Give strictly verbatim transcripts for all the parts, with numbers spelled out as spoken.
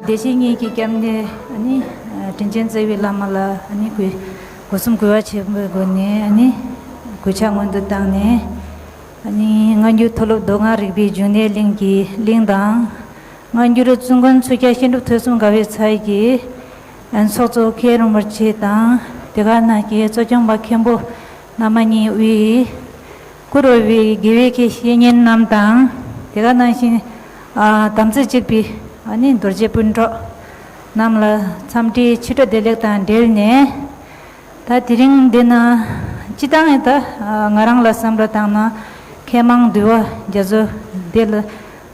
བདེ་ཆེན་གཉིས་ཀྱི་སྐྱབས་གནས་ཨ་ནི་དྲིན་ཅན་རྩ་བའི་བླ་མ་ལ་ཨ་ནི་གུས་སྒོ་གསུམ་གུས་པ་ཆེན་པོའི་སྒོ་ནས་ཨ་ནི་གུས་ཕྱག་སྔོན་དུ་བཏང་ནས། ཨ་ནི་སྔ་འགྱུར་མཐོ་སློབ་མདོ་སྔགས་རིག་པའི་འབྱུང་གནས་གླིང་གི་གླིང་དང་། སྔ་འགྱུར་བཙུན་དགོན་ཚུལ་ཁྲིམས་བཤད་སྒྲུབ་ཐོས་བསམ་དགའ་བའི་ཚལ་གྱི་ཨ་ནི་ཚོགས་གཙོ་མཁན་རིན་པོ་ཆེ་དང་། དེ་ག་ནང་བཞིན་གཙོ་སྐྱོང་པ་མཁན་པོ་བླ་མ་གཉིས་དབུས། བཀུར་འོས་པའི་དགེ་བའི་བཤེས་གཉེན་རྣམས་དང་། དེ་ག་ནང་བཞིན་ཨ་དམ་ཚིག་གཅིག་པའི་ཨ་ནི་རྡོ་རྗེ་སྤུན་གྲོགས་རྣམས་ལ་འཚམས་འདྲིའི་ཕྱི་དྲོ་བདེ་ལེགས་དང་འབྲེལ་ནས། ད་དེ་རིང་འདི་ན་སྤྱི་བཏང་ད་ང་རང་ལ་བསམ་བློ་བཏང་ན་མཁས་མང་འདུས་པ་རྒྱ་མཚོ་འདི་ལ་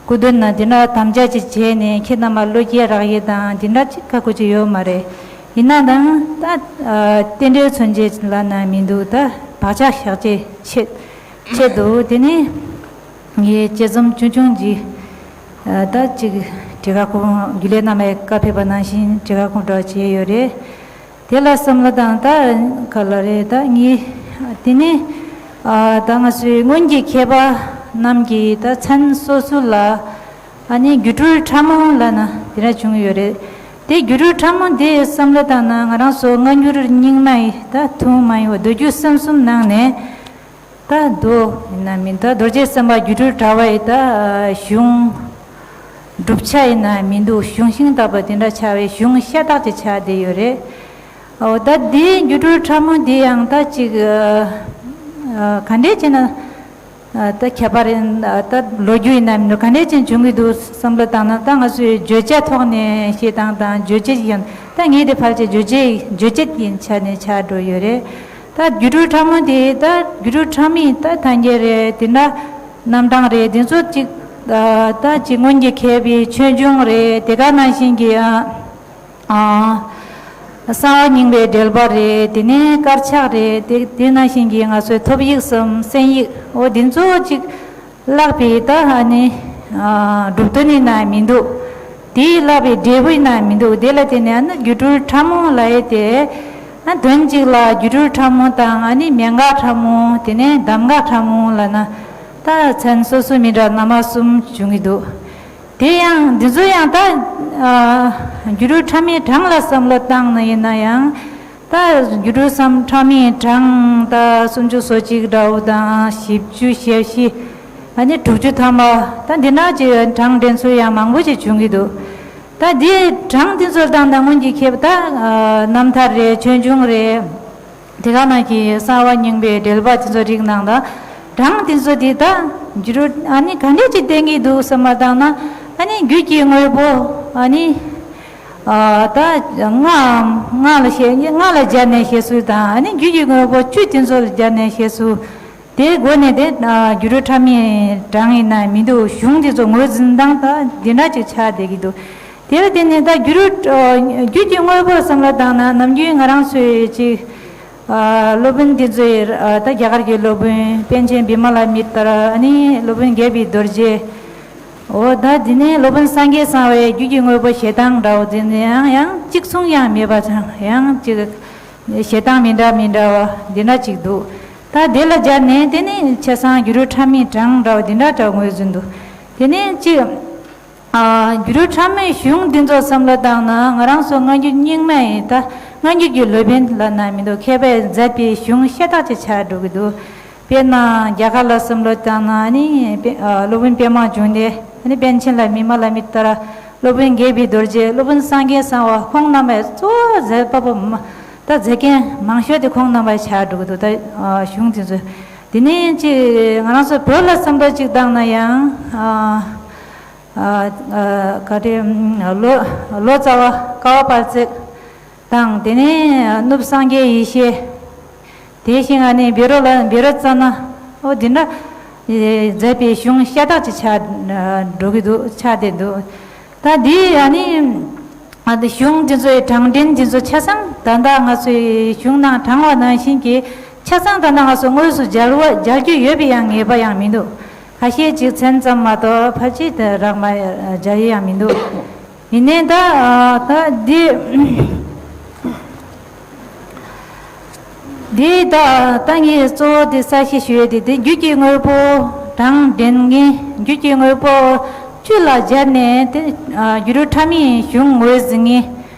སྐུ་མདུན་ན་འདི་འདྲ་དམ་བཅའ་ཅིག་བྱས་ནས་ཁྱེད་རྣམས་ལ་བློ་སྐྱེད་རག་ཡས་དང་འདི་འདྲ་ཅིག་ཁག་པོ་ཅིག་ཡོད་མ་རེད། ཡིན་ན་ཡང་ད་རྟེན་འབྲེལ་མཚོན་བྱེད་ལབ་ན་མི་འདུག་ད་བག་ཆགས་བཞག་བྱེད་ཆེད་ཆེད་དུ་དེ་ནས་ངས་དཔྱད་རྩོམ་ཆུང་ཆུང་ཅིག་ད་ཅིག་དྲི་ག་ཁོང་རྒྱུན་ལས་རྣམ་པས་བཀའ་ཕེབས་པ་ནང་བཞིན་དྲི་ག་ཁོང་འདྲ་བྱས་ཡོད་རེད། དེ་ལ་བསམ་བློ་བཏང་ད་ག་ལ་རེད་ད་ངས་དེ་ནས་ད་ང་ཚོའི་སྔོན་གྱི་མཁས་པ་རྣམས་ཀྱིས་ད་མཚན་སོ་སོ་ལ་ཨ་ནི་སྒྱུ་འཕྲུལ་ཕྲ་མོ་ལབ་ན་དེ་འདྲ་བྱུང་ཡོད་རེད། དེ་སྒྱུ་འཕྲུལ་ཕྲ་མོ་དེ་བསམ་བློ་བཏང་ན་ང་རང་ཚོ་སྔ་འགྱུར་རྙིང་མ་ཡི་ད་ཐུན་མོང་མ་ཡིན་པ་མདོ་རྒྱུད་གསུམ་གསུམ་ནང་ནས། ད་མདོ་ཡིན་ན་མིན་ད་རྡོ་རྗེ་སེམས་དཔའ་སྒྱུ་འཕྲུལ་དྲྭ་བ་ཡི་ད་གཞུང་། བསྒྲུབ་བྱ་ཡིན་ན་མི་འདུག་གཞུང་ཤིང་ལྟ་བུ་དེ་འདྲ་ཆགས་པའི་གཞུང་ཤ་སྟག་ཅིག་ཆགས་བསྡད་ཡོད་རེད། འོ་ད་འདིའི་སྒྱུ་འཕྲུལ་ཕྲ་མོ་འདི་ཡང་ད་ཅིག་ག་འདྲས་བྱས་ན་ད་ཁྱད་པར་ད་ལོ་རྒྱུས་ཡིན་ན་མི་འདུག་ག་འདྲས་བྱས་བྱུང་གི་འདུག་བསམ་བློ་བཏང་ན་ད་ང་ཚོས་བརྗོད་བྱ་ཐོག་ནས་བཤད་སྟངས་དང་བརྗོད་བྱེད་ཡིན་ད་ངས་དེ་ཕལ་ཆེར་བརྗོད་བྱེད་བརྗོད་བྱེད་ཀྱི་ཆ་ནས་ཆགས་འགྲོ་ཡོད་རེད། ད་སྒྱུ་འཕྲུལ་ཕྲ་མོ་དེ་ད་སྒྱུ་འཕྲུལ་ཕྲ་མོའི་ད་ཐ་སྙད་རེད་དེ་འདྲ་རྣམ་གྲངས་རེད་དེ་ཚོ་གཅིག་ད་གཅིག་སྔོན་གྱི་མཁས་པའི་ཆོས་འབྱུང་རེད་དེ་ག་ནང་བཞིན་གྱི་ཨ་གསང་བ་རྙིང་པའི་འགྲེལ་པ་རེད་དེ་ནས་དཀར་ཆག་རེད་དེ་དེ་ནང་བཞིན་གྱི་ང་ཚོའི་ཐོབ་ཡིག་གསུམ་གསན་ཡིག་འོ་དེ་ཚོ་གཅིག་བཀླགས་པའི་ད་ཨ་ནི་གྲུབ་དོན་ཡིན་ན་མི་འདུག་དེའི་བཀླགས་པའི་འབྲས་བུ་ཡིན་ན་མི་འདུག་དེ་ལ་བརྟེན་ནས་ཨ་ནི་སྒྱུ་འཕྲུལ་ཕྲ་མོ་ལབ་ཡས་དེ་ཨ་དོན་གཅིག་ལ་སྒྱུ་འཕྲུལ་ཕྲ་མོ་དང་ཨ་ནི་མན་ངག་ཕྲ་མོ་དེ་ནས་གདམས་ངག་ཕྲ་མོ་ལབ་ན་ད་མཚན་སོ་སོ་མི་འདྲ་སྣ་མང་གསུམ་བྱུང་གི་འདུག་དེ་ཡང་འདི་ཚོ་ཡང་ད་སྒྱུ་འཕྲུལ་ཕྲ་མོའི་གྲངས་ལ་བསམ་བློ་བཏང་ན་ཡིན་ན་ཡང་། ད་སྒྱུ་འཕྲུལ་ཕྲ་མོའི་གྲངས་ད་སུམ་ཅུ་སོ་གཅིག་འདྲ་བོ་དང་བཞི་བཅུ་ཞེ་བཞི་ཨ་ནི་དྲུག་ཅུ་ཐམ་པ་ད་འདི་འདྲ་ཅིག་གྲངས་འདྲེན་ཚུལ་ཡང་མང་པོ་ཅིག་བྱུང་གི་འདུག་ད་འདི་གྲངས་འདི་ཚོ་དང་ད་སྔོན་གྱི་མཁས་པ་ད་རྣམ་ཐར་རེད་ཆོས་འབྱུང་རེད་དེ་ག་ནང་གི་གསང་བ་རྙིང་པའི་འགྲེལ་པ་འདི་ཚོ་རིག་གནང་ད་གྲངས་འདི་ཚོ་འདི་ད་སྒྱུ་འཕྲུལ་ཨ་ནི་ག་འདྲས་ཅིག་བསྟན་གྱི་འདུག་བསམ་པ་དང་ན་ཨ་ནི་རྒྱུད་ཀྱི་དངོས་པོ་ཨ་ནི། ད་སྔགས་སྔགས་ལ་བཤད་སྔགས་ལ་སྦྱར་ནས་བཤད་ཚུལ་དང་ཨ་ནི་རྒྱུད་ཀྱི་དངོས་པོ་བཅུད་དེ་ཚོ་ལ་སྦྱར་ནས་བཤད་ཚུལ་དེའི་སྒོ་ནས་དེ་སྒྱུ་འཕྲུལ་ཕྲ་མོའི་གྲངས་ཡིན་ན་མི་འདུག་གཞུང་དེ་ཚོ་ངོས་འཛིན་སྟངས་ད་འདི་འདྲ་ཅིག་ཆགས་བསྡད་ཀྱི་འདུག་དེ་ལ་བརྟེན་ནས་ད་སྒྱུ་འཕྲུལ་རྒྱུད་ཀྱི་དངོས་པོ་བསམ་བློ་བཏང་ན་ནམ་རྒྱུན་ང་རང་ཚོའི་ཅིག་སློབ་དཔོན་དེ་ཚོའི་ད་རྒྱ་གར་གྱི་སློབ་དཔོན་པཎ་ཆེན་བི་མ་ལ་མི་ཏྲ་ཨ་ནི་སློབ་དཔོན་རྒྱལ་བའི་རྡོ་རྗེ། འོ་ད་འདི་ནས་སློབ་དཔོན་སངས་རྒྱས་གསང་བའི་རྒྱུད་ཀྱི་དངོས་པོ་བཤད་སྟངས་འདྲ་བོ་འདི་ནས་ཡང་ཡང་གཅིག་མཚུངས་ཡང་མེད་པ་དང་ཡང་གཅིག་བཤད་སྟངས་མི་འདྲ་མི་འདྲ་བ་འདི་འདྲ་གཅིག་འདུག་ད་དེ་ལ་སྦྱར་ནས་དེ་ནས་ཆ་ཚང་སྒྱུ་འཕྲུལ་ཕྲ་མོའི་གྲངས་འདྲ་བོ་འདི་འདྲ་འདྲ་བོ་ངོས་འཛིན་འདུག་དེ་ནས་གཅིག་སྒྱུ་འཕྲུལ་ཕྲ་མོའི་གཞུང་འདི་ཚོ་བསམ་བློ་བཏང་ན་ང་རང་ཚོ་སྔ་འགྱུར་རྙིང་མ་ཡིན་ད་སྔ་འགྱུར་གྱི་སློབ་དཔོན་ལ་ན་མི་འདུག་མཁས་པས་མཛད་པའི་གཞུང་ཤ་སྟག་ཅིག་ཆགས་འགྲོ་གི་འདུག་དཔེར་ན་རྒྱ་གར་ལ་བསམ་བློ་བཏང་ན་ནི་དཔེ་ཨ་སློབ་དཔོན་པདྨ་འབྱུང་གནས་ཨ་ནི་པཎ་ཆེན་ལ་མི་མ་ལ་མི་ཏྲ་སློབ་དཔོན་རྒྱལ་བའི་རྡོ་རྗེ་སློབ་དཔོན་སངས་རྒྱས་གསང་བ་ཁོང་རྣམ་པས་གཙོ་བོ་མཛད་པ་པོ་མ་ད་མཛད་མཁན་མང་ཤོས་དེ་ཁོང་རྣམ་པས་ཆགས་འགྲོ་གི་འདུག་ད་ཨ་གཞུང་དེ་ཚོ་དེ་ནས་ཅི་ང་རང་ཚོ་བོད་ལ་བསམ་བློ་ཅིག་བཏང་ན་ཡང་ཨ་ཨ་ཨ་ག་རེ་ལོ་ལོ་ཙཱ་བ་ཀ་བ་པ་ཙེག་དང་དེ་ནས་གནུབས་སངས་རྒྱས་ཡེ་ཤེས། དེ་བཞིན་ཨ་ནི་བཻ་རོ་ལ་བཻ་རོ་ཙ་ན། ཨོ་འདི་འདྲ། མཛད་པའི་གཞུང་ཤ་སྟག་ཅིག་ཆགས་འགྲོ་གི་འདུག་ཆགས་བསྡད་འདུག་ད་འདི་ཨ་ནི། ཨ་འདི་གཞུང་འདི་ཚོའི་གྲངས་འདྲེན་འདི་ཚོ་ཆ་ཚང་ད་ལྟ་ང་ཚོའི་གཞུང་ནང་དྲངས་པ་ནང་བཞིན་གྱི་ཆ་ཚང་ད་ལྟ་ང་ཚོ་དངོས་སུ་མཇལ་བ་མཇལ་རྒྱུ་ཡོད་པའི་ཡང་ངེས་པ་ཡང་མི་འདུག་ཁ་ཤས་ཅིག་མཚན་ཙམ་མ་གཏོགས་ཕལ་ཆེར་དེ་རག་མ་མཇལ་ཡ་ཡང་མི་འདུག་ཡིན་ནའི་ད་ད་འདི་འདི་ད་ད་ངས་གཙོ་བོ་དེ་གསལ་བཤད་ཞུ་ཡས་དེ་དེ་རྒྱུད་ཀྱི་དངོས་པོ་གྲངས་འདྲེན་ངེས་རྒྱུད་ཀྱི་དངོས་པོ་ བཅུ་ལ་སྦྱར་ནས་དེ་ཨ་སྒྱུ་འཕྲུལ་ཕྲ་མོའི་གཞུང་ངོས་འཛིན་མཁན་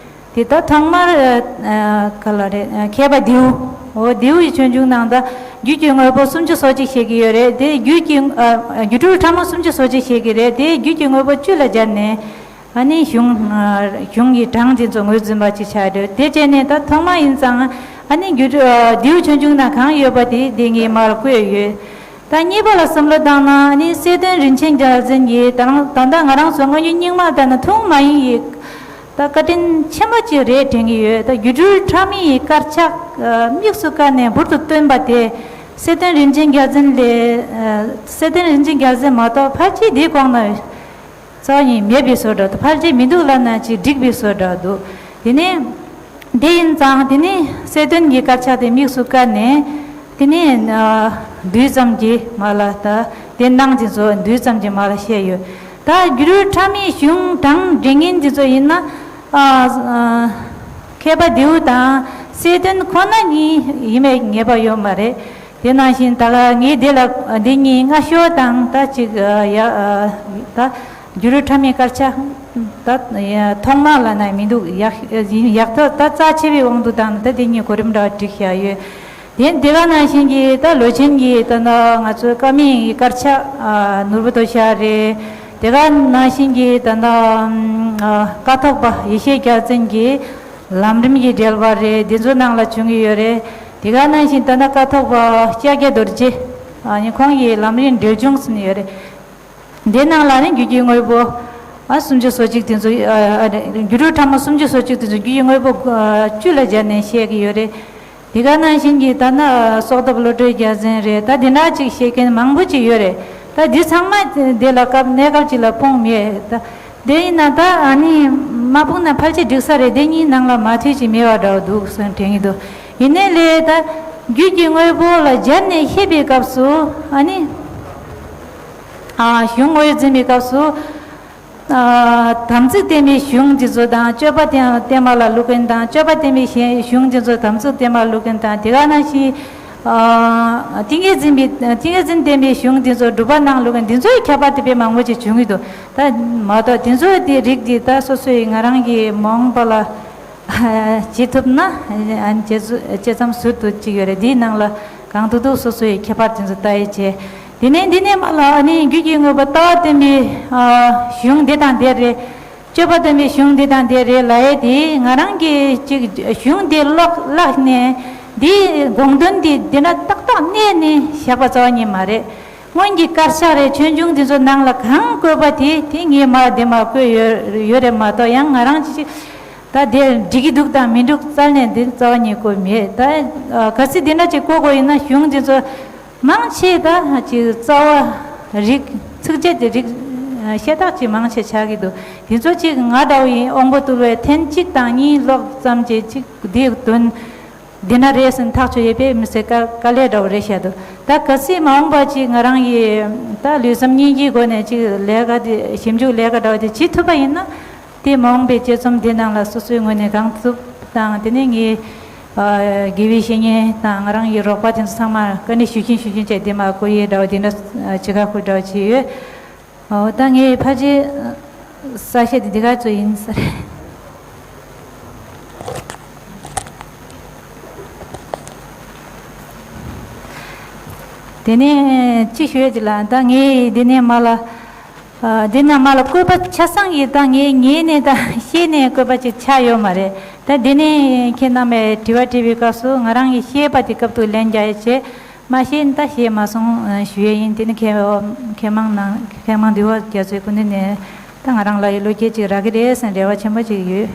དེ་ད་ཐོག་མར་ཨ་ག་ལ་རེད། ཨ་མཁས་པ་ལྡེའུ། འོ་ལྡེའུ་ཡི་ཆོས་འབྱུང་ནང་ད་རྒྱུད་ཀྱི་དངོས་པོ་སུམ་ཅུ་སོ་གཅིག་བཤད་ཀྱི་ཡོད་རེད། དེ་རྒྱུད་ཀྱི་ཨ་སྒྱུ་འཕྲུལ་ཕྲ་མོ་སུམ་ཅུ་སོ་གཅིག་བཤད་ཀྱི་རེད། དེ་རྒྱུད་ཀྱི་དངོས་པོ་བཅུ་ལ་སྦྱར་ནས་ཨ་ནི་གཞུང་ཨ་གཞུང་གི་གྲངས་དེ་ཚོ་ངོས་འཛིན་པ་ཅིག་ཆགས་ཡོད། དེ་བྱས་ནས་ད་ཐོག་མ་ཡིན་ཙང་ཨ་ནི་རྒྱུད་ཨ་ལྡེའུ་ཆོས་འབྱུང་ནང་གང་ཡོད་པ་དེ་དེ་ངས་མར་བཀོད་ཡོད། ད་གཉིས་པ་ལ་བསམ་བློ་བཏང་ན་ཨ་ནི་གསལ་སྟོན་རིན་ཆེན་རྒྱལ་མཚན་གྱིས་ད་རང་ད་ལྟ་ང་རང་ཚོ་སྔ་འགྱུར་རྙིང་མ་ལྟར་ན་ཐུན་མོང་མ་ཡིན་ཡིག་ད་བཀའ་དྲིན་ཆེན་པོ་ཅིག་རེད་དྲན་གྱི་ཡོད། ད་སྒྱུ་འཕྲུལ་ཕྲ་མོ་ཡི་དཀར་ཆག་ཨ་དམིགས་སུ་བཀར་ནས་འབུར་དུ་བཏོན་པ་དེ་གསལ་སྟོན་རིན་ཆེན་རྒྱལ་མཚན་ལས་ཨ་གསལ་སྟོན་རིན་ཆེན་རྒྱལ་མཚན་མ་གཏོགས་ཕལ་ཆེར་འདིའི་གོང་ན་རྩ་བ་ཉིད་མེད་པའི་བཟོ་འདྲ་འདུག་ཕལ་ཆེར་མི་འདུག་ལབ་ན་ཅིག་འགྲིག་པའི་བཟོ་འདྲ་འདུག་དེ་ནས་དེ་ཡིན་ཙང་དེ་ནས་གསལ་སྟོན་གྱི་དཀར་ཆག་དེ་དམིགས་སུ་བཀར་ནས་དེ་ནས་ཨ་བསྡུས་ཙམ་གྱིས་མ་ལ་ད་དེ་སྣང་དེ་ཚོ་བསྡུས་ཙམ་གྱིས་མ་ལ་བཤད་ཡོད། ད་སྒྱུ་འཕྲུལ་ཕྲ་མོའི་གཞུང་གྲངས་འདྲེན་མཁན་དེ་ཚོ་ཡིན་ན་ཨ་ཨ་མཁས་པ་ལྡེའུ་དང་གསལ་སྟོན་ཁོ་ན་གཉིས་ཡིན་པའི་ངེས་པ་ཡོད་མ་རེད། དེ་ནང་བཞིན་ད་ག་ངས་འདི་ལ་འདི་གཉིས་སྔ་ཤོས་དང་ད་ཅིག་ཡ་ད་སྒྱུ་འཕྲུལ་ཕྲ་མོའི་དཀར་ཆག་ད་ཐོག་མ་ལ་ན་མི་འདུག་ཡག་ཡག་ཐོག་ད་རྩ་ཆེ་བའི་དབང་དུ་བཏང་ན་ད་འདི་གཉིས་གོ་རིམ་འདྲ་བ་བསྒྲིགས་བཞག་ཡོད། དེ་དེ་ག་ནང་བཞིན་གྱི་ད་ལོ་ཆེན་གྱི་ད་ན་ང་ཚོའི་བཀའ་མའི་དཀར་ཆག་ནོར་བུ་དོ་ཤལ་རེད། དེ་ག་ནང་བཞིན་གྱི་ད་ན་ཀཿཐོག་པ་ཡེ་ཤེས་རྒྱལ་མཚན་གྱི་ལམ་རིམ་གྱི་འགྲེལ་པ་རེད། འདི་ཚོ་ནང་ལ་བྱུང་གི་ཡོད་རེད། དེ་ག་ནང་བཞིན་ད་ལྟ་ཀཿཐོག་པ་ཤཱཀྱ་རྡོ་རྗེ་ཨ་ནི་ཁོང་གི་ལམ་རིམ་འགྲེལ་ཆུང་ཟེར་ནས་ཡོད་རེད། འདི་ནང་ལ་ནི་རྒྱུད་ཀྱི་དངོས་པོ་ཨ་སུམ་ཅུ་སོ་གཅིག་དེ་ཚོ་ཨ་ཨ་རྒྱུ་འཕྲུལ་ཕྲ་མོ་སུམ་ཅུ་སོ་གཅིག་དེ་ཚོ་རྒྱུད་ཀྱི་དངོས་པོ་ཨ་བཅུ་ལ་སྦྱར་ནས་བཤད་ཀྱི་ཡོད་རེད། དེ་ག་ནང་བཞིན་གྱི་ད་ནི་སྲོག་བཏབ་བློ་གྲོས་རྒྱལ་མཚན་རེད། ད་འདི་འདྲ་ཅིག་བཤད་མཁན་མང་པོ་ཅིག་ཡོད་རེད། ད་འདི་ཚང་མ་འདི་ལ་སྐབས་གནས་སྐབས་ཅིག་ལ་སྤུངས་མེད་ད། དེ་ཡིན་ན་ད་ཨ་ནི་མ་སྤུངས་ན་ཕལ་ཆེར་འགྲིག་ས་རེད། དེ་གཉིས་ནང་ལ་མ་མཐུན་ཅིག་མེད་པ་འདྲ་བོ་འདུག་བསམ་དྲན་གྱི་འདུག་ཡིན་ནའི་ལས་ད་རྒྱུད་ཀྱི་དངོས་པོ་ལ་སྦྱར་ནས་བཤད་པའི་སྐབས་སུ་ཨ་ནི་ཨ་གཞུང་ངོས་འཛིན་པའི་སྐབས་སུ། ཨ་དམ་ཚིག་བསྟན་པའི་གཞུང་འདི་ཚོ་དང་སྤྱོད་པ་བསྟན་བསྟན་པ་ལ་བླུག་མཁན་དང་སྤྱོད་པ་བསྟན་པའི་གཞན་གཞུང་འདི་ཚོ་དམ་ཚིག་བསྟན་པ་ལ་བླུག་མཁན་དང་དེ་ག་ནང་བཞིན་ཨ་ཏིང་ངེ་འཛིན་པའི་ཏིང་ངེ་འཛིན་བསྟན་པའི་གཞུང་འདི་ཚོ་སྒྲུབ་པ་ནང་བླུག་མཁན་འདི་ཚོའི་ཁྱད་པར་དེ་དཔེ་མང་པོ་ཅིག་བྱུང་གི་འདུག་ད་མ་གཏོགས་དེ་ཚོའི་དེ་རིགས་འདི་ད་སོ་སོའི་ང་རང་གི་མ་འོངས་པ་ལ་བྱེད་ཐུབ་ན་ཨ་དཔྱད་བསྡུར་དཔྱད་མཚམས་ཟུར་དུ་ཅིག་ཡོད་རེད། འདིའི་ནང་ལ་གང་ཐུབ་ཐུབ་སོ་སོའི་ཁྱད་པར་དེ་ཚོ་ལྟ་ཡི་བྱས། དེ་ནས་འདི་ནས་མ་ལ་ཨ་ནི་རྒྱུད་ཀྱི་དངོས་པོ་ལྟ་བ་བསྟན་པའི་ཨ་གཞུང་འདི་དང་འདི་རེད། སྤྱོད་པ་བསྟན་པའི་གཞུང་འདི་དང་འདི་རེད་ལབ་ཡས་དེ་ང་རང་གིས་ཅིག་གཞུང་འདི་ཀློག་བཀླགས་ནས་འདིའི་དགོངས་དོན་འདི་འདི་ན་ཏག་ཏག་གནས་ནས་བཞག་པ་རྩ་བ་ཉིད་མ་རེད། སྔོན་གྱི་དཀར་ཆག་རེད། ཆོས་འབྱུང་འདི་ཚོ་ནང་ལ་གང་བཀོད་པ་དེ་དེ་ངས་མར་འདི་མར་བཀོད་ཡོད་ཡོད་རེད་མ་གཏོགས་ཡང་ང་རང་ཅིག་ཅིག་ད་དེ་འགྲིག་གི་འདུག་དང་མི་འདུག་རྩ་ནས་འདི་རྩ་བ་ཉིད་བཀོད་མེད། ད་གལ་སྲིད་འདི་འདྲ་ཅིག་བཀོད་དགོས་ཡིན་ན་གཞུང་འདི་ཚོ་མང་ཆེ་ད་ཅིག་རྩ་བ་རིག་ཚིགས་བཅད་དེ་རིག་ཤ་སྟག་ཅིག་མང་ཆེ་ཆགས་ཀྱི་འདུག་དེ་ཚོ་ཅིག་ང་འདྲ་བོ་ཡིན་དབང་པོ་རྟུལ་བས་ཐེངས་གཅིག་དང་གཉིས་ཀློག་ཙམ་གྱིས་ཅིག་འདིའི་དོན་འདི་ན་རེད་ཟེར་ཐག་ཆོད་ཡས་པས་མི་ཟེར་དཀའ་དཀའ་ལས་འདྲ་བོ་རེད་བཤད་འདུག་ད་གལ་སྲིད་མ་འོངས་པ་ཅིག་ང་རང་གིས་ད་ལུས་སམ་སྙིང་རྗེའི་སྒོ་ནས་ཅིག་ལས་ཀ་དེ་ཞིབ་འཇུག་ལས་ཀ་འདྲ་བོ་དེ་བྱེད་ཐུབ་པ་ཡིན་ན། དེ་མ་འོངས་པའི་དཔྱད་རྩོམ་འདི་ནང་ལ་སོ་སོའི་ངོས་ནས་གང་ཐུབ་དང་དེ་ནས་ངའི་ཨ་དགེ་བའི་བཤེས་གཉེན་དང་ང་རང་གི་རོགས་པ་དེ་ཚོ་ཚང་མར་བཀའ་འདྲི་ཞུ་གིན་ཞུ་གིན་བྱས་དེ་མར་བཀོད་ཡས་འདྲ་བོ་དེ་འདྲ་ཨ་བྱེད་ཁ་ཁུར་འདྲ་བོ་བྱས་ཡོད། འོ་ད་ངའི་ཕལ་ཆེར་ཨ་གསལ་བཤད་དེ་འདི་ག་ཚོད་ཡིན་ས་རེད། དེ་ནས་ཅི་ཞུ་ཡས་ཅིག་ལ་ད་ངས་འདི་ནས་མ་ལ། ཨ་འདི་ན་མ་ལ་བཀོད་པ་ཆ་ཚང་གི་ད་ངས་ངས་ནས་ད་ཤེས་ནས་བཀོད་པ་ཅིག་ཆགས་ཡོད་མ་རེད། ད་འདི་ནས་ཁྱེད་རྣམ་པས་དྲི་བ་དྲིས་པའི་སྐབས་སུ་ང་རང་གིས་ཤེས་པ་དེ་སྐབས་ཐོག་ལན་རྒྱག་ཡས་བྱས་མ་ཤེས་ན་ད་ཤེས་མ་སོང་ཞུ་ཡས་ཡིན། དེ་ནི་མཁས་མཁས་མང་ནང་མཁས་མང་འདུས་པ་རྒྱ་མཚོའི་སྐུ་མདུན་ནས་ད་ང་རང་ལ་ཡི་བློ་སྐྱེད་ཅིག་རག་གི་རེད་ཟེར་རེ་བ་ཆེན་པོ་ཅིག་ཡོད།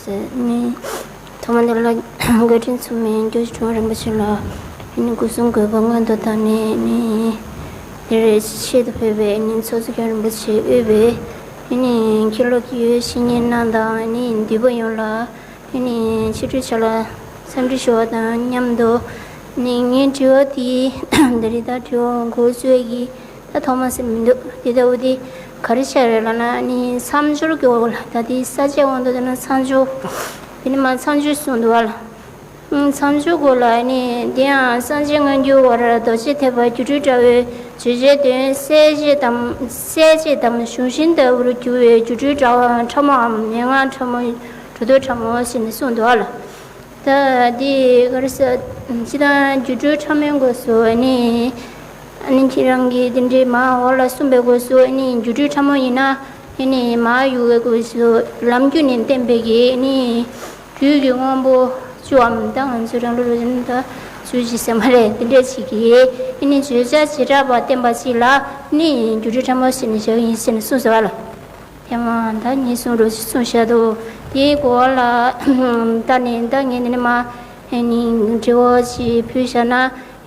ཟེར་ནས་ཐོག་མ་འདི་ལ་བཀའ་དྲིན་མཚུངས་མེད་རྒྱལ་སྲས་ཁྲི་དབང་རིན་པོ་ཆེ་ལ་ཨ་ནི་སྐུ་གསུང་གོ་འཕང་མངོན་དུ་བཏང་ནས་ཨ་ནི་དེར་ཆེད་དུ་ཕེབས་པའི་ཨ་ནི་ཚོགས་གཙོ་མཁན་རིན་པོ་ཆེ་དབུས་པའི་ཨ་ནི་མཁན་སློབ་ཀྱི་ཡོད་བཤེས་གཉེན་རྣམས་དང་ཨ་ནི་འདུས་པ་ཡོངས་ལ་ཨ་ནི་ཆེ་ཁྲི་ཆ་ལ་འཚམས་འདྲི་ཞུ་བ་དང་མཉམ་དུ་ཨ་ནི་ངའི་དྲི་བ་དེ་འདི་རེད། ད་དྲི་བ་འགོ་བཙུགས་ཀྱི། ད་ཐོག་མ་ཟེར་མི་འདུག་དེ་ལྟ་བུ་དེ་ག་རེ་བྱས་རེད་ལབ་ན་ནི་མཚམས་སྦྱོར་གྱི་འོག་ལ་ད་དེ་ས་བཅད་འོག་ཏུ་དེ་ན་མཚམས་སྦྱོར་དེ་ནི་མ་མཚམས་སྦྱོར་གསུངས་འདུག་བ་ལ། མཚམས་སྦྱོར་སྐོར་ལ་ནི། དེ་ཡང་སངས་རྒྱས་སྔ་འགྱུར་བར་རྡོ་རྗེ་ཐེག་པ་སྒྱུ་འཕྲུལ་དྲ་བའི་བརྗོད་བྱའི་དོན། གསལ་བྱེད་དམ་གསལ་བྱེད་དམ་གཞུང་ཤིང་ལྟ་བུར་གྱུར་པའི་སྒྱུ་འཕྲུལ་དྲ་བ་ཕྲ་མོའམ་མན་ངག་ཕྲ་མོ། གྲུབ་ཐོབ་ཕྲ་མོ་ཞེས་ནི་གསུངས་འདུག་ལ། ད་འདི་ག་རེ་ཟེར། སྤྱིར་བཏང་སྒྱུ་འཕྲུལ་ཕྲ་མོའི་སྐོར་སུ་ནི། ཨ་ནི་ཁྱེད་རང་གིས་འདི་འདྲའི་མ་འོག་ལ་གསུངས་པའི་སྐོར་སུ་ནི། སྒྱུ་འཕྲུལ་ཕྲ་མོ་ཡིན་ན་ནི་མ་ཡུ་གའི་སྐོར་སུ་ལམ་རྒྱུད་ནས་བསྟན་པའི་གི་ནི། རྒྱུད་ཀྱི་དབང་པོ་བཅུ་འམ། ད་ང་ཚོ་རང་ལུགས་རང་བཞིན་ད་བཅུ་བཞི་ཟེར་མ་རེད། འདི་འདྲས་ཅིག་གིས་ཨ་ནི་བརྗོད་བྱ་བྱེ་བྲག་པ་བསྟན་པ་ཅིག་ལ་ནི་སྒྱུ་འཕྲུལ་ཕྲ་མོ་ཟེར་ནས་བཞག་ཡིན་ཟེར་ནས་གསུངས་ཟེར་བ་ལ། དེ་མ་ད་ངས་གསུང་རོགས་ཞེས་གསུངས་བཞག་འདུག་དེའི་གོ་བ་ལ་ད་ནི་ད་ངས་འདི་ནས་མ་ནི་དྲི་བ་ཞིག་ཕུལ་བཞག་ན།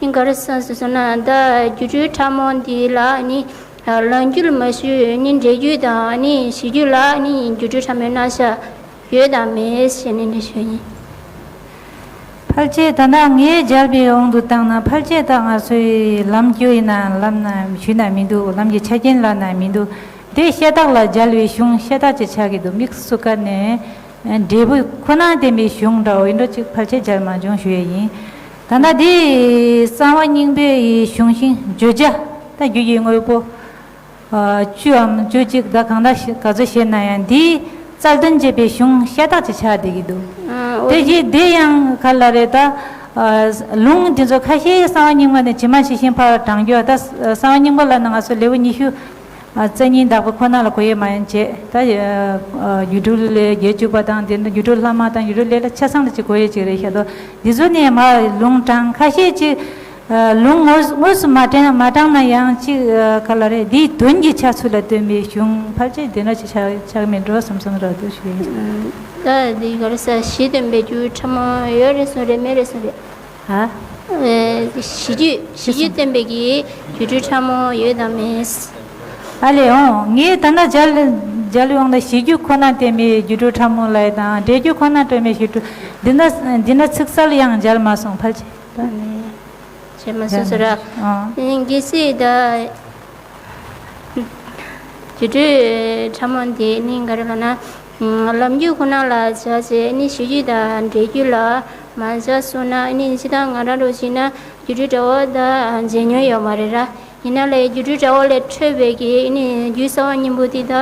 ཨིན་ག་རེ་ཟེར་ཟེར་ན། ད་སྒྱུ་འཕྲུལ་ཕྲ་མོ་འདི་ལ་ནི་ལམ་རྒྱུད་མ་ཞུས་ནི་འབྲས་རྒྱུད་དང་ནི་གཞི་རྒྱུད་ལ་ནི་སྒྱུ་འཕྲུལ་ཕྲ་མོའི་རྣམ་གཞག་ཡོད་དམ་མེད་ཞེས་ནི་འདྲི་ཞུ་ཡིན། ཕལ་ཆེར་ད་ནང་ངས་མཇལ་བའི་དབང་དུ་བཏང་ན། ཕལ་ཆེར་ད་ང་ཚོའི་ལམ་རྒྱུད་ཡིན་ན་ལམ་ན་ཞུས་ན་མི་འདུག་ལམ་གྱི་ཆ་རྐྱེན་ལབ་ན་མི་འདུག་དེ་བཤད་སྟངས་ལ་མཇལ་བའི་གཞུང་བཤད་སྟངས་ཅིག་ཆགས་ཀྱི་འདུག་དམིགས་སུ་བཀར་ནས་འབྲས་བུ་ཁོ་ན་བསྟན་པའི་གཞུང་འདྲ་བོ་ཡིན་འགྲོ་ཅིག་ཕལ་ཆེར་མཇལ་མ་བྱུང་ཞུ་ཡས་ཡིན། ད་ལྟ་འདི་གསང་བ་སྙིང་པོའི་གཞུང་ཤིང་བརྗོད་བྱ་ད་རྒྱུད་ཀྱི་དངོས་པོ། ཨ་བཅུའམ་བཅུ་གཅིག་ད་གང་ལྟར་ག་ཚོད་བཤད་ན་ཡང་འདིའི་རྩ་དོན་བྱེད་པའི་གཞུང་ཤ་སྟག་ཅིག་ཆགས་བསྡད་ཀྱི་འདུག་ཨ་འོ་དེ་རྗེས་དེ་ཡང་ག་ལ་རེད་ད། ཨ་ལུང་འདི་ཚོ་ཁ་ཤས་གསང་བ་སྙིང་པོ་ནས་ཇི་མ་ཇི་བཞིན་ཕར་དྲངས་རྒྱུ། ད་གསང་བ་སྙིང་པོ་ལབ་ན་ང་ཚོ་ལེའུ་ཉི་ཤུ་ཨ་རྩ་གཉིས་བདག་པོ་ཁོ་ན་ལ་གོ་ཡས་མ་ཡིན་བྱས། ད་ཨ་སྒྱུ་འཕྲུལ་ལས་བརྒྱད་ཅུ་པ་དང་དེ་འདྲ་སྒྱུ་འཕྲུལ་ལྷག་མ་དང་སྒྱུ་འཕྲུལ་ལས་ལ་ཆ་ཚང་ལ་ཅིག་གོ་ཡས་ཅིག་རེད་ཤག་ཏོ། འདི་ཚོ་ནས་མར་ལུང་དྲངས་ཁ་ཤས་ཅིག་ཨ་ལུང་དངོས་དངོས་སུ་མ་དྲངས་མ་དྲངས་ན་ཡང་ཅིག་ཨ་ག་ལ་རེད། འདིའི་དོན་གྱི་ཆ་ཚུལ་ལ་ལྟོས་པའི་གཞུང་ཕལ་ཆེར་འདི་འདྲ་ཅིག་ཆགས་ཆགས་མེད་འགྲོ་བསམ་བསམ་ར་འདུག་ཞུ་ཡིན། ད་འདི་ག་རེ་ཟེར། གཞི་སྟོན་པའི་རྒྱུད་ཕྲ་མོ་ཡོད་རེད་གསུངས་རེད་མེད་རེད་གསུངས་རེད། ཧ། ཨེ་གཞི་རྒྱུད་གཞི་རྒྱུད་སྟོན་པའི་གི་སྒྱུ་འཕྲུལ་ཕྲ་མོ་ཡོད་དམ་མེད། ཨ་ལས་འོང་། ངས་ད་ལྟ་མཇལ་མཇལ་ཡོང་ལ་གཞི་རྒྱུད་ཁོ་ན་བསྟན་པའི་སྒྱུ་འཕྲུལ་ཕྲ་མོ་ལབ་ཡས་དང་འབྲས་རྒྱུད་ཁོ་ན་སྟོན་པའི་སྒྱུ་འཕྲུལ་འདི་འདྲ་འདི་འདྲ་ཚིག་གསལ་ཡང་མཇལ་མ་སོང་ཕལ་ཆེར། བྱས་མ་སོང་ཟེར་ར། ཨ། གལ་སྲིད་ད་སྒྱུ་འཕྲུལ་ཕྲ་མོ་འདི་ནི་ག་རེ་ལབ་ན། ལམ་རྒྱུད་ཁོ་ན་ལ་བྱ་བྱས་ནི་གཞི་རྒྱུད་དང་འབྲས་རྒྱུད་ལ་མ་བྱ་སོང་ན་ནི་ཇི་ལྟར་ང་རང་རུ་བྱས་ན་སྒྱུ་འཕྲུལ་དྲ་བ་ད་མཇལ་མྱོང་ཡོད་མ་རེད་ར། ཡིན་ན་ལས་སྒྱུ་འཕྲུལ་དྲ་བ་ལས་འཕྲོས་པའི་གི་ནི་རྒྱུད་གསང་བ་སྙིང་པོ་འདི་ད་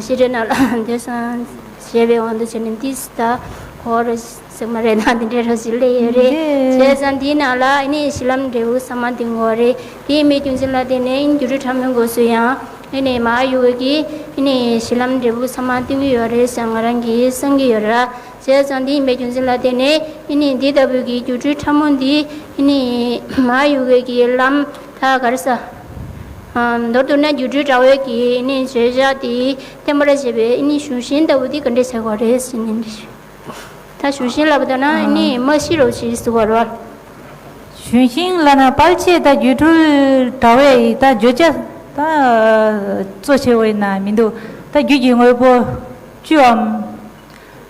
ཤེས་རབ་ནང་ལ་འདོད་སོང་ཞེས་པའི་དབང་དུ་བྱས་ནས་འདི་ད་གོ་རུ། ཟེར་མ་རེད་ན་འདི་འདྲའི་ར་ཞིག་སླེབས་ཡོད་རེད། འདི་བྱས་ཙང་འདིའི་ནང་ལ་ཨ་ནི་གཞི་ལམ་འབྲས་བུ་ཟབ་མ་འདི་ངོ་རེད། དེའི་མེད་རྒྱུ་མཚན་ལ་བརྟེན་ནས་སྒྱུ་འཕྲུལ་ཕྲ་མོའི་སྐབས་སུ་ཡང་ཨ་ནི་མ་ཡུ་གི་ཨ་ནི་གཞི་ལམ་འབྲས་བུ་ཟབ་མ་སྟོན་གྱི་ཡོད་རེད་ཟེར་ང་རང་གིས་བསམ་གྱི་ཡོད་ར། བྱས་ཙང་འདིའི་མེད་རྒྱུ་མཚན་ལ་བརྟེན་ནས་ཨ་ནི་འདི་ལྟ་བུའི་གི་སྒྱུ་འཕྲུལ་ཕྲ་མོ་འདི་ཨ་ནི་མ་ཡུ་གི་གི་ལམ་ད་ག་རེ་ཟ། མདོར་བསྡུ་ན་སྒྱུ་འཕྲུལ་དྲ་བའི་གི་ཨ་ནི་བརྗོད་བྱ་དེ་བསྟན་པར་བྱེད་པའི་ཨ་ནི་གཞུང་ཤིང་ལྟ་བུ་དེ་ག་འདྲས་བྱེད་དགོས་རེད་ཟེར་ནས་འདྲི་ཞུ། ད་གཞུང་ཤིང་ལབ་པ་ད་ན་ནི་མ་ཤི་རོ་ཞེས་ཟེར་བ་རེད། གཞུང་ཤིང་ལབ་ན་ཕལ་ཆེར་ད་སྒྱུ་འཕྲུལ་དྲ་བའི་ད་བརྗོད་བྱ་ད་གཙོ་ཆེ་བ་ཡིན་ན་མི་འདུག་ད་རྒྱུད་ཀྱི་དངོས་པོ་བཅུའམ་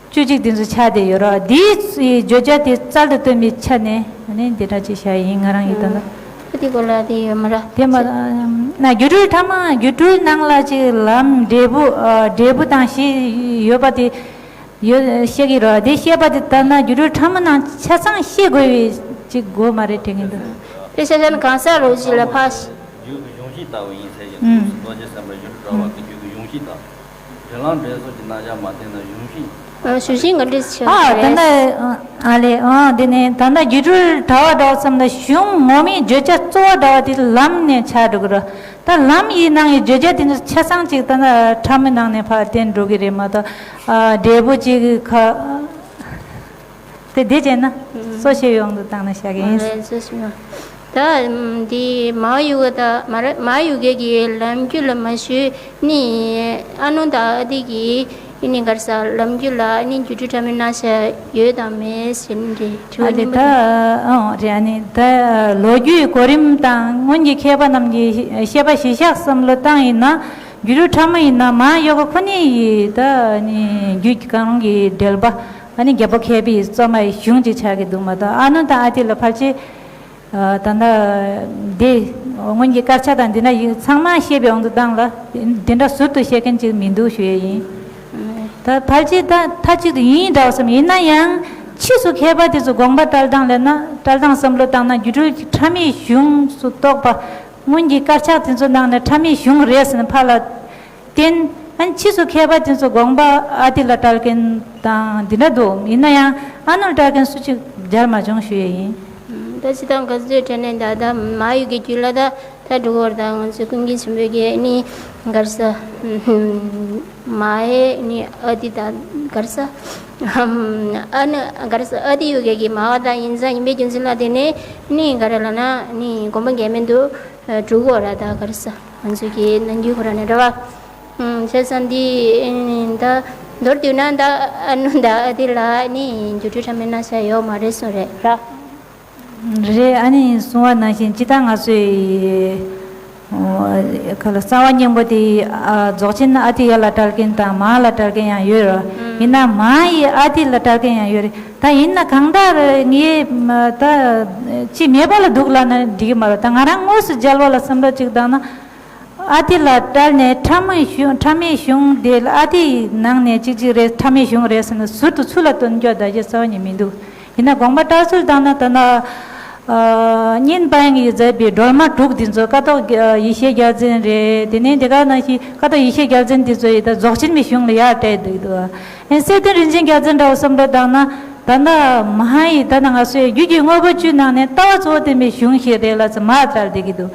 བཅུ་གཅིག་དེ་ཚོ་ཆགས་བསྡད་ཡོད་རེད། འདིའི་བརྗོད་བྱ་དེ་རྩལ་དུ་བཏོན་པའི་ཆ་ནས་ནི་འདི་འདྲ་ཅིག་བྱ་ཡིན་ང་རང་ཡིན་ད་ན། ཨ་དེ་གོ་ལ་དེ་ཡོད་མ་རེད། དེ་མ་ན་སྒྱུ་འཕྲུལ་ཐ་མ་སྒྱུ་འཕྲུལ་ནང་ལ་ཅིག་ལམ་འབྲས་བུ་འབྲས་བུ་དང་ཞེས་ཡོད་པ་དེ། ཡོད་བཤད་ཀྱི་རེད། དེ་བཤད་པ་དེ་ལྟར་ན་སྒྱུ་འཕྲུལ་ཕྲ་མོ་ནང་ཆ་ཚང་ཤེས་དགོས་པའི་ཅིག་དགོས་མ་རེད་དྲན་གྱི་འདུག་དཔེ་ཆ་ཆ་ནི་གང་ཟག་རོ་ཞིག་ལ་ཕ། རྒྱུད་ཀྱི་གཞུང་ཤིང་ལྟ་བུ་ཡིན་ཟེར་གྱི་འདུག་རྡོ་རྗེ་སེམས་དཔའི་སྒྱུ་འཕྲུལ་དྲ་བ་གི་རྒྱུད་ཀྱི་གཞུང་ཤིང་དང་། འབྲེལ་ལམ་འབྲས་གསུམ་གྱི་རྣམ་གཞག་མ་བསྟན་ན་གཞུང་ཤིང་། གཞུང་ཤིང་ག་འདྲ་ཞིག་ཨ་ད་ལྟ་ཨ་ལས་ཨ་དེ་ནས་ད་ལྟ་སྒྱུ་འཕྲུལ་དྲ་བ་འདྲ་བ་ཙམ་ལ་གཞུང་ངོ་མའི་བརྗོད་བྱ་གཙོ་བོ་འདྲ་བ་དེ་ལམ་ནས་ཆགས་འགྲོ་གི་རེད། ད་ལམ་ཡི་ནང་གི་བརྗོད་བྱ་དེ་ཚོ་ཆ་ཚང་ཅིག་ད་ནི་ཕྲ་མོའི་ནང་ནས་ཕར་བསྟན་འགྲོ་གི་རེད་མ་གཏོགས། ཨ་འབྲས་བུ་ཅིག་གི་ཁ་དེ་དེ་བྱས་ན་གཙོ་ཆེ་ཡོང་དུ་བཏང་ན་བཞག་གི་ཡིན། ཨ་ལས་གཙོ་ཆེ་ཡོང་། ད་འདི་མ་ཡུ་ག་ད་མ་ར་མ་ཡུ་གེ་གི་ལམ་རྒྱུད་ལ་མ་ཞུས་ནི་ཨ་ནུ་ད་ཨ་དི་གི་ཨི་ནི་གར་ས་ལམ་རྒྱུད་ལ་ཨི་ནི་སྒྱུ་འཕྲུལ་ཕྲ་མོའི་རྣམ་གཞག་ཡོད་དམ་མེད་ཟེར་ནི་རེད། དྲི་བ་ཨ་ནི་སྙིང་པོ་ད་དེ། ཨང་རེད། ཨ་ནི་ད་ལོ་རྒྱུས་གོ་རིམ་དང་སྔོན་གྱི་མཁས་པ་རྣམས་ཀྱི་བཤད་པ་གཞིར་བཞག་བསམ་བློ་བཏང་ཡིན་ན་སྒྱུ་འཕྲུལ་ཕྲ་མོ་ཡིན་ན་མ་ཡུ་གེ་ཁོ་ནའི་ཡི་ད་ཨ་ནི་རྒྱུད་ཀྱི་གང་རུང་གི་འགྲེལ་པ་ཨ་ནི་རྒྱལ་པོ་མཁས་པའི་རྩོམ་པའི་གཞུང་ཅིག་ཆགས་ཀྱི་འདུག་མ་གཏོགས་ཨ་ནུ་དང་ཨ་ཏི་ལ་ཕལ་ཆེར། ད་ལྟ་འདི་སྔོན་གྱི་དཀར་ཆག་དང་འདི་འདྲ་ཡིན་ཚང་མ་བཤད་པའི་དབང་དུ་བཏང་ལ་འདི་འདྲ་ཟུར་དུ་བཤད་མཁན་ཅིག་མི་འདུག་ཞུ་ཡས་ཡིན། ད་ཕལ་ཆེར་ད་མཐའ་གཅིག་ཏུ་ཡིན་འདྲ་བ་བསམ་ཡིན་ན་ཡང་ ཕྱིས་སུ་མཁས་པ་དེ་ཚོ་དགོངས་པ་བཀྲལ་སྟངས་ལས་ན་བཀྲལ་སྟངས་བསམ་བློ་བཏང་ན་སྒྱུ་འཕྲུལ་གྱི་ཕྲ་མའི་གཞུང་སུ་གཏོགས་པ་སྔོན་གྱི་དཀར་ཆག་དེ་ཚོ་ནང་ནས་ཕྲ་མའི་གཞུང་རེད་ཟེར་ནས་ཕར་ལ་བསྟན། ཨ་ནི་ཕྱིས་སུ་མཁས་པ་དེ་ཚོ་དགོངས་པ་ཨ་ཏི་ལ་བཀྲལ་མཁན་དང་འདི་འདྲ་འདུག་ཡིན་ན་ཡང་ཨ་ནུ་ལ་བཀྲལ་མཁན་སུ་གཅིག་མཇལ་མ་བྱུང་ཞུ་ཡས་ཡིན། ད་ཅི་དང་ག་ཚོད་དྲན་ནས་ད་ད་མ་ཡུལ་གྱི་རྒྱུད་ལ་ད་ད་འགྲོ་གི་ཡོད་རེད། ད་ང་ཚོའི་ཀུན་མཁྱེན་ཆེན་པོའི་གི་ནི་ག་རེ་ཟ། མ་ཧེ་ནི་ཨ་ཏི་ད་ག་རེ་ཟ། ཨ་ནི་ག་རེ་ཟ། ཨ་ཏི་ཡུལ་གྱི་གི་མ་ཧེ་ད་ཡིན་ཙང་ཡིན་པའི་རྒྱུ་མཚན་ལ་བརྟེན་ནས་ནི་ག་རེ་ལབ་ན་ནི་དགོངས་པ་འགལ་མེད་དུ་འགྲོ་གི་ཡོད་རེད། ད་ག་རེ་ཟ། ང་ཚོའི་གི་ནམ་རྒྱུན་ཁོ་རང་ནས་འདྲ་བ། བྱས་ཙང་འདི་ད་མདོར་བསྡུས་ན་ད་ཨ་ནུ་ད་ཨ་ཏི་ལ་ནི་སྒྱུ་འཕྲུལ་ཕྲ་མའི་རྣམ་གཞག་ཡོད་མ་རེད་གསུངས་རེད་ར། རེད། ཨ་ནི་གསུང་བ་ནང་བཞིན་སྤྱིར་བཏང་ང་ཚོའི་ཁ་ལ་རྩ་བ་སྙིང་པོ་དེ་རྫོགས་ཆེན་ཨ་ཏི་ཡ་ལ་བཀྲལ་མཁན་དང་མ་ཧེ་ལ་བཀྲལ་མཁན་ཡང་ཡོད་རེད། ཡིན་ན་མ་ཧེ་ཡིས་ཨ་ཏི་ལ་བཀྲལ་མཁན་ཡང་ཡོད་རེད། ད་ཡིན་ན་གང་ལྟར་ངས་ད་ཅི་མེད་པ་ལ་འདུག་ལབ་ན་འགྲིག་གི་མ་རེད། ད་ང་རང་དངོས་སུ་མཇལ་བ་ལ་བསམ་བློ་གཅིག་བཏང་ན། ཨ་ཏི་ལ་བཀྲལ་ནས་ཕྲ་མོའི་གཞུང་ཕྲ་མོའི་གཞུང་དེ་ལ་ཨ་ཏིའི་ནང་ནས་གཅིག་གཅིག་རེད། ཕྲ་མོའི་གཞུང་རེད་ཟེར་ནས་ཟུར་དུ་ཚུར་ལ་སྟོན་རྒྱུ་ད་ཅི་རྩ་བ་ཉིད་མི་འདུག་ཡིན་ན་དགོངས་པ་བཀྲལ་ཚུལ་བཏང་ན་ད་ནི་གཉན་པ་དབྱངས་ཀྱིས་མཛད་པའི་སྒྲོལ་མ་དྲུག་འདི་ཚོ་ཀཿཐོག་ཡེ་ཤེས་རྒྱལ་མཚན་རེད། དེ་ནས་དེ་ག་ནང་བཞིན་ཀཿཐོག་ཡེ་ཤེས་རྒྱལ་མཚན་འདི་ཚོ་ཡི་ད་རྫོགས་ཆེན་གྱི་གཞུང་ལ་ཡར་བཀྲལ་འདུག་འདུག་ཨེ་གསེར་ལྡན་རིན་ཆེན་རྒྱལ་མཚན་འདྲ་བོ་བསམ་བློ་བཏང་ན་ད་ནི་མ་ཧེ་ཡིས་ད་ནི་ང་ཚོའི་རྒྱུད་ཀྱི་དངོས་པོ་བཅུའི་ནང་ནས་ལྟ་བ་གཙོ་བོ་བསྟན་པའི་གཞུང་ཞིག་རེད་ལབ་ཙམ་མར་བཀྲལ་བསྡད་ཀྱི་འདུག་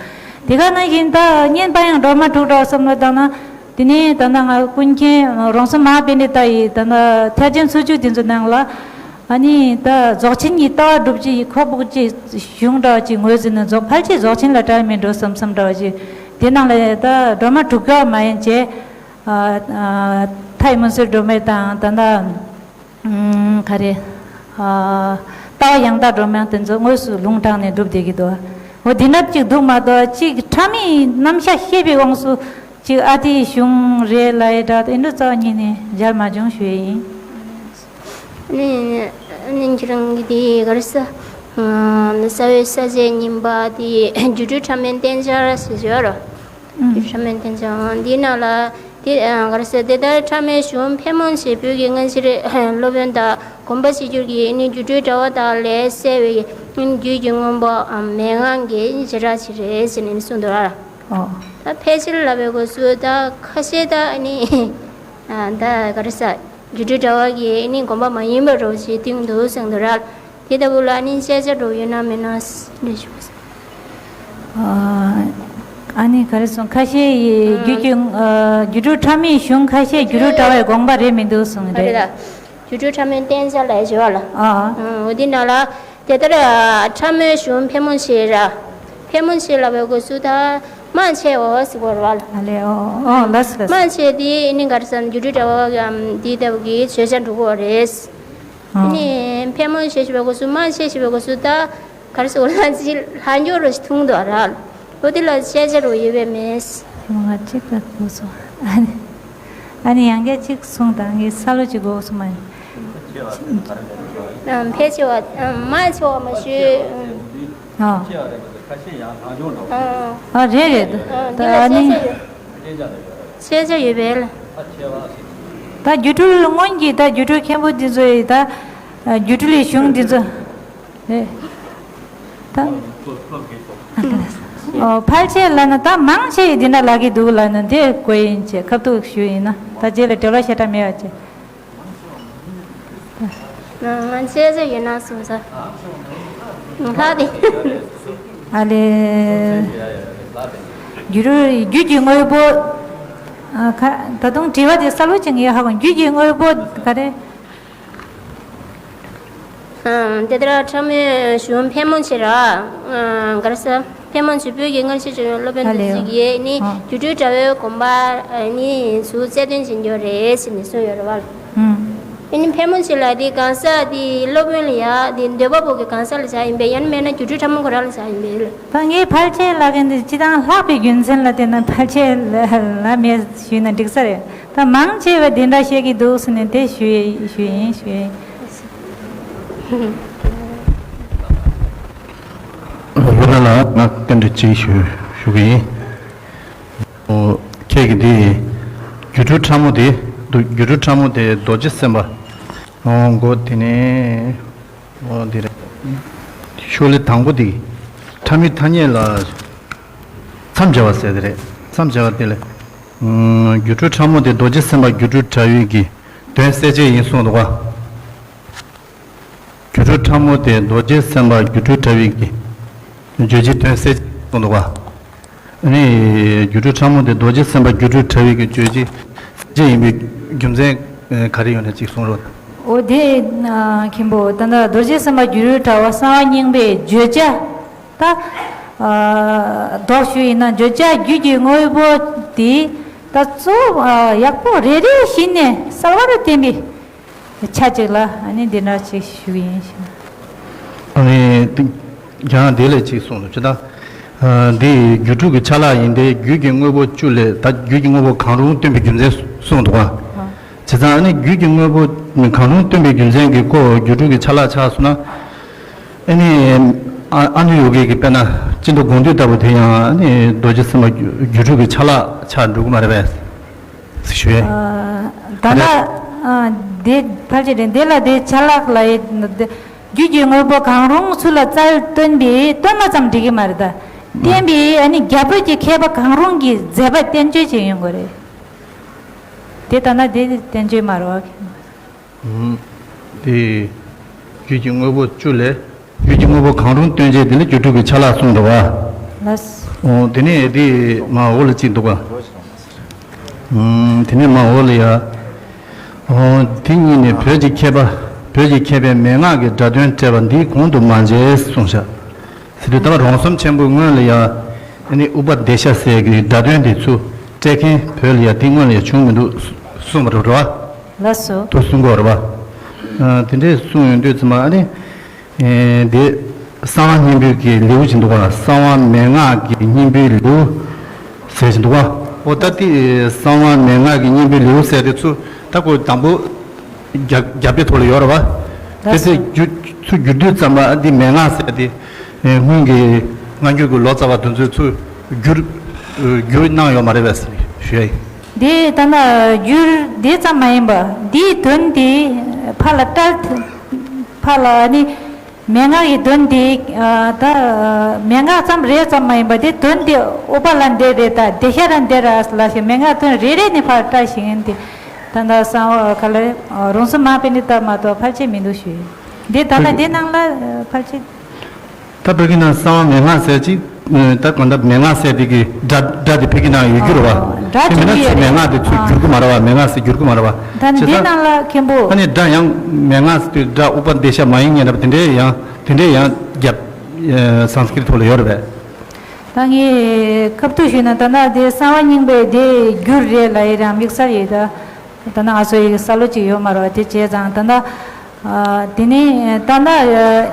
དེ་ག་ནང་བཞིན་ད་གཉན་པ་དབྱངས་སྒྲོལ་མ་དྲུག་འདྲ་བོ་བསམ་བློ་བཏང་ན། དེ་ནས་ད་ལྟ་ང་ཀུན་མཁྱེན་རོང་ཚོ་མ་པཎྜི་ཏ་ཡི་ད་ལྟ་ཐེག་ཆེན་ཚོགས་ཆུང་དེ་ཚོའི་ནང་ལ་ཨ་ནི་ད་རྫོགས་ཆེན་གྱི་ལྟ་བ་སྒྲུབ་བྱེད་ཀྱི་ཁོག་དབུགས་ཀྱི་གཞུང་འདྲ་བ་ཅིག་ངོས་འཛིན་ནས་རྫོགས་ཕལ་ཆེར་རྫོགས་ཆེན་ལ་བཀྲལ་མི་འགྲོ་བསམ་བསམ་འདྲ་བ་ཅིག་དེ་ནང་ལ་ད་སྒྲོལ་མ་དྲུག་སྐྱོར་མ་ཡིན་བྱས་ཨ་ཨ་མཐའ་ཡི་མུན་སེལ་སྒྲོལ་མ་དང་ད་ལྟ། ཨུམ། ག་རེ། ཨ། ལྟ་བ་ཡང་དག་སྒྲོལ་མ་དེ་ཚོ་དངོས་སུ་ལུང་དྲངས་ནས་སྒྲུབ་བསྡད་ཀྱི་འདུག་འོ་འདི་འདྲ་ཅིག་འདུག་མ་གཏོགས་ཅིག་ཕྲ་མའི་རྣམ་གཞག་བཤད་པའི་དབང་སུ་ཅིག་ཨ་ཏིའི་གཞུང་རེད་ལབ་ཡས་འདྲ་དེ་འདྲ་རྩ་བ་ཉིད་ནས་མཇལ་མ་བྱུང་ཞུ་ཡས་ཡིན། ནི་ནི་ཁྱེད་རང་གི་དེ་ག་རེ་ཟ། ཨ། རྩ་བའི་ས་བཅད་གཉིས་པ་དེ་སྒྱུ་འཕྲུལ་ཕྲ་མོའི་བསྟན་འཆར་ཟེར་ཡོད་རེད། ཨུམ། སྒྱུ་འཕྲུལ་ཕྲ་མོའི་བསྟན་འཆར་འདིའི་ནང་ལ། དེ་ཨ་ག་རེ་ཟེར། དེ་ལྟར་ཕྲ་མའི་གཞུང་ཕལ་མོ་ཆེ་བོད་ཀྱི་སྔ་ཕྱིར་སློབ་དཔོན་དག་དགོངས་པ་གཅིག་གྱུར་གྱི་ནི་སྒྱུ་འཕྲུལ་དྲ་བ་དག་ལས་གསལ་བའི་རྒྱུད་ཀྱི་དངོས་པོ་མན་ངག་གི་བྱེ་བྲག་ཅིག་རེད་ཟེར་ནས་གསུངས་འདུག་ལ། ཨོ། ད་ཕལ་ཆེར་ལབ་པའི་སྐབས་སུ་ད་ཁ་ཤས་ད་ནི་ཨ་ད་ག་རེ་ཟེར། སྒྱུ་འཕྲུལ་དྲ་བ་གི་ནི་དགོངས་པ་མ་ཡིན་པ་འདྲ་བོ་ཞིག་བསྟན་འདུག་གསུངས་འདུག་ལ། དེ་ལྟ་བུ་ལ་ནི་དཔྱད་བྱ་འདྲ་བོ་ཡོད་ན་མེད་ན་འདྲི་ཞུ། ཨ་ནི་ག་རེ་གསུངས། ཁ་ཤས་ཡིས་རྒྱུད་ཀྱི་ཨ་སྒྱུ་འཕྲུལ་ཕྲ་མའི་གཞུང་ཁ་ཤས་སྒྱུ་འཕྲུལ་དྲ་བའི་དགོངས་པ་རེད་མི་འདུག་གསུངས་རེད། རེད་ལ། སྒྱུ་འཕྲུལ་ཕྲ་མའི་བསྟན་བྱ་ལ་ཞེས་པ་ལ། ཨ། འོ་དེ་འདྲ་ལ། དེ་ལྟར་ཕྲ་མའི་གཞུང་ཕལ་མོ་ཆེ་ར། ཕལ་མོ་ཆེ་ལབ་པའི་སྐབས་སུ་ད་མང་ཆེ་བ་ཟེར་བ་རེད་བ་ལ། ཨ་ལེ། ཨོ་ཨོ། ལགས་སོ་ལགས་སོ། མང་ཆེ་དེ་ནི་ག་རེ་ཟེར་ན་སྒྱུ་འཕྲུལ་དྲ་བ་གམ་དེ་ལྟ་བུ་གི་བརྗོད་བྱ་འགྲོ་གི་ཡོད་རེད། ཨ། ནི་ཕལ་མོ་ཆེ་ཞེས་པའི་སྐབས་སུ་མང་ཆེ་ཞེས་པའི་སྐབས་སུ་ད་ག་རེ་ཟེར་བ་ལ་ཅི་ལྷག་འཇོག་རུ་ཞིག་ཐུང་དུ་ར། ལོ་དེ་ལ་དཔྱད་བྱ་རུ་ཡོད་པའི་མེད། ང་གཅིག་ལ་གོ་སོང་། ཨ་ནི་ཨ་ནི་ཡང་བསྐྱར་གཅིག་གསུངས་དང་ངའི་ས་ལོ་གཅིག་གོ་སོང་མ་ཡིན། ཕལ་ཆེ་བ་མང་ཆེ་བ་མ་ཞུ། ཨ། ཨ་རེད་རེད། ད་ཨ་ནི། ཤེས་བྱ་ཡོད་པས། ད་སྒྱུ་འཕྲུལ་སྔོན་གྱི་ད་སྒྱུ་འཕྲུལ་མཁན་པོ་འདི་ཚོ་ཡི་ད་སྒྱུ་འཕྲུལ་ལས་གཞུང་འདི་ཚོ་རེད། ད་ཨོ་ཕལ་ཆེར་ལབ་ན་ད་མང་ཆེ་ཡི་འདི་འདྲ་ལབ་ཀྱི་འདུག་ལབ་ན་དེ་དགོས་ཡིན་ཅེས་ཁ་ཐུག་ཞུས་ཡིན་ན་ད་རྗེས་ལ་འབྲེལ་བ་ཞེ་དྲག་མེད་པ་ཅེས། ང་བཤད་ཚོད་ཡོད་ན་གསུངས་ས། ལྷག་དེ། ཨ་ལེ། རྒྱུ་རུ་རྒྱུད་ཀྱི་དངོས་པོ། ཨ་ཁ་ད་དུང་དྲི་བ་དེ་གསལ་པོ་ཅིག་ངས་ཧ་གོ། རྒྱུད་ཀྱི་དངོས་པོ་ག་རེ། ཨ་དེ་ལྟར་ཕྲ་མོའི་གཞུང་ཕལ་མོ་ཆེ་ར། ཨ་ག་རེ་ཟེར། ཕལ་མོ་ཆེ་བོད་ཀྱི་སྔ་ཕྱི་ཆོས་སློབ་དཔོན་དེ་ཚོ་གིས་ནི་སྒྱུ་འཕྲུལ་དྲ་བའི་དགོངས་པ་ནི་ཚུར་རྩལ་འདོན་བྱེད་རྒྱུ་རེད་ཟེར་ནས་གསུངས་ཡོད་རེད་བ། ཨ་ནི་ཕལ་མོ་ཆེ་ལ་དེ་གང་ཟག་དེ་སློབ་དཔོན་ལ་ཡ་དེ་འདོད་པ་པོ་གི་གང་ཟག་ལ་བྱ་ཡིན་པས། ཡང་ན་མེད་ན་སྒྱུ་འཕྲུལ་ཕྲ་མོ་ཁོ་རང་ལ་བྱ་ཡིན་པས། ད་ངས་ཕལ་ཆེར་ལབ་མཁན་དེ་སྤྱི་བཏང་ལྷག་པའི་རྒྱུ་མཚན་ལ་བརྟེན་ན་ཕལ་ཆེར་ལབ་མེད་ཞུས་ན་འགྲིག་ས་རེད། ད་མང་ཆེ་བས་འདི་འདྲ་བཤད་ཀྱི་འདུག་ཟེར་ནས་དེ་ཞུ་ཡི་ཞུ་ཡིན་ཞུ་ཡིན། ལོ་ལ་ལ་ང་སྐད་འདྲི་གཅིག་ཞུ་ཞུ་གི་ཡིན། ཨོ་ཁྱེད་ཀྱི་འདི་སྒྱུ་འཕྲུལ་ཕྲ་མོ་དེ་སྒྱུ་འཕྲུལ་ཕྲ་མོ་དེ་རྡོ་རྗེ་སེམས་དཔའ། ཨོ་མགོ་དེ་ནས། འོ་འདི་རེད། ཤོག་ལྷེ་དང་པོ་འདི། ཕྲ་མོའི་ཐ་སྙད་ལ་མཚམས་སྦྱར་བ་ཟེར་དེ་རེད། མཚམས་སྦྱར་བ་དེ་ལ། ཨུམ། སྒྱུ་འཕྲུལ་ཕྲ་མོ་དེ་རྡོ་རྗེ་སེམས་དཔའ་སྒྱུ་འཕྲུལ་དྲྭ་བའི་གི་དོན་གསལ་བྱེད་ཡིན་གསུངས་འདུག་ག། སྒྱུ་འཕྲུལ་ཕྲ་མོ་དེ་རྡོ་རྗེ་སེམས་དཔའ་སྒྱུ་འཕྲུལ་དྲྭ་བའི་གི་བརྗོད་བྱའི་དོན་གསལ་བྱེད་ཡིན་གསུངས་འདུག་ག། ཨ་ནི་སྒྱུ་འཕྲུལ་ཕྲ་མོ་དེ་རྡོ་རྗེ་སེམས་དཔའ་སྒྱུ་འཕྲུལ་དྲྭ་བའི་གི་བརྗོད་བྱའི་གསལ་བྱེད་ཡིན་པའི་རྒྱུ་མཚན་ག་རེ་ཡོད་ན་ཅིག་གསུང་རོགས། འོ་དེ་ན་མཁན་པོ་ད་ལྟ་རྡོ་རྗེ་སེམས་དཔའ་སྒྱུ་འཕྲུལ་དྲྭ་བ་གསང་བ་རྙིང་པའི་བརྗོད་བྱ། ད་ཨ་ལྡོག་ཞུ་ཡིན་ན་བརྗོད་བྱ་རྒྱུད་ཀྱི་དངོས་པོ་དེ་ད་གཙོ་བོ་ཨ་ཡག་པོ་རེ་རེ་བཞིན་ནས་གསལ་བར་བསྟན་པའི་ཆ་གཅིག་ལ་ཨ་ནི་འདི་འདྲ་ཅིག་ཞུ་གི་ཡིན་ཞུ། ཨ་ནི་ཀྱང་དེ་ལས་ཅིག་གསུངས་འདུག་ཅི་ད། འདི་སྒྱུ་འཕྲུལ་གྱི་ཆ་ལག་ཡིན་ཏེ་རྒྱུད་ཀྱི་དངོས་པོ་བཅུ་ལས་ད་རྒྱུད་ཀྱི་དངོས་པོ་གང་རུང་སྟོན་པའི་རྒྱུ་མཚན་གསུངས་འདུག་ག། བྱས་ཙང་ཨ་ནི་རྒྱུད་ཀྱི་དངོས་པོ་གང་རུང་སྟོན་པའི་རྒྱུ་མཚན་གྱི་སྐོར་སྒྱུ་འཕྲུལ་གྱི་ཆ་ལག་ཆགས་སོང་ན། ཨ་ནི་ཨ་ཨ་ནུ་ཡོ་གི་གི་དཔེར་ན་སྤྱི་མདོ་དགོངས་འདུས་ལྟ་བུ་དེ་ཡང་ཨ་ནི་རྡོ་རྗེ་སེམས་དཔའ་སྒྱུ་འཕྲུལ་གྱི་ཆ་ལག་ཆགས་འགྲོ་གི་མ་རེད་པས་ཞུ་ཡས། ད་ལྟ་རེད། ཨ་དེ་ཕལ་ཆེར་དེ་ལ་དེ་ཆ་ལག་ལ་ཡི་དེ་རྒྱུད་ཀྱི་དངོས་པོ་གང་རུང་ཚུལ་ལ་རྩལ་སྟོན་པའི་སྟོན་པ་ཙམ་འགྲིག་གི་མ་རེད་ད། བསྟན་པའི་ཨ་ནི་རྒྱ་བོད་ཀྱི་མཁས་པ་གང་རུང་གི་མཛད་པ་བསྟན་བཅོས་བྱེད་ཡོང་དགོས་རེད། དེ་ལྟ་ན་དེ་བསྟན་བཅོས་མ་རེད་བ། ཨུམ། དེ་རྒྱུད་ཀྱི་དངོས་པོ་བཅུ་ལས། རྒྱུད་ཀྱི་དངོས་པོ་གང་རུང་སྟོན་བྱེད་དེ་ལ་སྒྱུ་འཕྲུལ་གྱི་ཆ་ལག་གསུངས་འདུག་བ། ལགས། ཨོ་དེ་ནས་དེ་མ་འོག་ལ་ཅིག་འདུག་བ། ཨུམ། དེ་ནས་མ་འོག་ལ་ཡ། ཨོ་དེ་གཉིས་ནས་བོད་ཀྱི་མཁས་པ། བོད་ཀྱི་མཁས་པས་མན་ངག་གི་སྒྲ་དོན་བཀྲལ་བ་འདི་གོང་དུ་མ་མཇལ་གསུངས་ཤག། ཟེར་དུས་ད་བར་རོང་ཟོམ་ཆེན་པོའི་སྔོན་ལ་ཡ། ཨ་ནི་ཨུ་པ་དེ་ཤ་ཟེར་གྱི་སྒྲ་དོན་དེ་ཚུར་སྤྲད་མཁན་བོད་ལ་ཡ་དེ་སྔོན་ལ་ཡ་བྱུང་མི་འདུག་གསུངས་པ་རེད་བ། ལགས་སོ། དུ་གསུང་གི་ཡོད་རེད་བ། ཨ་དེ་འདྲས་གསུངས་ཡོང་དུས་ཙམ་པ་ཨ་ནི། ཨེ་དེ་གསང་བ་སྙིང་པོའི་གི་ལེའུ་ཅིག་འདུག་བ། གསང་བ་མན་ངག་གི་སྙིང་པོའི་ལེའུ་ཟེར་ཞིག་འདུག་བ། འོ་ད་དེ་གསང་བ་མན་ངག་གི་སྙིང་པོའི་ལེའུ་ཟེར་དེ་ཚུར་ད་ཁོ་དང་པོ། རྒྱ་རྒྱ་དཔེ་ཐོག་ལ་ཡོད་རེད་བ། དེ་ཚེ་བསྒྱུར་ཚུར་བསྒྱུར་དུས་ཙམ་པ་འདི་མན་ངག་ཟེར་ཏེ། སྔོན་གྱི་སྔ་འགྱུར་གྱི་ལོ་ཙཱ་བ་དེ་ཚོས་ཚུར་བསྒྱུར་བསྒྱུར་གནང་ཡོད་མ་རེད་པས་ཞུ་ཡ་ཡིན། འདི་ད་ལྟ་བསྒྱུར་འདི་ཙམ་མ་ཡིན་པ་འདིའི་དོན་དེ་ཕར་ལ་བཀྲལ། ཕར་ལ་ནི་མན་ངག་གི་དོན་དེ་ད་མན་ངག་ཙམ་རེད་ཙམ་མ་ཡིན་པ་དེ་དོན་དེ་ཨུ་པ་ལ་འདི་རེད་ད་དེ་ཤ་ར་འདི་ར་ལ་ཞེས་མན་ངག་དོན་རེ་རེ་ནས་ཕར་བཀྲལ་ཞིག་ཡིན་ཏེ། ད་ལྟ་གསང་བ་ག་ལ་རེད། རོང་ཟོམ་མ་པཎྜི་ཏ་མ་གཏོགས་ཕལ་ཆེར་མི་འདུག་ཞུས། འདི་ད་ལྟ་འདི་ནང་ལ་ཕལ་ཆེར། ད་བོད་ཀྱི་ནང་གསང་བ་མན་ངག་ཟེར་ཅིག་ད་གང་ལྟར་མན་ངག་ཟེར་དེ་གི་སྒྲ་སྒྲ་དེ་བོད་ཀྱི་ནང་ཡོད་རྒྱུ་རེད་བ། སྒྲ་དེ་མིན་ན་ཚུར་མན་ངག་དེ་ཚུར་བསྒྱུར་གི་མ་རེད་བ། མན་ངག་ཟེར་བསྒྱུར་གི་མ་རེད་བ། ད་ནི་འདི་ནང་ལ་མཁན་པོ། ཨ་ནི་སྒྲ་ཡང་མན་ངག་ཟེར་དུས་སྒྲ་ཨུ་པ་དེ་ཤ་མ་ཡིན་ངེས་ན་དེ་འདྲས་ཡང་དེ་འདྲས་ཡང་རྒྱབ་སཾ་སྐྲྀ་ཏ་ཐོག་ལ་ཡོད་རེད་བས། ད་ངས་ཁ་ཐུག་ཞུས་ན་ད་ལྟ་དེ་གསང་བ་རྙིང་པའི་དེ་བསྒྱུར་རེད་ལ་ཡི་རང་དམིགས་བསལ་ཡོད་ད། ད་ནང་ང་ཚོ་ཡི་གསལ་ལོ་ཅིག་ཡོད་མ་རེད་བ། དེ་བྱས་ཙང་ད་ལྟ་དེ་ནི་ད་ལྟ་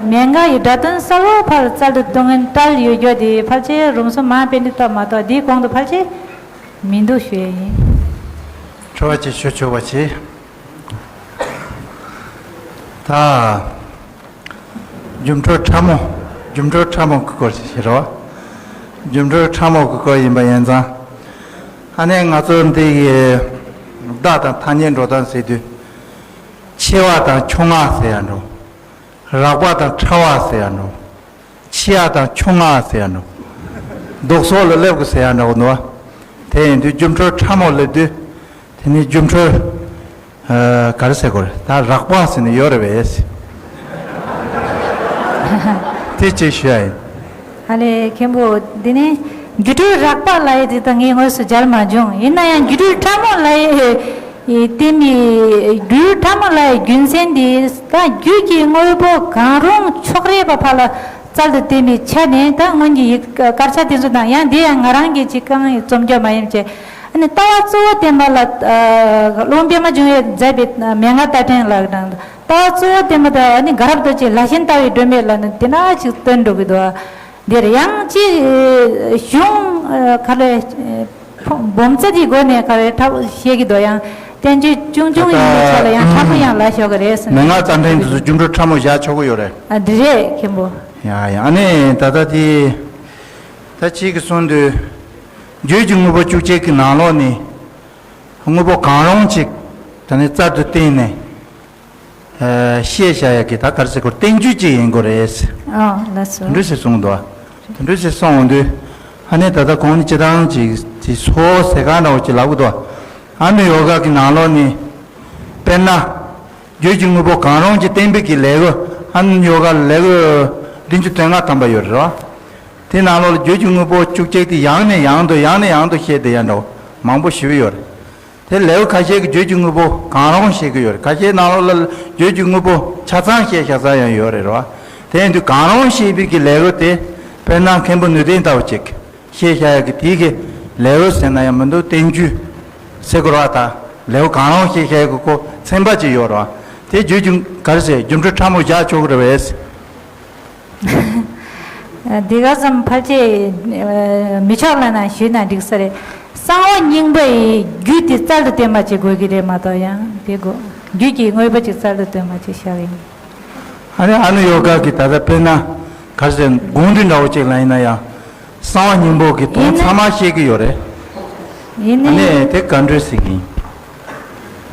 མན་ངག་གི་སྒྲ་དོན་གསལ་བོ་ཕར་རྩལ་དུ་གཏོང་མཁན་བཀྲལ་ཡོད་རྒྱུ་དེ་ཕལ་ཆེར་རོང་ཟོམ་མ་པཎྜི་ཏ་མ་གཏོགས་དེའི་གོང་དུ་ཕལ་ཆེར་མི་འདུག་ཞུ་ཡས་ཡིན། ཁྲོ་བ་ཅིག་ཞུ་ཆོག་པ་བྱེད། ད། སྒྱུ་འཕྲུལ་ཕྲ་མོ། སྒྱུ་འཕྲུལ་ཕྲ་མོ་གི་སྐོར་ཞིག་རེད་བ། སྒྱུ་འཕྲུལ་ཕྲ་མོ་གི་སྐོར་ཡིན་པ་ཡིན་ཙང་། ཨ་ནི་ང་ཚོ་འདི་ཡི་བརྡ་དང་ཐ་སྙད་འགྲོ་སྟངས་ཟེར་དུས། ཆེ་བ་དང་ཆུང་ང་ཟེར་ཡ་འགྲོ། རགས་པ་དང་ཕྲ་བ་ཟེར་ཡ་འགྲོ། ཆེ་ཡ་དང་ཆུང་ང་ཟེར་ཡ་འགྲོ། ལྡོག་ཕྱོགས་ལ་སླེབས་དགོས་ཟེར་ཡ་འདྲ་བོ་འདུག་བ། དེ་ཡིན་དུས་སྒྱུ་འཕྲུལ་ཕྲ་མོ་སླེབས་དུས། དེ་ནི་སྒྱུ་འཕྲུལ། ཨ། ག་རེ་ཟེར་དགོས་རེད། ད་རགས་པ་ཟེར་ནས་ཡོད་རེད་པས། དེ་ཅིག་ཞུ་ཡ་ཡིན། ཨ་ལས་མཁན་པོ། འདི་ནི་སྒྱུ་འཕྲུལ་རགས་པ་ལབ་ཡས་དེ་ད་ངས་དངོས་སུ་མཇལ་མ་བྱུང་། ཡིན་ན་ཡང་སྒྱུ་འཕྲུལ་ཕྲ་མོ་ལབ་ཡས་བསྟན་པའི་སྒྱུ་འཕྲུལ་ཕྲ་མོ་ལབ་ཡས་རྒྱུ་མཚན་དེ་ད་རྒྱུད་ཀྱི་དངོས་པོ་གང་རུང་ཕྱོགས་རིས་པ་ཕར་ལ་རྩལ་དུ་བསྟན་པའི་ཆ་ནས། ད་སྔོན་གྱི་ཡི་དཀར་ཆག་དེ་ཚོ་དང་། ཡང་འདི་ཡང་ང་རང་གི་ཅིག་རྐང་རྩོམ་རྒྱག་མ་ཡིན་བྱས། ཨ་ནི་ལྟ་བ་གཙོ་བོ་བསྟན་པ་ལ། ཨ། སློབ་དཔོན་པད་མ་འབྱུང་བས་མཛད་པའི་མན་ངག་རྟ་ཕྲེང་ལ་དང་། ལྟ་བ་གཙོ་བོ་བསྟན་པ་དང་། ཨ་ནི་དགའ་རབ་རྡོ་རྗེའི་ལྷ་ཆེན་ལྟ་བའི་སྒྲོན་མེ་ལ་ནི་དེ་འདྲ་ཅིག་བསྟན་འགྲོ་གི་འདུག་འདིར་ཡང་ཅིག་གཞུང་ག་རེ་སྦོམ་ཚད་ཀྱི་སྒོ་ནས་ག་རེ་འཁྲབ་བཤད་ཀྱི་འདུག་ཡང་བསྟན་བཅོས་ཆུང་ཆུང་ཡིན་པའི་ཆ་ལ་ཡང་ཕྲ་མོ་ཡང་ལབ་ཆོག་གི་རེད་ཟེར། མན་ངག་རྟ་ཕྲེང་དེ་ཚོ་སྒྱུ་འཕྲུལ་ཕྲ་མོ་བཞག་ཆོག་གི་ཡོད་རེད། ཨ། འདི་རེད་མཁན་པོ། ཡ་ཡ། ཨ་ནི་ད་ལྟ་དེ་ད་ཅིག་གི་གསུང་དུས། རྒྱུད་ཀྱི་དངོས་པོ་བཅུ་གཅིག་གི་ནང་ལོགས་ནས་དངོས་པོ་གང་རུང་ཅིག་ད་ནི་རྩལ་དུ་བཏོན་ནས། ཨ་བཤད་བྱ་ཡ་གི་ད་ག་རེ་ཟེར་དགོས་རེད། བསྟན་བཅོས་ཅིག་ཡིན་དགོས་རེད། ཨ་ལགས་སོ། དེ་འདྲ་ཞིག་གསུངས་འདུག་དེ་འདྲ་ཞིག་གསུངས་འོང་དུས་ཨ་ནི་ད་ལྟ་ཁོང་ནི་སྤྱིར་བཏང་ཅིག་ཅིག་སོ་ཟེར་ག་འདྲ་བོ་ཅིག་ལབ་གི་འདུག་ཨ་ནི་ཡོ་ག་གི་ནང་ལོགས་ནི་དཔེར་ན། རྒྱུད་ཀྱི་དངོས་པོ་གང་རུང་གིས་བསྟན་པའི་གི་ལེའུ་ཨ་ནི་ཡོ་ག་ལེའུ་བདུན་ཅུ་དོན་ལྔ་ཐམ་པ་ཡོད་རེད་བ། དེ་ནང་ལོགས་ལ་རྒྱུད་ཀྱི་དངོས་པོ་བཅུ་གཅིག་དེ་ཡང་ནས་ཡང་དུ་ཡང་ནས་ཡང་དུ་བཤད་བསྡད་ཡ་འདྲ་བོ་མང་པོ་ཞེ་པོ་ཡོད་རེད། དེ་ལེའུ་ཁ་ཤས་ཀྱི་རྒྱུད་ཀྱི་དངོས་པོ་གང་རུང་བཤད་ཀྱི་ཡོད་རེད། ཁ་ཤས་ནང་ལོགས་ལ་རྒྱུད་ཀྱི་དངོས་པོ་ཆ་ཚང་བཤད་བཞག་ས་ཡང་ཡོད་རེད་བ། དེ་ཡིན་དུས་གང་རུང་བཤད་པའི་གི་ལེའུ་དེ་དཔེར་ན་མཁན་པོ་ནུས་ལྡན་ལྟ་བུ་ཅིག་བཤད་བཞག་ཡ་གི་དེའི་གི་ལེའུ་ཟེར་ན་ཡང་མི་འདུག་བསྟན་བཅོས་ཟེར་དགོས་རེད་བ། ད་ལེའུ་གང་རུང་བཤད་བཞག་ཡ་གི་ཁོ་ཚན་པ་ཅིག་ཡོད་རེད་བ། དེ་རྒྱུད་ཀྱི་ག་རེ་ཟེར་སྒྱུ་འཕྲུལ་ཕྲ་མོ་བཞག་ཆོག་གི་རེད་བས། འདི་ག་ཙམ་ཕལ་ཆེར་མི་ཆོག་ལབ་ན་ཞུས་ན་འགྲིག་ས་རེད། གསང་བ་རྙིང་པ་ཡི་རྒྱུད་དེ་རྩལ་དུ་བསྟན་པ་བྱེད་དགོས་ཀྱི་རེད་མ་གཏོགས་ཡང་དེ་དགོས་རྒྱུད་ཀྱི་དངོས་པོ་ཅིག་རྩལ་དུ་བསྟན་པ་ཅིག་བཞག་ཡིན། ཨ་ནི་ཨ་ནུ་ཡོ་ག་གི་ད་ལྟ་དཔེར་ན་ག་རེ་ཟེར་དགོངས་འདུས་འདྲ་བོ་ཅིག་ལ་ཡིན་ན་ཡང་གསང་བ་རྙིང་པོ་གི་དོན་ཡིན་ན་ཚང་མ་བཤད་ཀྱི་ཡོད་རེད། ཡིན་ཨ་ནི་ནི་དེ་ག་འདྲ་ཟེར་གྱི་ཡིན།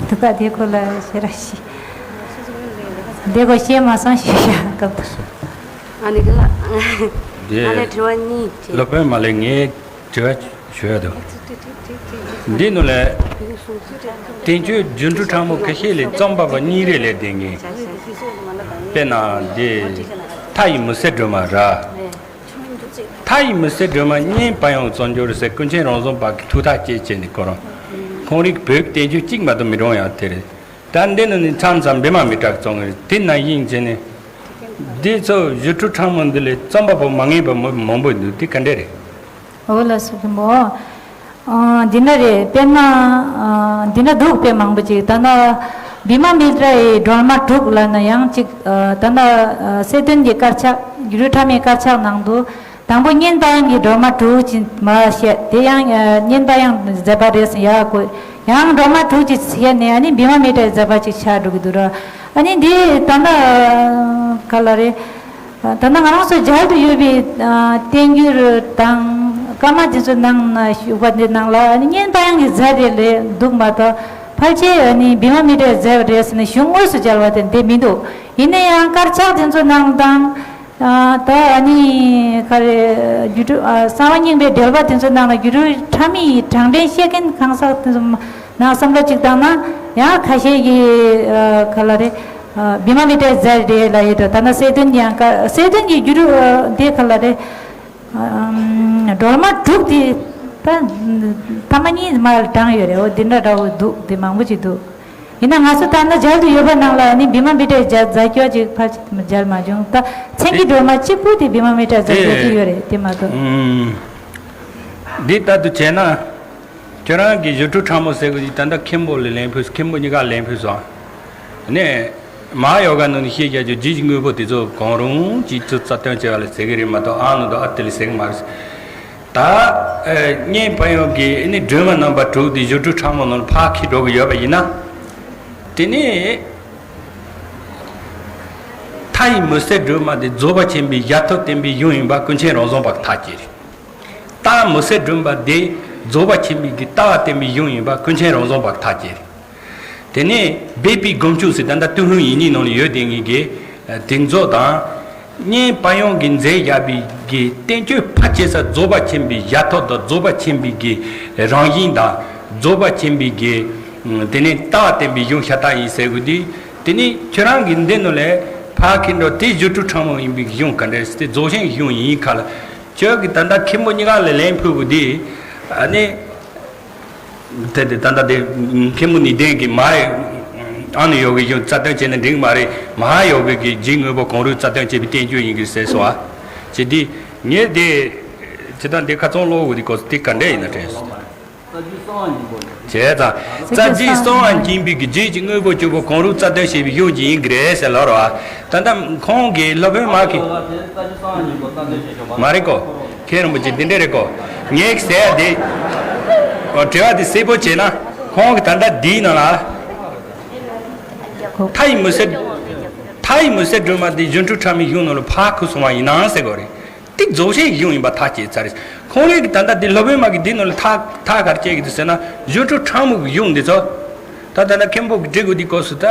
དེ་ག་དེ་ཁོ་ལ་ཤེས་ར་ཤི། དེ་གོ་ཤེས་མ་སོང་ཤེས་ཤ་སྐབས་དུ། ཨ་ནི་གི་ལ། དེ་ཨ་ལས་དྲི་བ་གཉིས་བྱས། སློབ་དཔོན་མ་ལས་ངས་དྲི་བ་ཞུ་ཡ་དོ། འདི་ནུ་ལས། བསྟན་བཅོས་སྒྱུ་འཕྲུལ་ཕྲ་མོ་ཁ་ཤས་ལས་རྩོམ་པ་པོ་གཉིས་རེ་ལས་ལྡན་ངེས། དཔེར་ན་འདི། མཐའ་ཡི་མུན་སེལ་སྒྲོན་མ་ར། མཐའ་ཡི་མུན་སེལ་སྒྲོན་མ་གཉེན་པ་ཡང་རྩོམ་སྦྱོར་ཟེར་ཀུན་མཁྱེན་རང་བྱུང་བ་གི་ཐུགས་ཐག་བཅད་བྱས་ནས་ཁོ་རང་། ཁོང་རིག་བོད་བསྟན་བཅོས་གཅིག་མ་གཏོགས་མི་གྲོངས་ཡང་དེ་རེད། ད་འདི་ནི་མཚམས་མཚམས་བི་མ་མི་ཏྲ་གི་རྩོམ་རེད། དེ་ན་ཡིན་བྱས་ནས། འདི་ཚོ་སྒྱུ་འཕྲུལ་ཕྲ་མོ་འདི་ལས་རྩོམ་པ་པོ་མ་ངེས་པ་མང་པོ་འདུག་དེ་ག་འདྲ་རེད། འོ་ལ་སོགས་མོ། འདི་འདྲ་རེད། དཔེར་ན། འདི་འདྲ་འདུག་དཔེ་མང་པོ་ཅིག་ད་ནི་བི་མ་མི་ཏྲ་ཡི་སྒྲོན་མ་དྲུག་ལ་ན་ཡང་ཅིག་ད་ནི་གསེར་སྟོན་གྱི་དཀར་ཆག་སྒྱུ་འཕྲུལ་ཕྲ་མོའི་དཀར་ཆག་ནང་དུ། དང་པོ་གཉེན་པ་ཡང་གི་སྒྲོན་མ་དྲུག་ཅིག་མ་བཤད་དེ་ཡང་གཉེན་པ་ཡང་མཛད་པ་རེད་ཟེར་ཡག་གོ། ཡང་སྒྲོན་མ་དྲུག་ཅིག་བཤད་ནས་ཨ་ནི་བི་མ་མི་ཏྲའི་མཛད་པ་ཅིག་ཆགས་འགྲོ་གི་འདུག་ར། ཨ་ནི་འདི་ད་ལྟ་ག་ལ་རེད། ད་ལྟ་ང་རང་ཚོ་མཇལ་དུ་ཡོད་པའི་བསྟན་འགྱུར་དང་བཀའ་མ་དེ་ཚོ་ནང་ན་བཞུགས་པ་འདི་ནང་ལ་ཨ་ནི་གཉེན་པ་ཡང་གི་མཛད་རེད་ལས་འདུག་མ་གཏོགས་ཕལ་ཆེར་ཨ་ནི་བི་མ་མི་ཏྲའི་མཛད་པ་རེད་ཟེར་ནས་གཞུང་དངོས་སུ་མཇལ་བ་དེ་འདི་མི་འདུག་ཡིན་ན་ཡང་དཀར་ཆག་དེ་ཚོ་ནང་དང་། ད་ཨ་ནི་ག་རེ། སྒྱུ་འཕྲུལ་གསང་བ་རྙིང་པའི་འགྲེལ་པ་དེ་ཚོའི་ནང་ལ་སྒྱུ་འཕྲུལ་ཕྲ་མོའི་དྲང་འདྲེན་བཤད་མཁན་གང་ཟག་དེ་ཚོ་ནང་བསམ་བློ་གཅིག་བཏང་ན་ཡང་ཁ་ཤས་ཀྱིས་ག་ལ་རེ། བི་མ་མི་ཏྲའི་མཛད་རེད་ལ་ཡོད་དོ། ད་ནི་གསེར་སྟོན་ཡང་ག་གསེར་སྟོན་གྱི་སྒྱུ་འཕྲུལ་དེ་ག་ལ་རེ། སྒྲོལ་མ་དྲུག་དེ་ད་ཐ་མ་གཉིས་མར་དྲངས་ཡོད་རེད། འོ་འདི་འདྲ་འདྲ་བོ་འདུག་དེ་མང་པོ་ཅིག་འདུག་ཡིན་ན་ང་ཚོ་ད་ལྟ་མཇལ་དུ་ཡོད་པ་ནང་ལ་ནི་བི་མ་མི་ཏྲའི་མཛད་མཛད་སྐྱོར་ཅིག་ཕལ་ཆེར་མཇལ་མ་བྱུང་། ད་མཚན་གྱི་སྒྲོལ་མ་གཅིག་པུ་དེ་བི་མ་མི་ཏྲའི་མཛད་སྐྱོར་ཅིག་ཡོད་རེད་དེ་མ་གཏོགས། འདི་ལྟར་དུ་བྱས་ན། ཁྱོད་རང་གི་སྒྱུ་འཕྲུལ་ཕྲ་མོ་ཟེར་དགོས་ཀྱི་ད་ལྟ་མཁན་པོ་ལ་ལན་ཕུལ། མཁན་པོ་གཉིས་ཀ་ལན་ཕུལ་སོང་། ནས། མ་ཡོ་ག་ནང་ནས་བཤད་རྒྱ་ཆེ་རྒྱུད་ཀྱི་དངོས་པོ་དེ་ཚོ་གང་རུང་གཅིག་ཏུ་རྩ་སྟོན་བྱས་པ་ལ་ཟེར་གི་རེད་མ་གཏོགས་ཨ་ནུ་དང་ཨ་དེ་ལ་ཟེར་གི་མ་རེད། ད། གཉེན་པ་ཡང་གི་ནི་སྒྲོན་མ་རྣམ་པ་དྲུག་དེ་སྒྱུ་འཕྲུལ་ཕྲ་མོ་ནང་ལ་ཕར་འཁྱེར་འགྲོ་གི་ཡོད་པ་ཡིན་ན། དེ་ནི། མཐའ་ཡི་མུན་སེལ་སྒྲོན་མ་དེ་རྫོགས་པ་ཆེན་པོའི་ཞལ་ཐོབ་བསྟན་པའི་གཞུང་ཡིན་པ་ཀུན་མཁྱེན་རང་བྱུང་བ་གི་ཐག་བཅད་རེད། རྟགས་མུན་སེལ་སྒྲོན་མ་དེ་རྫོགས་པ་ཆེན་པོའི་གི་ལྟ་བ་བསྟན་པའི་གཞུང་ཡིན་པ་ཀུན་མཁྱེན་རང་བྱུང་བ་གི་ཐག་བཅད་རེད། དེ་ནས་སྦས་པའི་སྒོམ་ཆུང་ཟེར་ད་ལྟ་ཏུན་ཧོང་ཡིག་རྙིང་ནང་ལ་ཡོད་དེ་ངེས་ཀྱི་དེ་ཚོ་དང་། གཉེན་པ་ཡང་གི་མཛད་བཞག་པའི་གི་བསྟན་བཅོས་ཕལ་ཆེ་ས་རྫོགས་པ་ཆེན་པོའི་ཞལ་ཐོབ་དང་རྫོགས་པ་ཆེན་པོའི་གི་རང་བཞིན་དང་རྫོགས་པ་ཆེན་པོའི་གི་དེ་ནས་ལྟ་བ་བསྟན་པའི་གཞུང་ཤ་སྟག་ཡིན་ཟེར་དགོས་དུས་དེ་ནས་ཁྱོད་རང་གི་འདི་ནང་ལས་ཕར་འཁྱེར་འགྲོ་དེ་སྒྱུ་འཕྲུལ་ཕྲ་མོ་ཡིན་པའི་གཞུང་ག་འདྲ་ཟེར་དེ་རྫོགས་ཆེན་གཞུང་ཡིན་ཁ་ལ་ཁྱོད་ཀྱི་ད་ལྟ་མཁན་པོ་གཉིས་ཀ་ལ་ལན་ཕུལ་དགོས་དུས་ཨ་ནི། དེ་དེ་ད་ལྟ་དེ་མཁན་པོ་ནུས་ལྡན་གྱིས་མ་རེད། ཨ་ནུ་ཡོ་གའི་གཞུང་རྩ་སྟོན་བྱས་ན་འགྲིག་མ་རེད། མ་ཧཱ་ཡོ་གའི་གི་རྒྱུད་དངོས་པོ་གང་རུང་རྩ་སྟོན་བྱས་པའི་བསྟན་བཅོས་ཡིན་གྱི་ཟེར་སོང་ཨ། བྱས་དུས་ངས་དེ་ཇི་ལྟར་འདི་ཁ་ཚོན་སློག་དགོས་དེ་གོ་དེ་ག་འདྲ་ཡིན་ན་དྲན་སོང་། བྱས་ཙང་རྩ་རྒྱུད་གསང་བ་སྙིང་པོ་གི་རྒྱུད་ཀྱི་དངོས་པོ་བཅུ་པོ་གང་རུང་རྩ་སྟོན་བྱས་པའི་གཞུང་ཅིག་ཡིན་གྱི་རེད་ཟེར་ལབ་རོགས་ཨ། ད་ལྟ་ཁོང་གིས་སློབ་དཔོན་མ་གི། མ་རེད་གོ། མཁན་རིན་པོ་ཆེ་འདི་འདྲ་རེད་གོ། ངས་ཟེར་ཡ་དེ། ཨོ་དྲི་བ་དེ་གསལ་པོ་བྱས་ན་ཁོང་གིས་ད་ལྟ་འདིའི་ནང་ལ། མཐའ་ཡི་མུན་སེལ། མཐའ་ཡི་མུན་སེལ་སྒྲོན་མ་དེ་སྒྱུ་འཕྲུལ་ཕྲ་མོའི་གཞུང་ནང་ལ་ཕར་ཁུར་སོང་བ་ཡིན་ནའང་ཟེར་དགོས་རེད། དེ་རྫོགས་ཆེན་གཞུང་ཡིན་པ་ཐག་བཅད་ཚར་རེད། ཁོང་རང་གིས་ད་ལྟ་འདི་སློབ་དཔོན་མ་གི་འདི་ནང་ལ་ཐག་ཐག་ག་རེ་བཅད་ཀྱི་འདུག་ཟེར་ན་སྒྱུ་འཕྲུལ་ཕྲ་མོ་གི་གཞུང་འདི་ཚོ། ད་ད་ལྟ་མཁན་པོ་གི་འབྲི་དགོས་དེ་སྐབས་སུ་ད།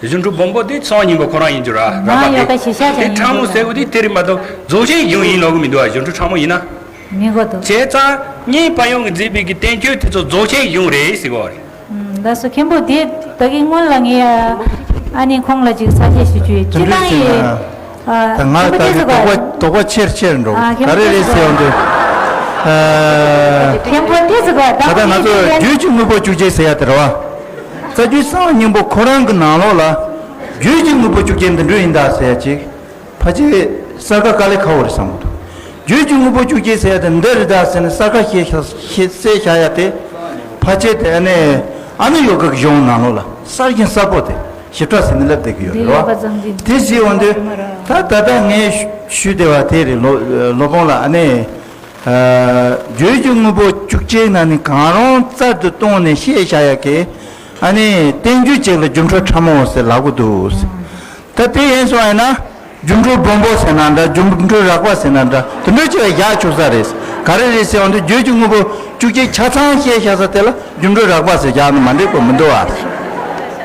སྒྱུ་འཕྲུལ་སྦོམ་པོ་དེ་གསང་བ་སྙིང་པོ་ཁོ་རང་ཡིན་རྒྱུ་ར། རགས་པ་དེ། དེ་ཕྲ་མོ་ཟེར་བ་དེ་དེ་རེད་མ་གཏོགས་རྫོགས་ཆེན་གཞུང་ཡིན་ལབ་གི་མི་འདུག་ཨ། སྒྱུ་འཕྲུལ་ཕྲ་མོ་ཡིན་ན། མི་གོ་འདུག་བྱས་ཙང་སྙིང་པ་ཡོང་གི་མཛད་པའི་གི་བསྟན་བཅོས་དེ་ཚོ་རྫོགས་ཆེན་གཞུང་རེད་ཟེར་གོ་རེད། ལགས་སོ། མཁན་པོ་དེ་ད་གིན་སྔོན་ལ་ངས་ཨ་ནི་ཁོང་ལ་ཅིག་ས་བཅད་ཞུ་རྒྱུ་ཡོད། དེ་འདྲ་སྤྱི་བཏང་ཡིན་ཡིན་ན། ད་ང་ལྟ་གི་དོགས་པ་དོགས་པ་ཆེར་ཆེར་འགྲོ། ཨ། མཁན་པོ་ག་རེ་རེད་ཟེར་ཡོང་དུས། ཨ། མཁན་པོ་དེ་ཟེར་བ་ད་ད་ལྟ་ང་ཚོ་རྒྱུད་ཀྱི་དངོས་པོ་བཅུ་གཅིག་ཟེར་ཡ་དེ་རེད་བ། རྩ་རྒྱུད་གསང་བ་སྙིང་པོ་ཁོ་རང་གི་ནང་ལོགས་ལ་རྒྱུད་ཀྱི་དངོས་པོ་བཅུ་གཅིག་འདི་འདྲ་ཡིན་ད་ཟེར་ཡ་ཅིག་ཕལ་ཆེར་གསལ་ཁ་དཀའ་ལས་ཁག་པོ་རེད་བསམ་གྱི་འདུག་རྒྱུད་ཀྱི་དངོས་པོ་བཅུ་གཅིག་ཟེར་ཡ་དེ་འདི་རེད་ད་ཟེར་ནས་གསལ་ཁ་བཤད་བཤད་གསལ་བྱ་ཡ་དེ་ཕལ་ཆེར་དེ་ཨ་ནི་ཨ་ནི་ཡོ་ག་གི་གཞུང་ནང་ལོགས་ལ་གསལ་རྐྱེན་གསལ་པོ་དེ་ཞིབ་ཕྲ་ཟེར་ནས་ལབ་བསྡད་ཀྱི་ཡོད་རེད་བ། དེ་ཟེར་འོང་དུས་ད་ད་ལྟ་ངས་ཞུ་བདེ་བ་དེ་རེད། ལོ་ལོ་པོང་ལ་ཨ་ནི། རྒྱུད་ཀྱི་དངོས་པོ་བཅུ་གཅིག་ནང་ནས་གང་རུང་རྩལ་དུ་བཏོན་ནས་བཤད་བྱ་ཡ་གི། ཨ་ནི་བསྟན་བཅོས་གཅིག་ལ་སྒྱུ་འཕྲུལ་ཕྲ་མོ་ཟེར་ལབ་གི་འདུག་ད་དེ་ཡིན་སོང་ཡིན་ན་སྒྱུ་འཕྲུལ་སྦོམ་པོ་ཟེར་ན་འདྲ། སྒྱུ་འཕྲུལ་རགས་པ་ཟེར་ན་འདྲ། དེ་འདྲ་ཅིག་ལ་བཞག་ཆོག་ས་རེད། ག་རེ་རེད་ཟེར་འོང་དུས་རྒྱུད་ཀྱི་དངོས་པོ་བཅུ་གཅིག་ཆ་ཚང་བཤད་བྱ་ས་དེ་ལ་སྒྱུ་འཕྲུལ་རགས་པ་ཟེར་བཞག་ན་མ་འགྲིག་པ་མི་འདུག་ཨ།